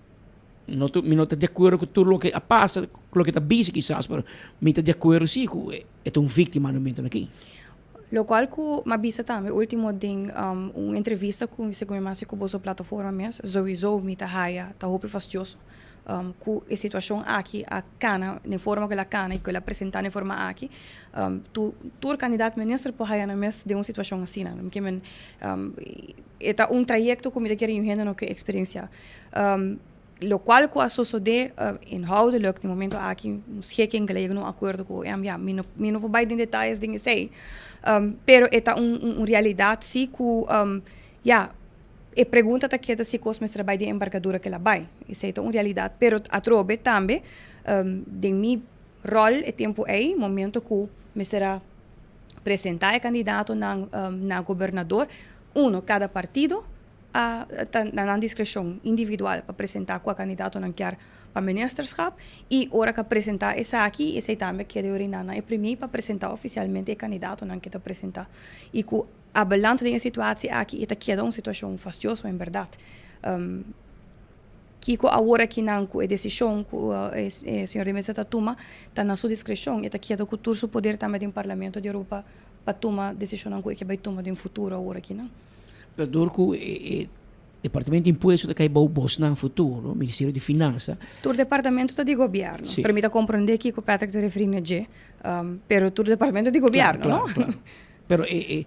No ta, mi no ta di acuerdo cu tur loke a pasa, cu loke ta bisa kisas, pero mi ta di acuerdo si cu e ta un victima na momento aki. Locual cu m'a bisa tambe ultimo den un entrevista cu mi segun mi masi cu boso plataforma mes, souiso mi ta haya ta hopi fastioso cu e situacion aki a cana den forma cu el a cana y cu el a presenta den forma aki. Tu tur candidaat minister por haya nan mes den un situacion asina. Mi ke men e ta un trayecto cu mi ta kere yu hende no ke experiencia. Locual cu a sosode inhoudelijk den momento aki, un schikking, cu a yega na un acuerdo cu OM, ya, mi no, mi no por bay den detayes den esey, pero e ta un, un realidad si cu, ya, e pregunta ta keda si cos mester a bay den embargadura cu el a bay. Esey ta un realidad, pero atrobe tambe, den mi rol e tempo ey, momento cu mester a presenta e candidatonan na gobernador, uno, cada partido, a ta na nan discrecion individual pa presenta cua candidato nan kier pa ministerschap y ora cu a presenta esaki esey tambe a keda orina na e premier pa presenta oficialmente e candidatonan cu ta presenta y cu a beland den e situatie aki e ta keda un situacion fastioso en berdad. Kico awor aki nan cu e decision cu e señor de Meza ta tuma ta na su discrecion e ta keda cu tur su poder tambe den parlamento di Aruba pa tuma decisionnan cu e ke bay tuma den futuro awor aki nan. Pero dor ku e departamento di impuesto ta kai bou bosnan futuro, Ministerio di Finansa. Tur departamento ta di gobièrnu. Sí. Pero mi ta komprondé kiko Patrick ta referí na dje. Pero tur departamento di gobièrnu, Claro, no? claro, claro. Pero e, e,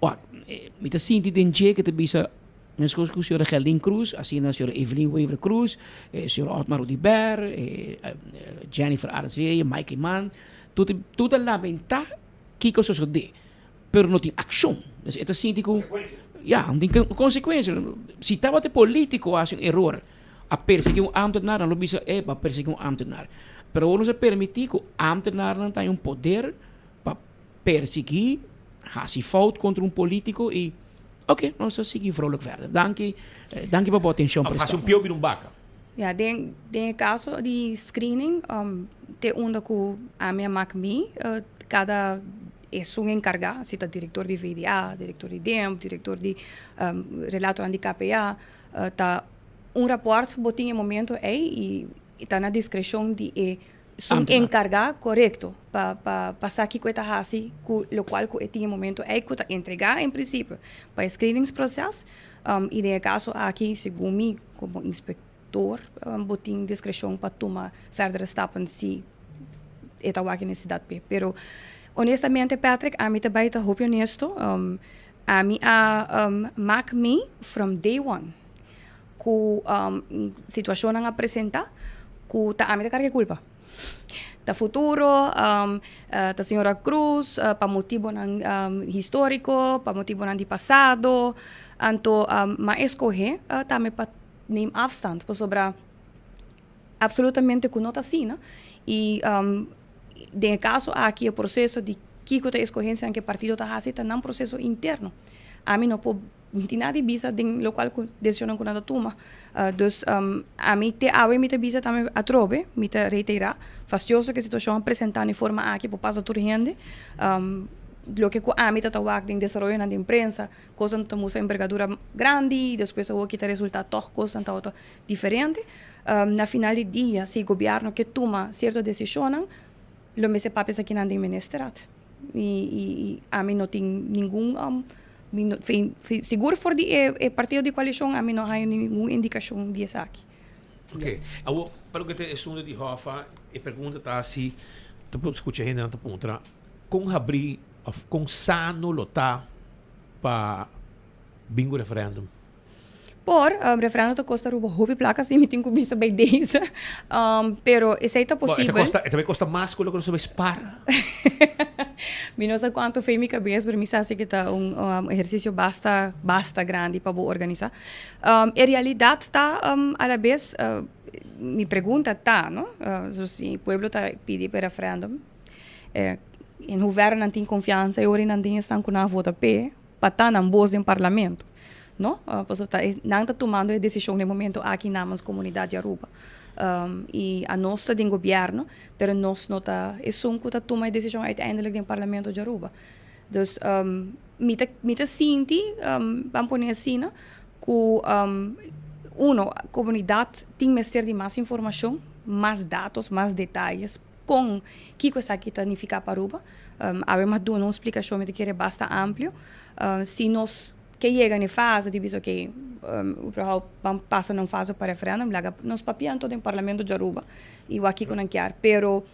wak, mi ta sinti den dje ku ta bisa, meskos ku señora Gerlin Cruz, asina señora Evelyn Wever Croes, señor Otmar Oduber, Jennifer Arends Reyes, Mike Eman, tur ta, tur ta lamentá kiko a sosodé. Pero no tin accion. Dus e ta sinti cu ya, no tin consecuencia. Si tabata e politico a haci un error, a persegui un ambtenaar, nan lo bisa, eh, bo a persegui un ambtenaar. Pero awor nos a permiti cu ambtenaarnan ta hay un poder pa persegui, haci fout contra un politico y ok, nos ta sigui vrolijk verder. Danki, danki pa bo atencion Of haci prestá. un pio bira un baca. Ya, den den e caso di screening, te unda cu ami a mak mi, cada Esun enkargá, si ta direktor di VDA, direktor di DEMP, direktor di relatonan di KPA, ta un rapòrt bo tin e momento ei i ta na diskreshon di e esun enkargá korekto pa pa pa sa kiko e ta hasi ku lokual ku e tin e momento ei ku ta entregá en prinsipio pa e screeningsproces i den e kaso aki segun mi komo inspektor bo tin diskreshon pa tuma fèrdere stappen si e ta wak e necesidad p'e. Pero honestamente Patrick, ami ta bay ta hopi honesto, ami a mak mi from day one cu situacionnan a presenta cu ta ami ta carga e culpa. Ta futuro, ta señora Cruz, pa motibonan historico, pa motibonan di pasado, anto m'a escoge tambe pa neem afstand pasobra. Absolutamente cu no ta asina. Y den e caso aki e proceso di kico ta e escogencianan cu e partido ta haci ta nan proceso interno. Ami no por tin nada di bisa den locual cu decisionnan cu nan ta tuma. Dus ami te awe mi ta bisa tambe atrobe, mi ta reitera, fastioso cu e situacion a presenta na e forma aki por pasa tur hende. Loke ku ami ta ta wak den desaroyonan den prensa, kosnan ta mustra enbergadura grandi, despues awoki ta resultá tòg kosnan tabata diferente. Na final di dia, si gobièrnu ke tuma sierto desishonnan, lo mester papia esakinan den ministerat. I i ami no tin ningun, mi no sigur for di e partido di koalishon ami no haña ningun indikashon di esaki. Ok, awor pa loke ta e asuntu di Hoffa, e pregunta ta si, ta por skucha hendenan ta puntra, kon habrí òf kon sano lo ta pa bin ku referèndum? Por, referèndum ta kosta Aruba hopi plaka, si mi tin ku bisa bai deze. Pero esei ta posibel. Bo, e ta kosta, e ta bai kosta mas ku loke nos ta bai spara. Mi no sa kuantu fe mi kabes, pero mi sa si ku ta un ehersisio basta, basta grandi pa bo organisá. E realidat ta alabes, mi pregunta ta, no, so si pueblo ta pidi pa e referèndum, en hoeverre nan tin konfiansa e ora nan tin esnan ku nan a vota p'e pa ta nan bos den parlamento, no? Pasobra ta e nan ta tumando e desishon den momento aki namens komunidat di Aruba. I anos ta den gobièrnu, pero nos no ta esun ku ta tuma e desishon uiteindelijk den parlamento di Aruba. Dus mi ta mi ta sinti, ban pone asina, ku uno, komunidat tin mester di mas informashon, mas datos, mas detayes kon kiko esaki ta nifiká pa Aruba. Awe mi a duna un splikashon mi ta kere basta amplio. Si nos ke yega na e fase di bisa oke, ban pasa na un fase pa referèndum, laga nos papia anto den parlamento di Aruba i wak kiko nan kier. Pero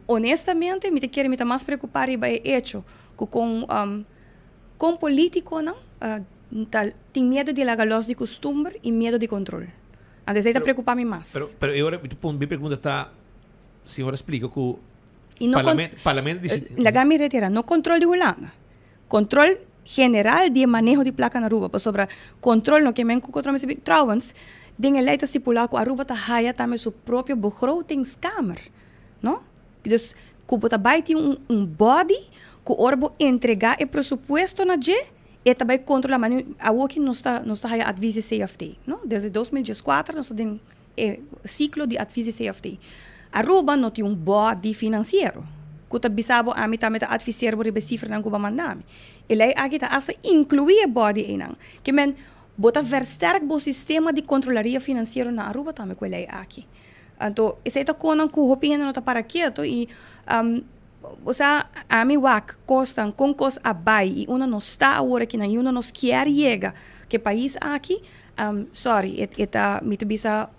honestamente mi ta kere mi ta mas preokupá riba e echo ku kon kon polítikonan ta tin miedu di laga lòs di kustumber i miedu di kontrol. Anto esei ta preokupá mi mas. Pero pero e ora mi ta pon mi pregunta ta señora splika ku I no kon parlamento di Laga mi retira, no kontrol di Hulanda. Kontrol general di e maneho di plaka na Aruba pasobra kontrol no ke men ku kontrol mester bin. Trouwens, den e lei ta stipulá ku Aruba ta haya tambe su propio begrotingskamer, no? Dus ku bo ta bai tin un un body ku ora bo entregá e presupuesto na dje e ta bai kontrolá. Ma awoki nos ta nos ta haya advis di CFT, no? Desde 2014 nos ta den e siklo di advis di CFT. Aruba no tin un body finansiero ku ta bisa bo ami tambe ta adviseer bo riba e sifranan ku bo a manda mi. E lei aki ta asta inkluí e body einan. Ke men bo ta versterk bo sistema di kontrolaria finansiero na Aruba tambe ku e lei aki. Anto esei ta konan ku hopi hende no ta para ketu i osea ami wak kosnan kon kos a bai i unda nos ta awor akinan i unda nos kier yega ku e pais aki sorry e ta mi ta bisa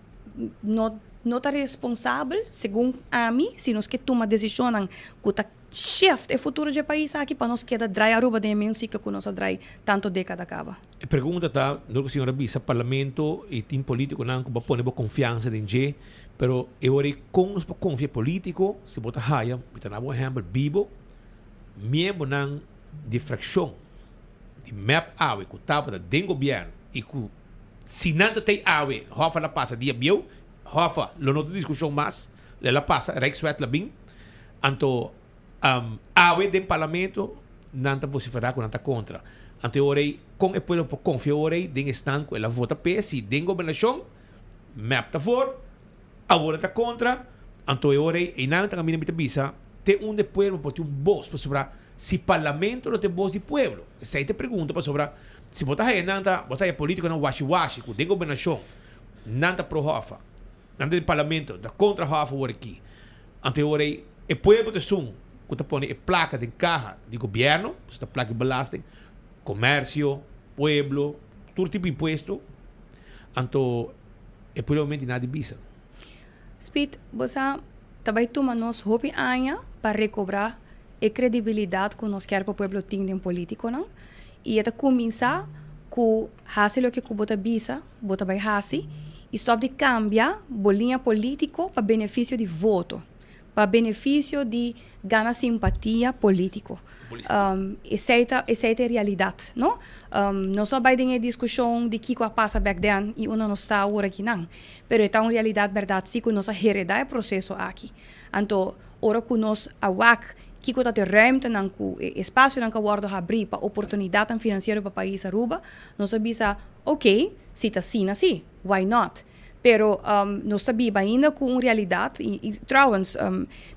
no no ta responsabel segun ami si nos ke tuma desishonnan ku ta shift e futuro dje pais aki pa nos keda drai Aruba den e mesun siklo ku nos a drai tanto dekada kaba. E pregunta ta, dor ku señor a bisa parlamento i tin politikonan ku bo a pone bo konfiansa den dje, pero e ora ei kon nos por konfia e politiko si bo ta haya, mi ta daba un ehèmpel bibo, miembronan di frakshon di mep awe ku tabata den gobièrnu i ku si nan ta tei awe Hoffa la pasa dia bieu, Hoffa lo no tin diskushon mas, el a pasa, Rijkswet la bin. Anto awe den parlamento nan ta vociferá ku nan ta kontra. Anto e ora ei kon e pueblo por konfia ora ei den esnan ku el a vota p'e si den gobernashon mep ta for, awor nan ta kontra, anto e ora ei einan ta kaminda mi ta bisa te unda e pueblo por tin un bos pasobra si parlamento lo tin bos di pueblo. Esei ta e pregunta pasobra si bo ta haya nan ta bo ta haya politikonan washi washi ku den gobernashon nan ta pro hòf. Nan den parlamento ta kontra hòf awor aki. Anto e ora ei e pueblo ta esun ku ta pone e plaka den kaha di gobièrnu, pasobra ta plaka di belasting, komersio, pueblo, tur tipo impuesto. Anto e pueblo momento di nada di bisa. Speed, bo sa ta bai tuma nos hopi aña pa rekobrá e kredibilidat ku nos kier pa pueblo tin den polítikonan i e ta kuminsá ku hasi loke ku bo ta bisa. Bo ta bai hasi i stòp di kambia bo liña polítiko pa benefisio di voto, pa benefisio di gana simpatia polítiko. Esei ta esei ta e realidat, no? Nos no a bai den e diskushon di kiko a pasa bèk den i unda nos ta awor akinan, pero e ta un realidat bèrdat si ku nos a heredá e proseso aki. Anto ora ku nos a wak kiko ta e ruimtenan ku e espasionan ku a wòrdu habrí pa oportunidatnan finansiero pa pais Aruba, nos a bisa, Ok, si ta asina si, why not? Pero nos ta biba ainda ku un realidat i i trouwens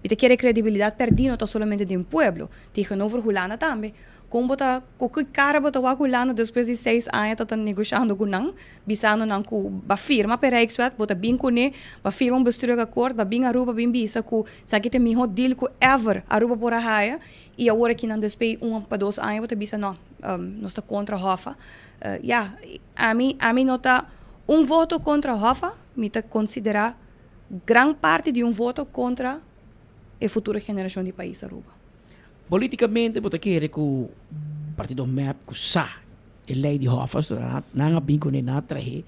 mi ta kere kredibilidat pèrdí no ta solamente den pueblo, tegenover Hulanda tambe. Kon bo ta ku ki kara bo ta wak Hulanda despues di seis aña ta ta negoshando ku nan, bisando nan ku ba firma pa e Rijkswet, bo ta bin kuné, ba firma un bestuurlijk akkoord, ba bin Aruba bin bisa ku esaki ta e mihó deal ku ever Aruba por a haya i awor aki nan despues un pa dos aña bo ta bisa no, nos ta kontra Hoffa. Ya, ami ami no ta un voto kontra Hoffa, mi ta konsiderá gran parti di un voto kontra e futuro generashon di pais Aruba. Politikamente bo ta kere ku partido mep ku sa e lei di Hoffa nan a bin kuné nan a trahe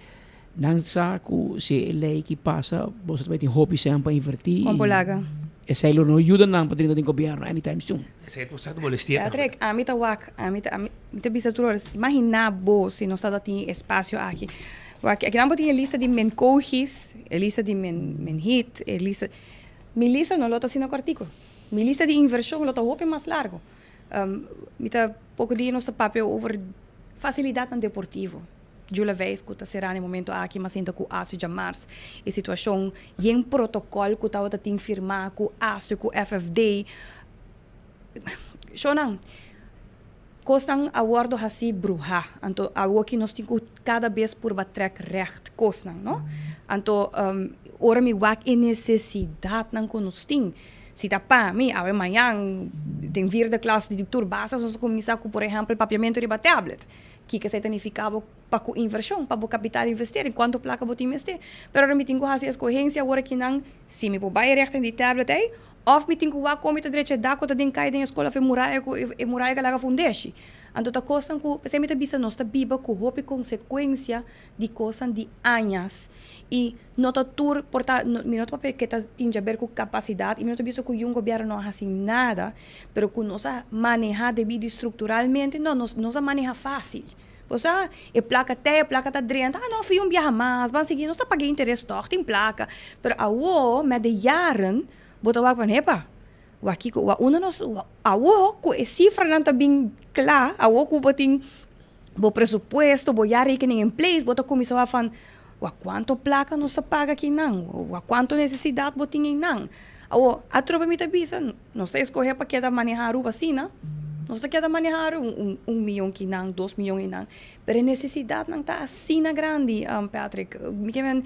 nan sa ku si e lei ki pasa boso ta bai tin hopi sèn pa invertí Kon por laga. Esei lo no yuda nan pa drenta den gobièrnu anytime soon. Esei ta sa molestia tambe. Patrick, ami ta wak, ami ta ami ta bisa tur ora, imagina bo si nos tabata tin e espasio aki. Wak, akinan bo tin e lista di men kogis, e lista di men men hit, e lista, mi lista no lo ta asina kòrtiku. Mi lista di invershon lo ta hopi mas largu. Mi ta poko dia nos ta papia over fasilidatnan deportivo. Jula Veis ku ta será na e momento aki mas sinta ku ASU djamars. E situashon yen protokòl ku tabata tin firmá ku ASU ku FFD. Shownan, kosnan a wòrdu hasí bruhá. Anto awoki nos tin ku kada bes purba trèk règt kosnan, no? Anto ora mi wak e nesesidatnan ku nos tin, si ta pa mi, awe mañan den vierde klas di tur bases nos a kuminsá ku por ehèmpel papiamentu riba tablet. Kiko esei ta nifiká bo pa ku invershon, pa bo kapital investering, kuantu plaka bo tin mester. Pero ora mi tin ku hasi eskohensia awor akinan si mi por bai règt den di tablet ei, Òf mi tin ku wak kon mi ta drecha e dak ku ta den kai den e skol òf e muraya ku e muraya ku a laga fundeshi. Anto ta kosnan ku p'esei mi ta bisa nos ta biba ku hopi konsekuensia di kosnan di añas i no ta tur por ta mi no ta papia ke ta tin djaber ku kapasidat i mi no ta bisa ku yun gobièrnu no a hasi nada pero ku nos a maneha debido i strukturalmente no nos nos a maneha fásil. Bo sa e plaka te e plaka ta drenta ah no fui un biaha mas ban sigui nos ta paga interes tòg tin plaka pero awo mèt de yaren Bo ta wak pan hepa, wak kiko, wak unda nos, awo ku e sifranan ta bin kla, awo ku bo tin bo presupuesto, bo jaarrekening in place, bo ta kuminsá wak van, wak kuantu plaka nos ta paga akinan, wak kuantu nesesidat bo tin einan. Awo, atrobe mi ta bisa, nos ta eskohé pa keda manehá Aruba asina, nos ta keda manehá Aruba un un miyon kinan, dos miyon einan, pero e nesesidatnan ta asina grandi, Patrick, mi ke men.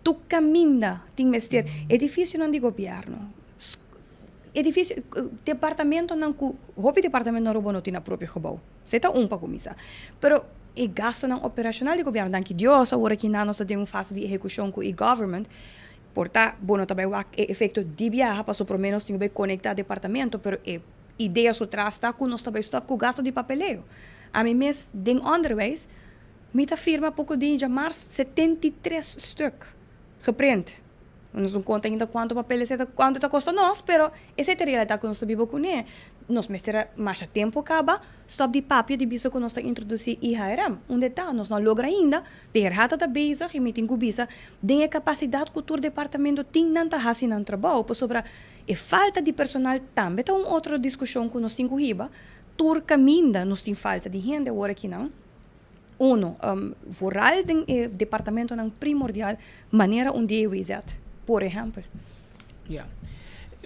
Tur kaminda tin mester edifisionan di gobièrnu, edifisio, departamentonan ku hopi departamento na Aruba no tin nan propio gebou. Esei ta un pa kuminsá. Pero e gastunan operashonal di gobièrnu, danki Dios awor aki nan nos ta den un fase di ehekushon ku e-government, por ta bo no ta bai wak e efekto di biaha pasobra promé nos tin ku bai konektá departamento, pero e idea su tras ta ku nos ta bai stòp ku gastu di papeleo. Ami mes den ònderwijs. Mi ta firma poko di djamars 73 stuk geprint. Nos no konta ainda kuantu papel esei ta kuantu ta kosta nos, pero esei ta e realidat ku nos ta biba kuné. Nos mester a masha tempu kaba stòp di papia di bisa ku nos ta introdusí IHRM. Unda e ta? Nos no a logra ainda. De her hata ta bezig i mi tin ku bisa den e kapasidat ku tur departamento tin nan ta hasi nan trabou pasobra e falta di personal tambe ta un otro diskushon ku nos tin ku hiba. Tur kaminda nos tin falta di hende awor akinan. Uno, vooral den e departamentonan primordial manera un DWZ, por ehempel. Ja.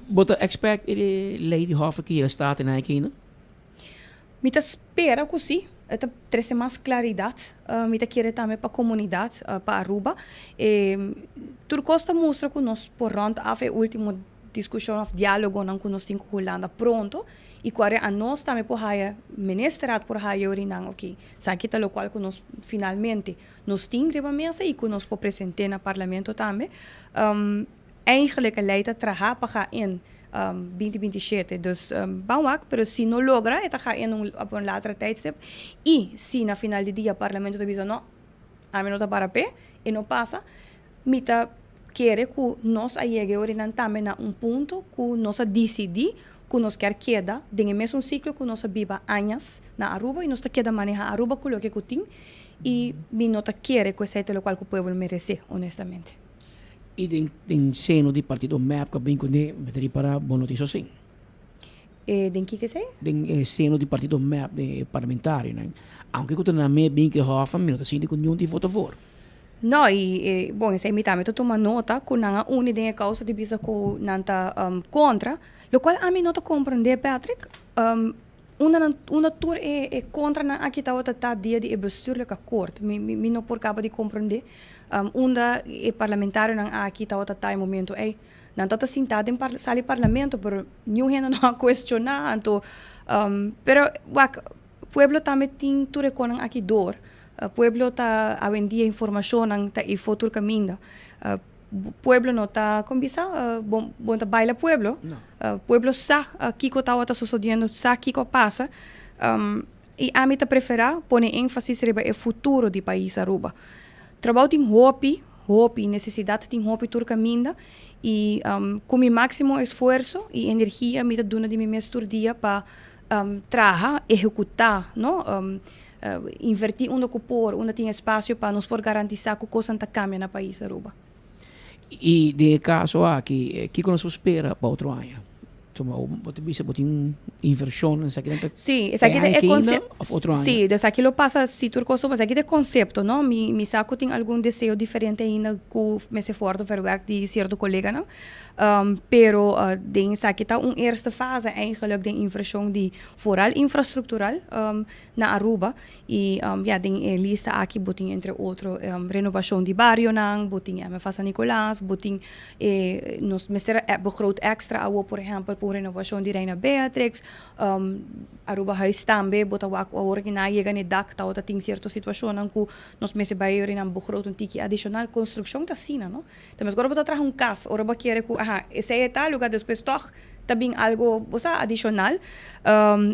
Bo ta expect e ley di hof aki e Staten aki ainda? Mi ta spera cu si. E ta trece mas claridad. Mi ta kere tambe pa comunidad, pa Aruba. E tur cos ta mustra cu nos por rond af e ultimo discusion of dialogonan cu nos tin cu Hulanda pronto y cu are anos tambe por haya, Ministerraad por haya yorinan, ok, esaki ta locual cu nos finalmente nos tin riba mesa y cu nos por presente na Parlamento tambe. Eigenlijk e ley ta traha pa ga in binti binti shete, dus ban wak, pero si no logra e ta ga in un op un later tijdstip y si na final di dia Parlamento ta bisa no, ami no ta para p'e, e no pasa, Mi ta kere ku nos a yega e orinan tambe na un punto ku nos a disidí ku nos kier keda den e mesun siklo ku nos a biba añas na Aruba i nos ta keda manehá Aruba ku loke ku tin i mi no ta kere ku esei ta lokual ku pueblo meresé honestamente. I den den seno di partido mep ku a bin kuné mi ta ripará bo no tin sosten. E den kiko esei? Den e seno di partido mep den e parlamentarionan aunke ku ta na mep bin ku e hòf mi no ta sinti ku niun tin vota for. No, y bon, esey mi tambe ta tuma nota cu nan a uni den e causa di bisa cu nan ta contra, locual ami no ta comprende, Patrick. Unda nan, unda tur e e contranan aki tabata ta dia di e bestuurlijk akkoord? Mi mi mi no por caba di comprende unda e parlamentarionan aki tabata ta e momento ey. Nan tabata sinta den par sala di parlamento pero niun hende no a cuestiona anto pero wak pueblo tambe tin tur e conan aki door. Pueblo ta awendia informacionnan ta efo tur caminda. Pueblo no ta kon bisa bon bon ta baila pueblo. Pueblo sa kiko tabata sosodiendo, sa kiko a pasa y ami ta prefera pone enfasis riba e futuro di pais Aruba. Trabou tin hopi, hopi, necesidad tin hopi tur caminda y cu mi maximo esfuerso y energia mi ta duna di mi mes tur dia pa traha, ehecuta, no, inverti unda cu por, unda tin espacio pa nos por garantisa cu cosnan ta cambia na pais Aruba. Y den e caso aki, kico nos por spera pa otro aña? Tuma, bo ta bisa bo tin inversion, esaki nan ta Sí, esaki ta e concepto. Of otro aña? Sí, dus aki lo pasa si tur cos lo pasa. Esaki ta e concepto, no? Mi, mi sa cu tin algun deseo diferente ainda cu mester wordo verwerkt di cierto coleganan. Pero den esaki ta un eerste fase eigenlijk den inversion di vooral infrastructural na Aruba. Y ya den e lista aki bo tin entre otro renovacion di barionan, bo tin MFA San Nicolas, bo tin e nos mester a begroot extra awo por ehempel pa un renovacion di Reina Beatrix, Aruba Huis tambe bo ta wak awor ki nan a yega na e dak tabata tin cierto situacionnan cu nos mester bay yori nan begroot un tiki adicional. Construccion ta asina no. Ta mes ora bo ta traha un cas, ora bo a kere cu aha esey e tal lugar despues toch ta bin algo bo sa adicional.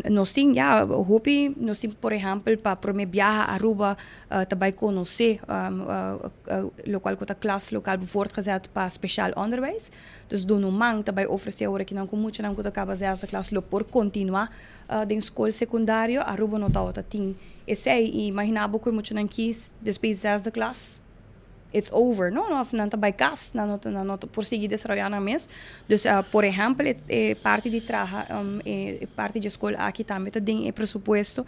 Nos tin ya hopi, nos tin por ehempel pa prome biaha Aruba ta bay conoce locual cu ta klas local voortgezet pa speciaal onderwijs. Dus Donoman ta bay ofrece ora kinan cu muchanan cu ta caba zesde klas lo por continua den scol secundario. Aruba no tabata tin esey y imagina bo cu e muchanan kies despues zesde klas. It's over, no? Of nan ta bai cas, nan no ta, nan no ta por sigui desaroyá nan mes. Dus, por ehèmpel, e e parti di traha, e e parti dje skol aki tambe ta den e presupuesto.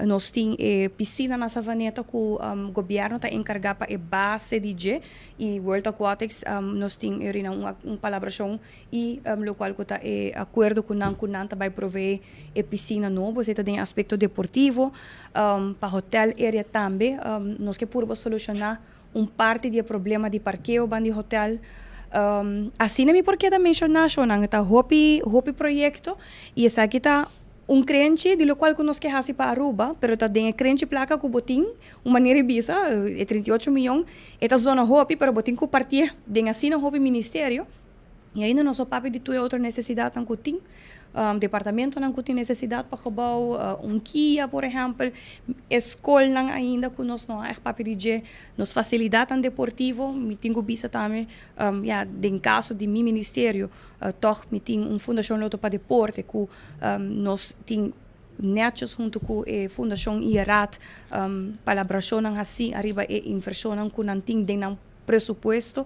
Nos tin e pisina na Savaneta ku gobièrnu ta enkargá pa e base di dje i World Aquatics nos tin e rina un un palabrashon i lokual ku ta e akuerdo ku nan ku nan ta bai proveé e pisina nobo. Esei ta den e aspekto deportivo. Pa hotel area tambe nos ke purba solushoná un parti di e problema di parkeo ban di hotel. Asina mi por keda menshoná shownan ta hopi hopi proyekto i esaki ta un krenchi di lokual ku nos ke hasi pa Aruba pero ta den e krenchi plaka ku bo tin un manera di bisa e 38 miyon e ta zona hopi pero bo tin ku partié den asina hopi ministerio. I ainda nos no papia di tur e otro nesesidatnan ku tin, departamentonan ku tin nesesidat pa gebou, un kia por ehèmpel, e skolnan ainda ku nos no a ègt papia di dje, nos fasilidatnan deportivo, mi tin ku bisa tambe, ya den kaso di mi ministerio tòg mi tin un fundashon Lotto pa Deporte ku nos tin nètjes huntu ku e fundashon i e raad palabrashonnan hasí ariba e invershonnan ku nan tin den nan presupuesto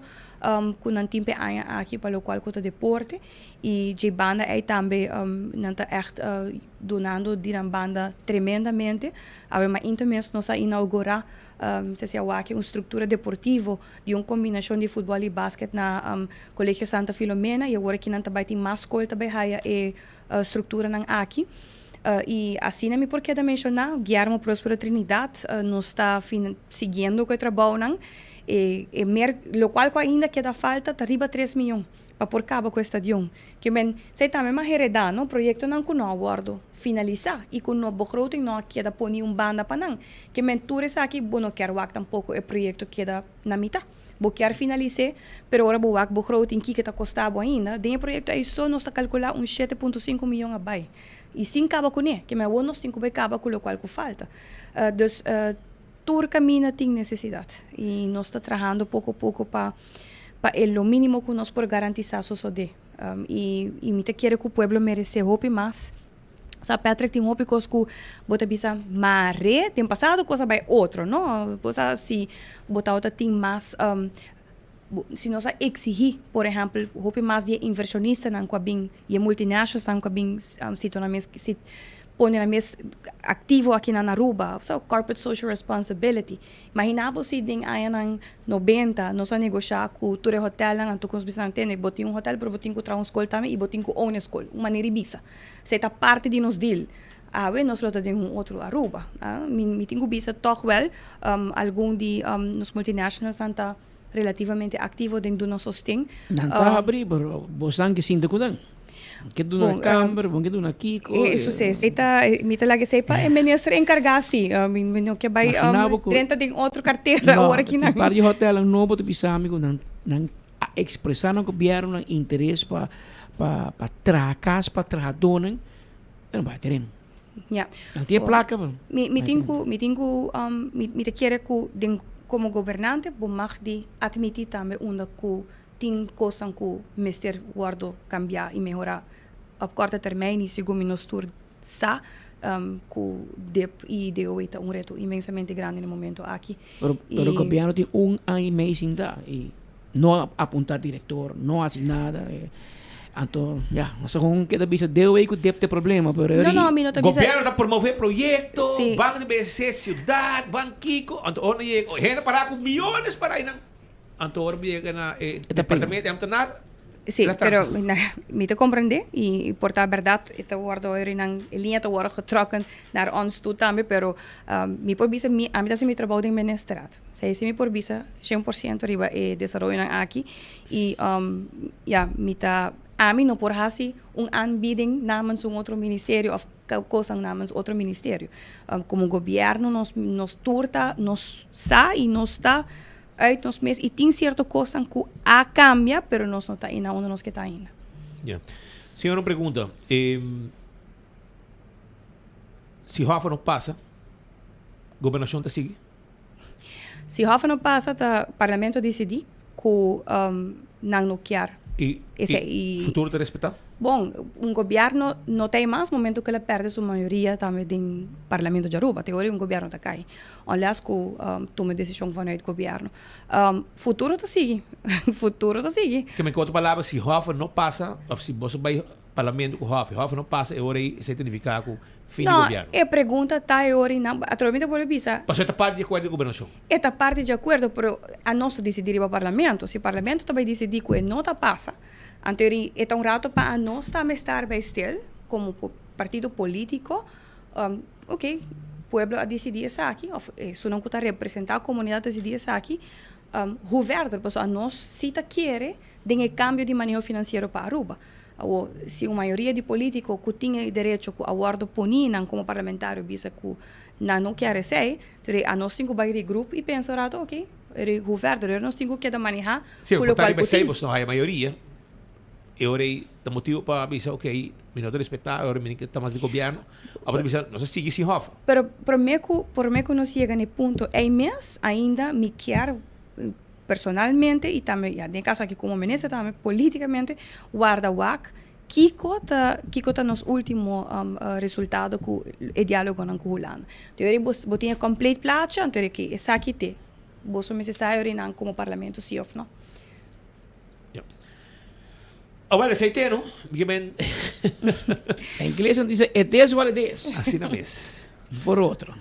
cu nan tin p'e aña aki pa locual cu ta deporte y dje banda ey tambe nan ta echt dunando di nan banda tremendamente. Awe mainta mes nos a inaugura si awaki un structura deportivo di un combinacion di futbol y basket na Colegio Santa Filomena y awor aki nan ta bay tin mas scol ta bay haya e structuranan aki. Y asina mi por keda menciona Guillermo Prospero Trinidad nos ta siguiendo cu e trabounan. E e mer locual cu ainda keda falta ta riba tres miyon pa por caba cu e stadion. Ke men esey tambe mas hereda no, proyectonan cu no a wordo finalisa y cu no begroting no a keda poni un banda pa nan. Ke men tur esaki bo no kier wak tampoco e proyecto keda na mita. Bo kier finalis'é, pero ora bo wak begroting kiko ta kosta bo ainda, den e proyecto ey so nos ta calcula un shete punto sinku miyon a bay. Y sin caba cune, ke men awor nos tin cu bay caba cu locual cu falta. Dus tur caminda tin necesidad y nos ta trahando poco poco pa pa e lo minimo cu nos por garantisa sosode. Y y mi ta kere cu pueblo merece hopi mas. Sa Patrick tin hopi cos cu bo ta bisa mare den pasado cos a bay otro no. Bo sa si bo tabata tin mas si nos a exigi por ehempel hopi mas di e inversionistanan cu a bin y e multinationalsnan cu a bin situa nan mes. pone nan mes activo aki na Aruba, so corporate social responsibility. Imagina bo si den añanan 90 nos a negosha cu tur e hotelnan, anto cu nos bisa nan tende, bo tin un hotel pero bo tin cu traha un scol tambe y bo tin cu own e scol, un manera di bisa. Esey ta parti di nos deal. Awe nos lo ta den un otro Aruba. Mi mi tin cu bisa toch wel algun di nos multinationalsnan ta relativamente activo den duna sosten. Nan ta habri pero bosnan ke sinta cu nan. Ke duna camber, bon ke duna kico. Eso si, esey ta, mi ta laga esey pa e minister encarga si. Mi mi no ke bay drenta den otro cartera awor aki nan. No, tin par di hotelnan nobo ta bisa mi cu nan nan a expresa na gobierno nan interes pa pa pa traha cas pa trahadornan. Pero bai tereno. Ja. Nan tin e plaka pero. Mi mi tin ku mi tin ku um, mi mi ta kere ku den komo gobernante bo mag di atmití tambe unda ku tin kosnan ku mester wòrdu kambiá i mehorá op korte termijn i segun mi nos tur sa um, ku dip i DOW ta un reto inmensamente grandi na e momento aki. Pero pero gobierno tin un aña i mei sinta i No a apunta director, no haci nada. Anto, ya, nos ta gewoon keda bisa deo ei cu dep ta e problema, pero No, no, mi no ta bisa. Gobierno ta promove proyecto, ban di BC ciudad, ban kico, anto ora nan yega, hende para cu miyones para einan, anto ora mi yega na e departamento di ambtenaar, Sí, pero mi ta comprende y por ta berdad e ta wordo nan e liña ta wordo getrokken naar ons toe tambe, pero mi por bisa mi ami ta haci mi trabou den ministerat. Esei si mi por bisa 100% riba e desaroyonan aki y ya mi ta ami no por haci un aanbieding namens un otro ministerio of cosnan namens otro ministerio. Como gobierno nos nos tur ta nos sa y nos ta uit nos mes y tin cierto cosnan cu a cambia pero nos no ta ainda unda nos ke ta ainda. Ya. Señor un pregunta. Si Hoffa no pasa, gobernacion ta sigui? Si Hoffa no pasa ta parlamento dicidi cu nan no kier Y, esey. y futuro ta respeta? Bon, un gobierno no ta mas momento cu el a perde su mayoria tambe den parlamento di Aruba. Te ora un gobierno ta cay. Unless cu tuma decision vanuit gobierno. Futuro ta sigui. Futuro ta sigui. Ke men cu otro palabra si Hoffa no pasa of si boso bay Parlamento cu Hof. Hof no pasa e ora ei, esei ta nifica cu fin di No, gobierno. e pregunta ta e ora ei nan, atrobe mi ta bolbe bisa. Pasobra e ta parti di acuerdo di gobernacion. E ta parti di acuerdo, pero anos ta dicidi riba Parlamento. Si Parlamento ta bay dicidi cu e no ta pasa, anto eri e ta un rato pa anos tambe estar bij stil como partido politico, ok, pueblo a dicidi esaki, of esunnan cu ta representa comunidad a dicidi esaki, hoe verder? Pasobra anos si ta kere den e cambio di maneho financiero pa Aruba. Awor, si un mayoria di politico cu tin e derecho cu a wordo poni nan como parlamentario bisa cu nan no kier esey, entonces anos tin cu bay regroup y pensa un rato, ok, hoe verder? Ahora nos tin cu keda maneha Si, cu por ta locual riba cu esey tin. bos no haya mayoria, e ora ey ta motibo pa bisa, ok, mi no ta respeta, e ora mi ta mas di gobierno, abo ta bisa, nos a sigui sin hof. Pero prome cu, prome cu nos yega na e punto ey mes, ainda mi kier personalmente y tambe ya den e caso aki como minister tambe politicamente warda wak kico ta kico ta nos ultimo resultado cu e dialogonan cu Hulanda. Te ora bo bo tin e complete plachi anto ora ki esaki te boso mester sa e ora nan como parlamento si of no. Ya. Awel esey te no? Mi ke men. En ingles nan dice it is what it is. Asina mes. Por otro.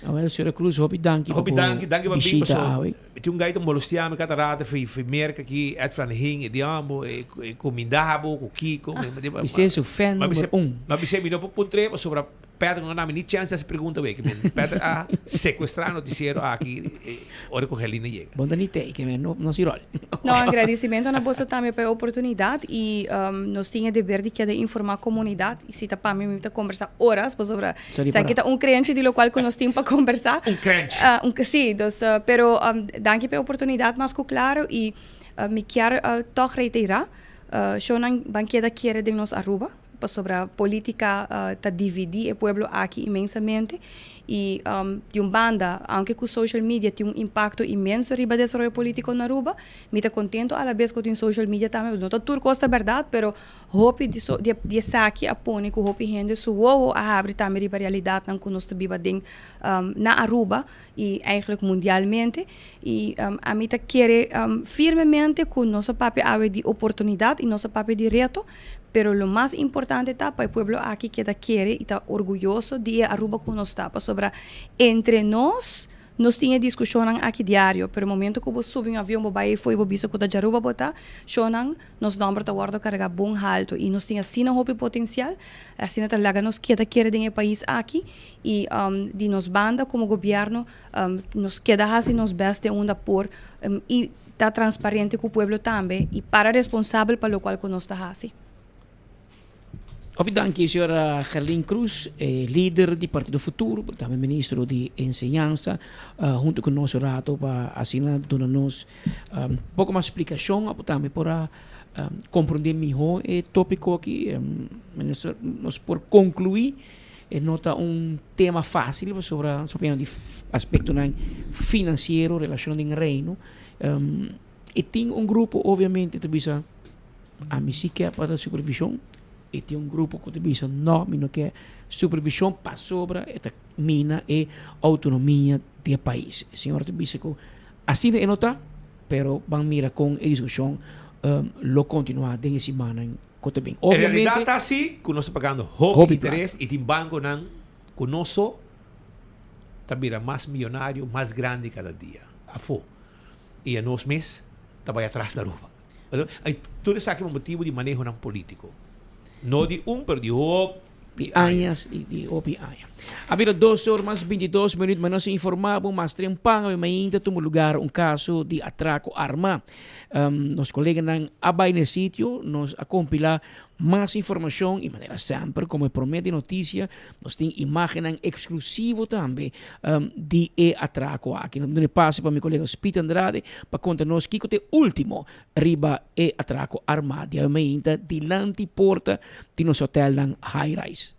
Awel, señora Cruz, hopi danki pa Hopi bo danki, danki pa bin bishita paso. awe. Mi tin un gai ta molestia mi cada rato fi fi Merca aki, Ed van Hing, e diambo, e e cuminda bo cu kico. Mi mi Mi ser su fan Ma number bisé un. ma bisé mi no por puntr'é pasobra Patrick no na mi ni chance di haci pregunta weki. Patrick a secuestra noticiero aki ora cu Gerlina yega. Bo ta ni teken, men, no, no si rol. No, agradecimento na boso tambe pa e oportunidad y nos tin e deber di keda informa comunidad y si ta pa mi, mi ta conversa horas pasobra Sorry esaki para. ta un krenchi di locual cu nos tin pa conversa. Un krenchi. Un, si, dus, pero danki pa e oportunidad mas cu claro y mi kier toch reitera, shownan ban keda kere den nos Aruba. Pasobra politica ta dividi e pueblo aki inmensamente. Y di un banda, aunke cu social media tin un impacto inmenso riba desaroyo politico na Aruba, mi ta contento alabes cu tin social media tambe, no ta tur cos ta berdad, pero hopi di so di esaki a pone cu hopi hende su wowo a habri tambe riba realidadnan cu nos ta biba den na Aruba y eigenlijk mundialmente. Y ami ta kere firmemente cu nos a papia awe di oportunidad y nos a papia di reto, Pero lo mas importante ta pa e pueblo aki keda kere y ta orguyoso di e Aruba cu nos ta. Pasobra entre nos, nos tin e discusionnan aki diario, pero momento cu bo subi un avion bo bay eyfo y bo bisa cu ta djaruba bo ta, shownan, nos nomber ta wordo carga bon halto y nos tin asina hopi potencial, asina ta laga nos keda kere den e pais aki y di nos banda como gobierno nos keda haci nos best den unda por y Ta transparente ku pueblo tambe i para responsabel pa lokual ku nos ta hasi. Hopi danki señora Gerlin Cruz, e lider di Partido Futuro, pero tambe ministro di Enseñansa, hunto ku nos un rato pa asina duna nos un poko mas splikashon apo tambe por a komprondé mihó e topiko aki. Minister, nos por konkluí e no ta un tema fácil pasobra nos papia di aspektonan finansiero relashon den Reino. E tin un grupo obviamente ta bisa ami si ke pa ta supervishon e tin un grupo ku ta bisa no mi no ke supervishon pasobra e ta mina e outonomia di e pais. E señor ta bisa ku asina e no ta pero ban mira kon e diskushon lo kontinua den e simannan ku ta bin. E realidat ta asi ku nos ta pagando hopi interes i tin bankonan ku nos so ta bira mas miyonario, mas grandi kada dia. Afó. I anos mes ta bai atras na Aruba. Tur esaki pa motibu di manehonan polítiko. No di un, pero di hopi aña. Di hopi aña. A bira dos or mas bintidos minuut, ma nos a informá bo mas trempan awe mainta tuma lugar un kaso di atrako armá. Nos koleganan a bai na e sitio, nos a kompilá mas informashon i manera semper komo e promé di notisia nos tin imágennan eksklusivo tambe di e atrako aki. Nos ta duna e pase pa mi kolega Speed Andrade pa konta nos kiko ta e último riba e atrako armá di awe mainta dilanti porta di nos hotelnan high rise.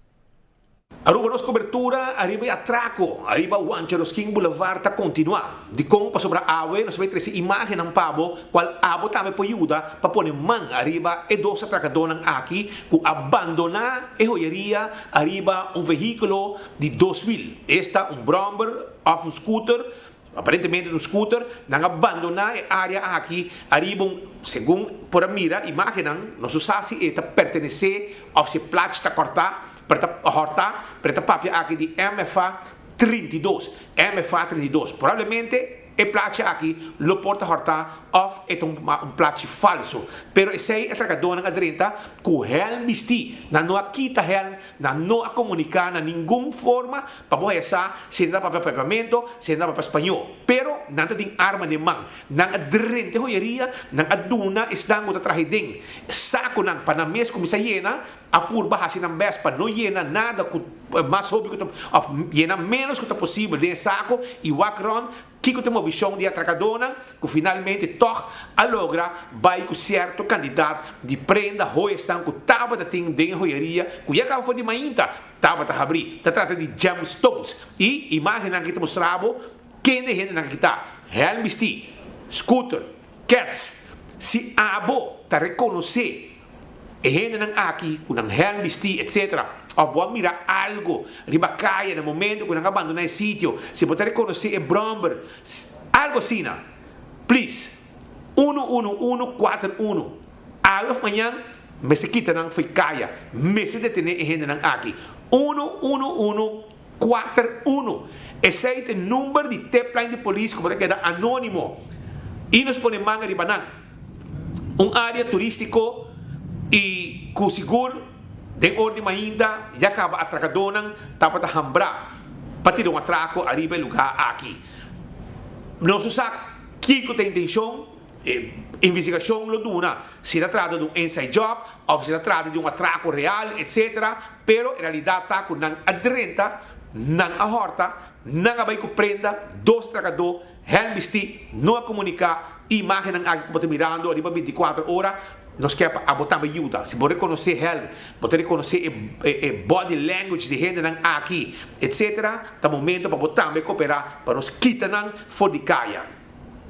Aruba nos cobertura ariba e atraco ariba Juan Cheroskin Boulevard ta continua. Dicon? Pasobra awe nos ta bay trece imagennan pa bo cual abo tambe por yuda pa pone man ariba e dos atracadornan aki cu a bandona e joyeria ariba un vehiculo di dos wiel, esta un brommer of un scooter, aparentemente ta un scooter, nan a bandona e area aki ariba un, segun por a mira imagennan, nos no sa si e ta pertenece of si e plachi ta corta. Pero ta hòrtá, pero e ta papia aki di MFA 32. MFA 32. Probablemente e plachi aki lo por ta hòrtá òf e ta un plachi falso. Pero esei e trahadónan a drenta ku hèlm bistí. Nan no a kita hèlm, nan no a komuniká na ningun forma pa bo haya sa si nan ta papia papiamento, si nan ta papia spañó. Pero nan ta tin arma den man. Nan a drenta e hoyeria, nan a duna esnan ku ta traha den sakunan pa nan mes kuminsá yena. A purba hasi nan best pa no yena nada ku mas hopi ku ta of yena menos ku ta posibel den e sako i wak rond kiko ta e movishon di atrakadónan ku finalmente tòg a logra bai ku sierto kantidat di prenda hoyasnan ku tabata tin den e hoyeria ku ya kaba for di mainta tabata habrí. Ta trata di gemstones i imágennan ki ta mustra bo kende e hendenan aki ta, hèlm bistí, scooter, kèts. Si abo ta rekonosé E hendenan aki ku nan hèlm bistí etc. Òf bo a mira algu riba kaya na momentu ku nan a bandoná e sitio, si bo ta rekonosé e bròmber, algu asina, please, unu unu unu kuater unu, awe òf mañan mester kita nan fo'i kaya, mester detené e hendenan aki. Unu unu unu kuater unu, esei ta e number di tipline di polis ku bo ta keda anónimo i nos pone man riba nan. Un área turístiko i ku sigur den or di mainta ya kaba atrakadónan tabata hambrá pa tira un atrako ariba e lugá aki. Nos no sa kiko ta e intenshon, e investigashon lo duna si ta trata di un inside job òf si ta trata di un atrako real etsetera, pero e realidat ta ku nan a drenta, nan a hòrta, nan a bai ku prenda dos atrakadó. Hèn bistí, no a komuniká. Imágennan aki ku bo ta mirando riba 24 ora. Nos kier pa abo tambe yuda. Si bo rekonosé hèlp, bo ta rekonosé e e body language di hendenan aki, etc. Ta momento pa bo tambe koperá pa nos kita nan for di kaya.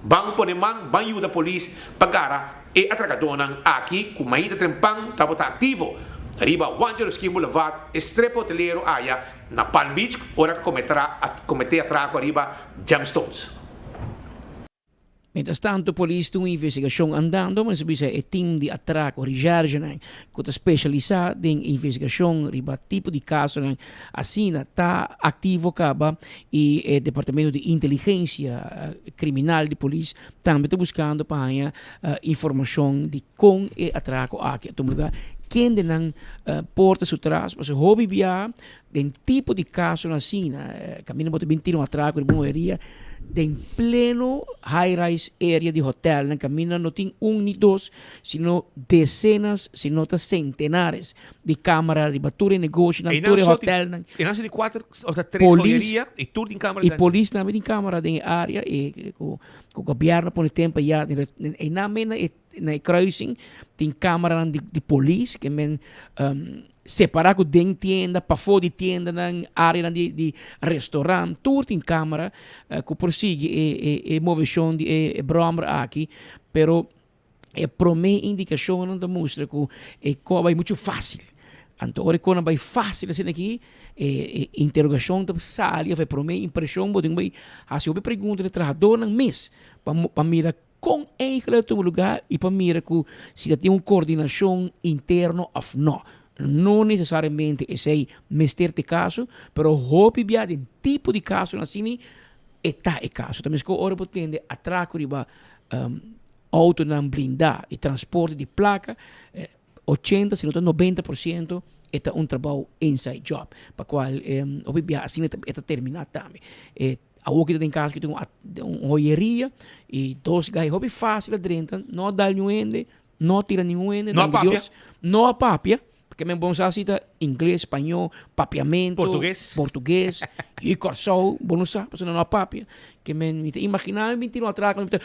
Ban pone man, ban yuda polis pa gara e atrakadónan aki ku mainta trempan tabata aktivo riba Juan Jerusquin Boulevard, e strip hotelero aya na Palm Beach ora ku kometé atrako riba Gemstones. Mientras tanto polis tin un investigacion andando, mester bisa e team di atraco recherchenan cu ta specialisa den investigacion riba tipo di casonan asina ta activo caba y e departamento di inteligencia criminal di polis tambe ta buscando pa haña informacion di con e atraco aki a tuma lugar, kendenan por ta su tras, pasobra hopi bia Den tipo di casonan asina, caminda bo ta bin tira un atraco riba un hoeria, den pleno high rise area di hotelnan caminda no tin un ni dos, sino decenas, si no ta centenares di camara riba tur e negoshonan, tur e hotelnan. E nan so di cuater of ta tres hoeria y tur tin camara. Y polis tambe tin camara den e area y cu gobierno a pone tempo aya, e nan mena na e kruising tin camaranan di polis ke men separa ku den tienda, pafó di tiendanan, areanan di restaurant, tur tin camara ku por sigui e moveshon di e bròmer aki, pero e promé indikashonnan ta mustra ku e kos a bai muchu fásil. Anto ora e kosnan bai fásil asina aki, e interogashon ta sali òf e promé impreshon bo tin ku bai hasi hopi pregunta na e trahadónan mes pa mira Kon eigenlijk a tuma lugar y pa mira cu si ta tin un coordinacion interno of no. No necesariamente esey mester ta e caso, pero hopi bia den tipo di casonan asina e ta e caso. Ta mesco ora bo tende atraco riba autonan blinda y transporte di placa, ochenta si no ta 90% e ta un trabou inside job, pa cual hopi bia asina e ta termina tambe. E Awor ki ta den kas ki tin un hoyeria i dos gai hopi fásil a drenta, no a dal niun hende, no a tira niun hende, No a danki papia. Dios, no a papia, porque men bon sa si ta ingles, spañó, papiamento, Portugues. portugues, i Kòrsou, bo no sa, pasobra nan no a papia. Ke men mi ta imaginá mi bin tira un atrako, mi ta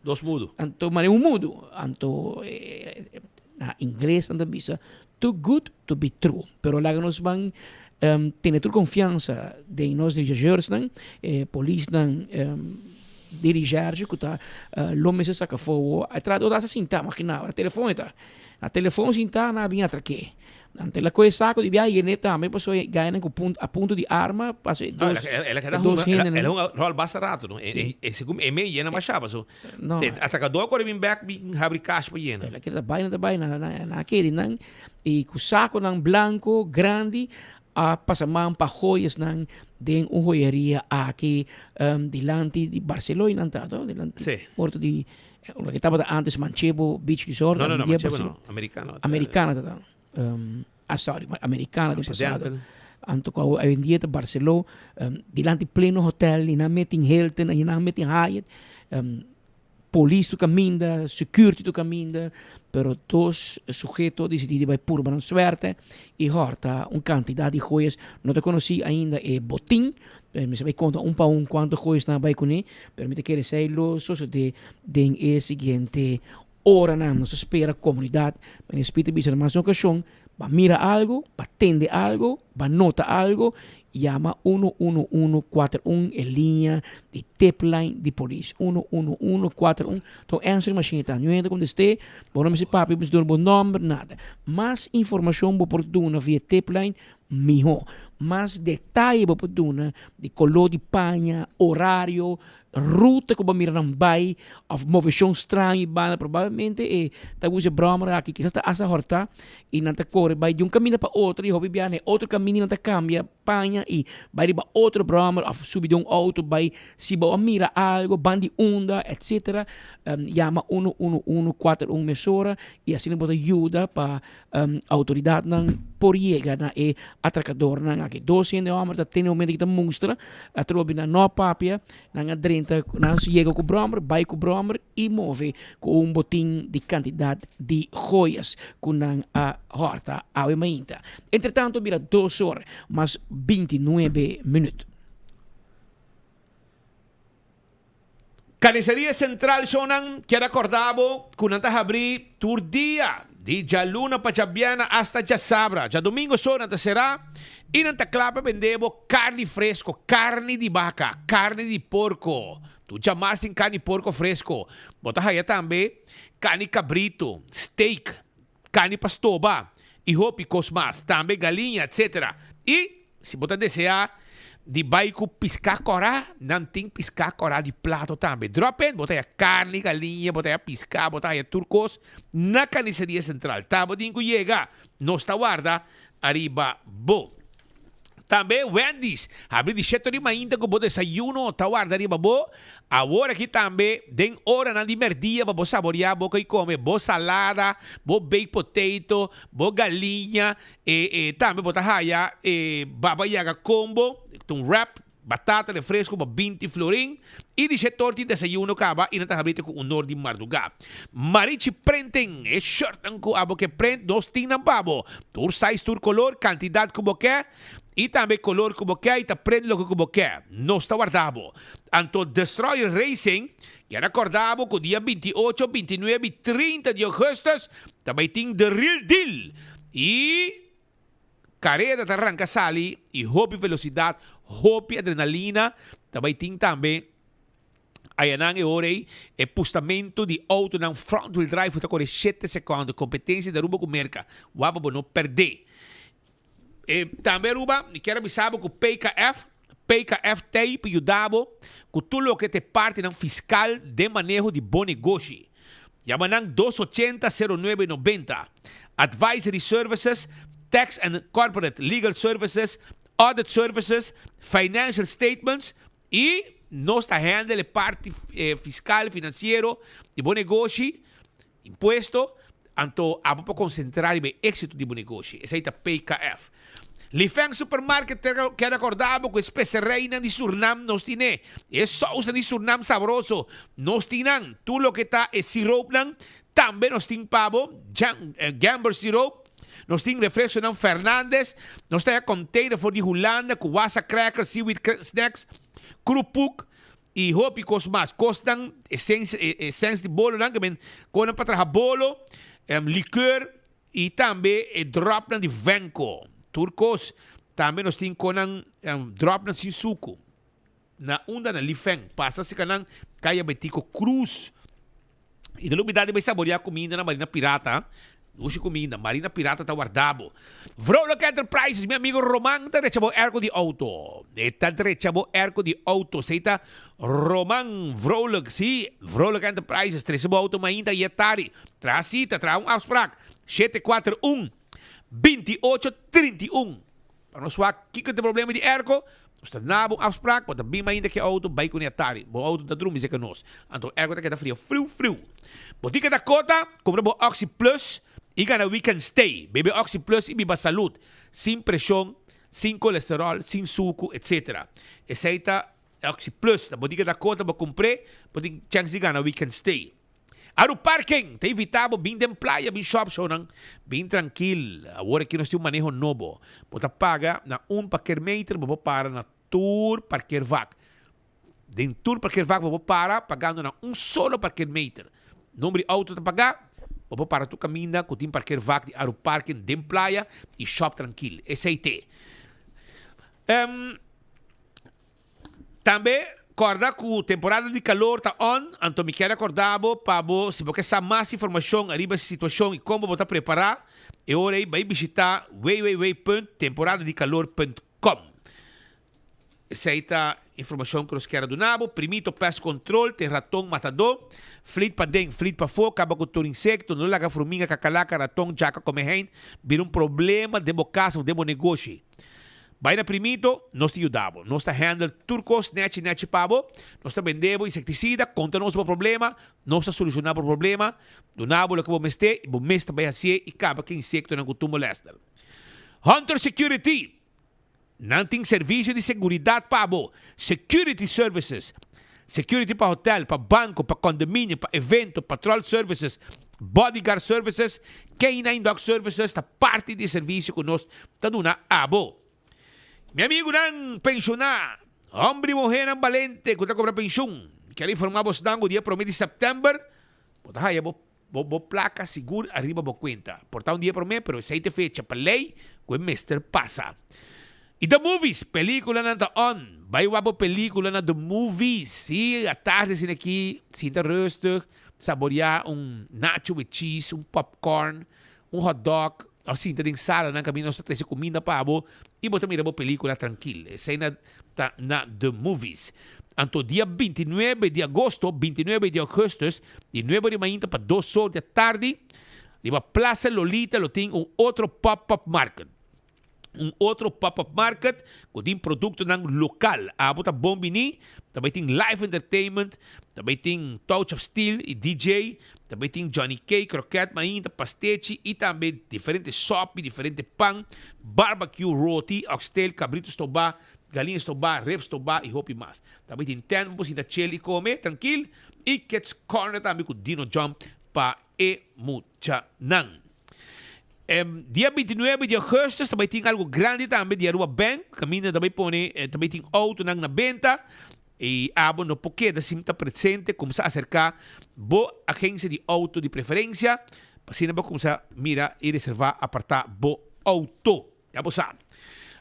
Dos mudu. Anto manera un mudu, anto na ingles nan ta bisa Too good to be true. Pero laga nos ban tene tur confiansa den nos rechercheursnan, e polisnan di recherche cu ta lo mester saca fowo. A trata ora sa sinta, makina, ora telefon e ta. Na telefon sinta nan a bin atrake. Anto el a coge saco di biaha yene tambe pasobra e gainan cu a punto di arma paso e dos El a keda dos hunga, hendenan. el a hunga rol basta rato no. E segun e me yena masha paso. No. Te atracador kore bin bek bin habri cash pa yena. El a keda bai nan ta bai na na a keri nan y cu saconan blanco grandi a pasa man pa joyasnan den un joyeria aki dilanti di Barceló y nan ta to dilanti Sí. puerto di loke tabata antes Manchebo Beach Resort No no no awendia Manchebo Barceló. no Americano. Americana ta ta. Ah sorry Americana den pasado. Occidental. Anto cu awendia ta Barceló dilanti pleno hotel y nan meti Hilton y nan meti Hyatt polis tur caminda security tur caminda pero dos suheto a dicidi di bay purba nan suerte y horta un cantidad di joyas no ta conoci ainda e botin pero mi sa bay conta un pa un cuanto joyas nan a bay cune pero mi ta kere esey lo sosode den e siguiente Oranan nos ta spera komunidat, men e Spiritu bisa na mas un okashon, ba mira algu, ba tende algu, ba nota algu, yama uno uno uno kuater un, e liña di tipline di polis, uno uno uno kuater un, ta un answering machine ta, niun hende ta kontest'é, bo no mester papia, bo mester duna bo nòmber, nada. Mas informashon bo por duna via tipline, mihó. Mas detaye bo por duna di koló di paña, orario, Ruta ku bo mira nan bai òf moveshon straño i banda probablemente e ta usa e bròmer aki kisas ta hasta hòrtá i nan ta kore bai di un kaminda pa otro i hopi biaha na e otro kaminda nan ta kambia paña i bai riba otro bròmer òf subi den un outo bai si bo a mira algo ban di unda etcetera yama uno uno uno kuater un mesora i asina bo ta yuda pa Autoridadnan por yega na e atrakadornan aki. Dos hende homber ta tene momento ki ta mustra, atrobe nan no a papia, nan a drenta, nan a yega ku brommer, bai ku brommer i move ku un botin di kantidat di joyas ku nan a hòrta awe mainta. Entretanto bira dos or mas bintinuebe minüt. Carniceria Central shownan kier a corda bo cu nan ta habri tur dia di djaluna pa djabièrnè hasta djasabra. Djadomingo so nan ta cera y nan ta cla pa bende bo carni fresco, carni di baca, carni di porco. Tur djamars tin carni porco fresco. Bo ta haya tambe carni cabrito, steak, carni pa stoba y hopi cos mas, tambe galiña etc. Y si bo ta desea di bay cu pisca cora, nan tin pisca cora di plato tambe. Drop in, bo ta haya carni, galiña, bo ta haya pisca, bo ta haya tur cos na Carniceria Central. Ta bo tin cu yega, nos ta warda ariba bo. Tambe Wendy's habri di shete ori mainta ku bo desayuno ta warda riba bo. Awor aki tambe den oranan di merdia pa bo saborea bo koi kome bo salada, bo baked potato, bo galiña e e tambe bo ta haya e baba yaga combo, ta un wrap. Batata refresco pa 20 florin y di she torti desayuno caba y nan ta habrite cu unor di marduga. Marichi Printing, e shirtnan cu abo ke print nos tin nan pa bo. Tur size, tur color, cantidad cu bo ke y tambe color cu bo ke y ta print loke cu bo ke. Nos ta warda bo. Anto Destroyer Racing kier a corda bo cu dia 28, 29 y 30 di augustus ta bay tin The Real Deal y. Kareda ta ranka sali i hopi velosidat, hopi adrenalina ta bai tin tambe. Ayanan e ora ei e pustamentu di outonan front wheel drive ku ta kore shete sekònde, kompetensia di Aruba ku Merka. Wak pa bo no pèrdè. E tambe Aruba, mi kier a bisa bo ku PKF, PKF t'ei pa yuda bo ku tur loke ta e partinan fiskal den maneho di bo negoshi. Yama nan dos ochenta sero nuebe nobenta. Advisory services, tax and corporate legal services, audit services, financial statements y nos ta handle e parti fiscal, financiero di bo negoshi, impuesto, anto abo por concentra riba e exito di bo negoshi. Esey ta PKF. Lifeng Supermarket ta kier acorda bo cu e specereynan di Surnam nos tine. E sausnan di Surnam sabroso nos tin nan. Tur loke ta e siroopnan tambe nos tin pa bo. Gember siroop. Nos tin refresconan Fernandes. Nos ta haya container for di Hulanda cu wasa crackers, seaweed snacks, kroepoek y hopi cos mas. Cosnan, essence di bolonan, ke men conan pa traha bolo, liqueur. Y tambe e dropnan di Venco. Tur cos. Tambe nos tin conan dropnan sin sucu. Na unda na Lifeng. Pasa cerca nan Caya Betico Cruz. Y no lubida di bay saborea cuminda na Marina Pirata. Dushi cuminda. Marina Pirata ta warda bo. Vrolijk Enterprises, mi amigo Roman ta drecha bo airco di auto. E ta drecha bo airco di auto. Esey ta Roman Vrolijk. Si, Vrolijk Enterprises. Trece bo auto mainta y e tari. Traha sita, traha un afsprak, 741 28 31. Pa nos wak kiko ta e problema di airco, nos ta naba un afsprak, bo ta bin mainta ku e auto, bai kuné atari. Bo auto ta drumi serka nos. Anto airco ta keda fria friu friu. Bo tin keda kota, kumpra bo Oxi Plus i gana weekend stay. Bebe Oxi Plus i biba salud, sin preshon, sin kolesterol, sin suku, etc. Esei ta Oxi Plus. Bo tin keda kota, bo kumpr'é, bo tin chèns di gana weekend stay. Aru Parking ta invita bo bin den playa bin shop shownan bin trankil. Awor aki nos tin un maneho nobo. Bo ta paga na un parkeermeter bo por para na tur parkeervak. Den tur parkeervak bo por para pagando na un solo parkeermeter. Nomber di auto ta paga, bo por para tur caminda cu tin parkeervak di Aru Parking den playa y shop trankil. Esey te. Tambe, kòrda ku temporada di kalor ta on, anto mi kier a kòrda bo pa bo, si bo ke sa mas informashon ariba e situashon i kon bo ta prepará, e ora ei bai bishitá www.temporadadikalor.com. Esei ta informashon ku nos kier a duna bo. Primito Pest Control te raton matadó, flit paden, flit pafó, kaba ku tur insekto, no laga fruminga, kakalaka, raton, djaka, komehein bira un problema den bo kas òf den bo negoshi. Bai na Primito, nos ta yuda bo. Nos ta handle tur kos nechi nechi pa bo. Nos ta bende bo insektisida, konta nos bo problema, nos ta solushoná bo problema, duna bo loke bo mester i bo mes ta bai hasié i kaba ku e insektonan ku tur molèster. Hunter Security, Nan tin servisio di seguridat pa bo, security services, security pa hotel, pa banko, pa kondominio, pa evento, patrol services, bodyguard services, K-nine dog services ta parti di e servisio ku nos ta duna abo. Mi amigunan penshoná, hòmber i muhénan balente ku ta kobra penshun. Mi kier informa bosnan ku dia prome di sèptèmber bo ta haya bo bo plaka sigur ariba bo kuenta. Por ta un dia prome pero esei ta e fecha pa lei ku e mester pasa. I The Movies, peliculanan ta on. Bai wak bo pelicula na The Movies. Si, atardi asina aki, sinta rustig, saborea un nacho with cheese, un popcorn, un hot dog, of sinta den salanan caminda nos ta trece cuminda pa bo y bo ta mira bo pelicula trankil. Esei na ta na The Movies. Anto dia 29 di agosto, 29 di augustus, di nuebe di mainta pa dos or di atardi, riba Plaza Lolita lo tin un otro pop-up market. Un otro pop-up market ku tin produktonan lokal. Abo ta bon bini, ta bai tin live entertainment, ta bai tin Touch of Steel i DJ, ta bai tin Johnny Cake, kroket mainta, pastechi i tambe diferente sopi, diferente pan, barbecue, roti, oxtail, kabritu stobá, galiña stobá, ribs stobá i hopi mas. Ta bai tin tent pa bo sinta chill i kome trankil i Kids Corner tambe ku Dino Jump pa e muchanan. Dia 29 di augustus ta bai tin algo grandi tambe di Aruba Bank, caminda ta bai pone, ta bai tin autonan na benta y abo no por keda sin ta presente, cumsa acerca bo agencia di auto di preferencia pa asina bo cumsa mira y reserva aparta bo auto. Ya bo sa.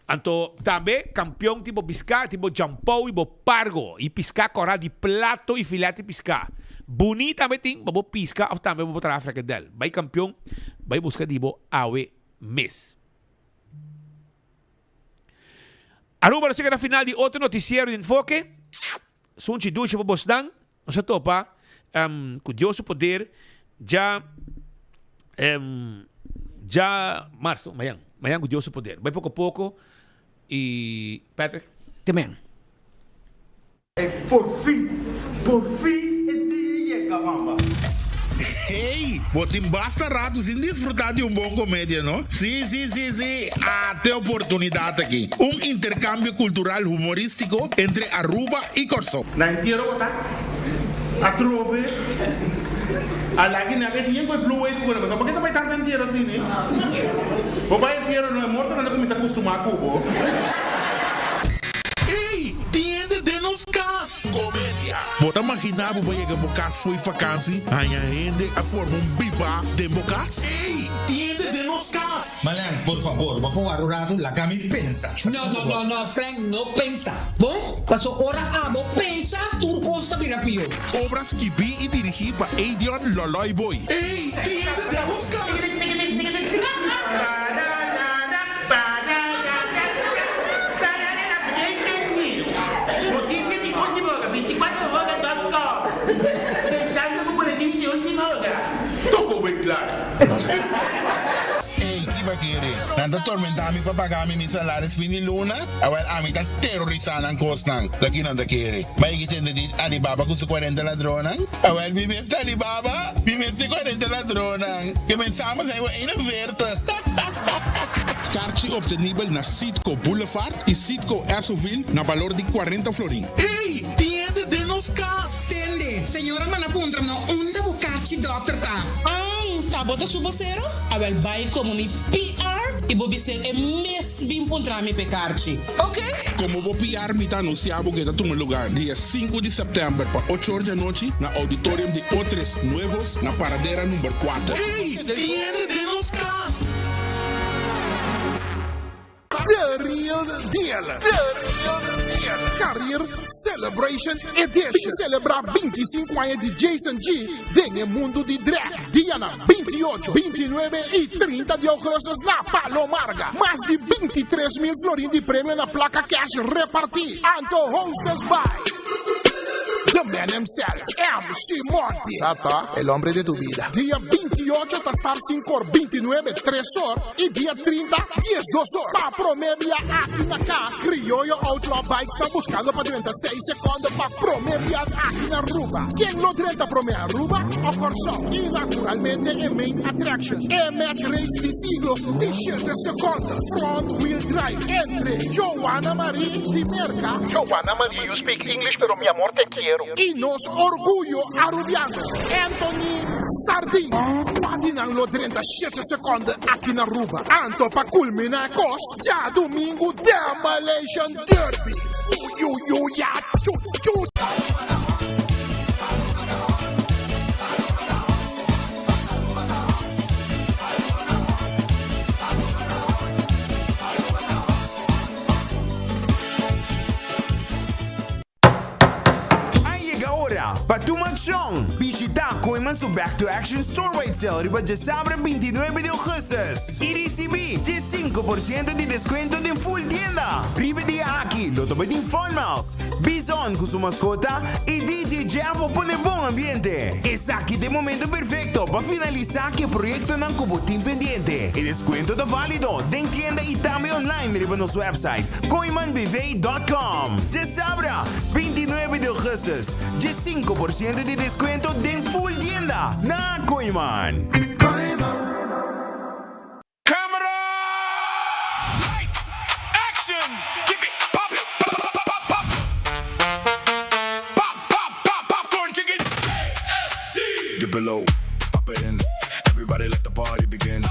Anto tambe kampion tin bo piská, tin bo djampou i bo pargo i piská kòrá di plato i filet di piská. Buní tambe tin pa bo piska òf tambe pa bo traha frikadèl. Bai kampion, bai buska di bo awe mes. Aruba nos yega na final di otro notisiero di Enfoke. Sunchi dushi pa bosnan. Nos a topa ku Dios su poder dja dja marzo, mayan, mayan ku Dios su poder. Bai poko poko i Patrick. Te mayan. E porfin, porfin e dia yega mama. Hey, bo tin basta rato sin disfruta di un bon comedia, no? Sí, sí, sí, sí, ate oportunidad aki. Un intercambio cultural humoristico entre Aruba y Corsou. Na entiero bo ta atrobe a lagi nan e tin ku e blue wave ku nan pasobra ke ta bai tantu entiero asina bo bai entiero no e mortonan ta kuminsa kustumá ku bo. Ey, tin hende den nos kas! Komedia. Bo ta maginá bo bo yega bo kas fo'i fakansi, haña hende a forma un bibá den bo kas? Ey, tin hende den nos kas! Marlene, por fabor, bo por wara un ratu? Laga mi pensa. No, no, no, no, Frank, no pensa. Bon, paso ora abo pensa, tur cos ta bira pió. Obra skibí i dirigí pa Edion Loloy Boy. Ey, tin hende den nos kas! Noticia di ultima ora, 24 hora dot com, Pensando cu boletin di ultima ora. Toko wey klaar. Ey, ki ba kere? Nan ta tormenta mi pa paga mi mi salaris fin di luna? Awel, ami ta terorisa nan kosnan. Ta ki nan ta kere? Ba yegi tende di Alibaba ku su kuarenta ladronnan? Awel, mi mes ta Alibaba, mi mes ta e kuarenta ladronnan. Ke men samen zijn we 41. Karchi obtenibel na Citgo Boulevard y Citgo Essoville na balor di 40 florin. Ey! Tin hende den nos kas! Tende, señora manda puntra no unda bo karchi dokter ta. An, ta bo ta su bosero? Awel bai komo mi PR i bo bis'é e mes bin puntra mi p'e karchi, oke? Komo bo PR mi ta anunsiá bo ke ta tuma lugar dia sinku di sèptèmber pa ocho or di anochi na Auditorium di Otres Nuevos na Paradera number kuater. Ey! Tin hende den nos kas! The Real Deal! The Real Deal! Career Celebration Edition! Bin celebra 25 aña di Jason G den e mundo di drag. Dianan 28, 29 y 30 di augustus na Palo Marga. Mas di 23 mil florin di premio na placa cash reparti. Anto hostess by The man himself, MC Monty. Sato, el hombre de tu vida. Dia 28 ta start 5 or, 29 3 or y dia 30 12 or. Pa prome bia aki na cas, Criollo Outlaw Bikes ta buscando pa drenta 6 secondo pa prome bia aki na Aruba. Ken lo drenta prome Aruba o Corsou? Y naturalmente e main attraction, e match race di siglo di 7 secondo, front wheel drive entre Joanna Marie di Merca, Joanna Marie, you speak English pero mi amor te quiero. Y nos orguyo Arubiano, Anthony Sardin. Cua di nan lo drenta shete seconde aki na Aruba? Anto pa culmina e cos, djadumingu Demolition Derby. Uyuyuya chu chu. ora pa tuma akshon! Bishitá Kooyman su Back to Action Store-wide Sale riba djasabra 29 di ougùstùs i risibí 15% di deskuento den ful tienda! Riba e dia aki lo ta bai tin Fun Miles, Bison ku su maskota i DJ Jeff pa pone bon ambiente. Esaki ta e momento perfekto pa finalisá ku e proyektonan ku bo tin pendiente. E deskuento ta válido den tienda i tambe online riba nos website kooimanbv.com. Djasabra, 29 di ougùstùs, 15% di deskuento den ful tienda na Kooiman. Camera! Lights! Action! Give it! Pop it! Pop pop pop pop pop! Pop pop pop popcorn chicken! KFC! Dip it low, pop it in. Everybody let the party begin.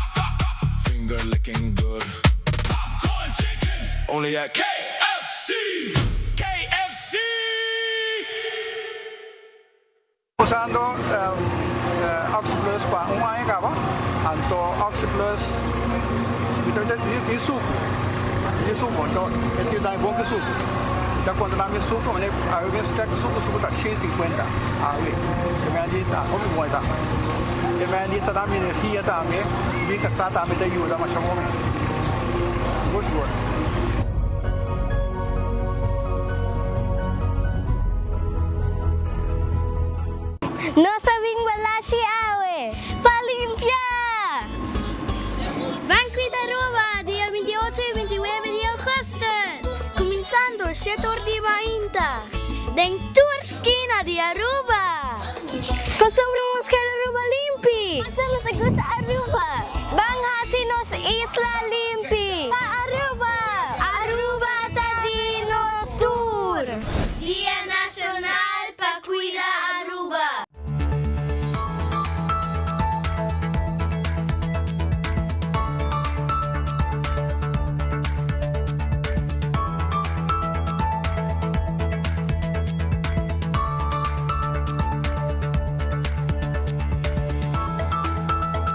Finger licking good. Popcorn chicken! Only at KFC! KFC! Usando Oxi Plus pa un aña caba, anto Oxi Plus mi ta di sucu, di sucu, anto e tin dai bon ki sucu. Mi ta controla mi sucu, mane awe mes check sucu, sucu ta 150 awe, e men di ta hopi bon e ta. E men di ta da mi energia tambe, mi casa tambe ta yuda masha bon mes, sigur sigur. Nos a bin Balashi awe pa limpia! Ban Cuida Aruba dia 28 y 29 di augustus, cuminsando shete or di mainta, den tur skina di Aruba! Pasobra nos ker Aruba limpi! Pasobra nos a gusta Aruba! Ban haci nos isla limpi! Pa Aruba! Aruba ta di nos tur! Dia Nacional pa Cuida.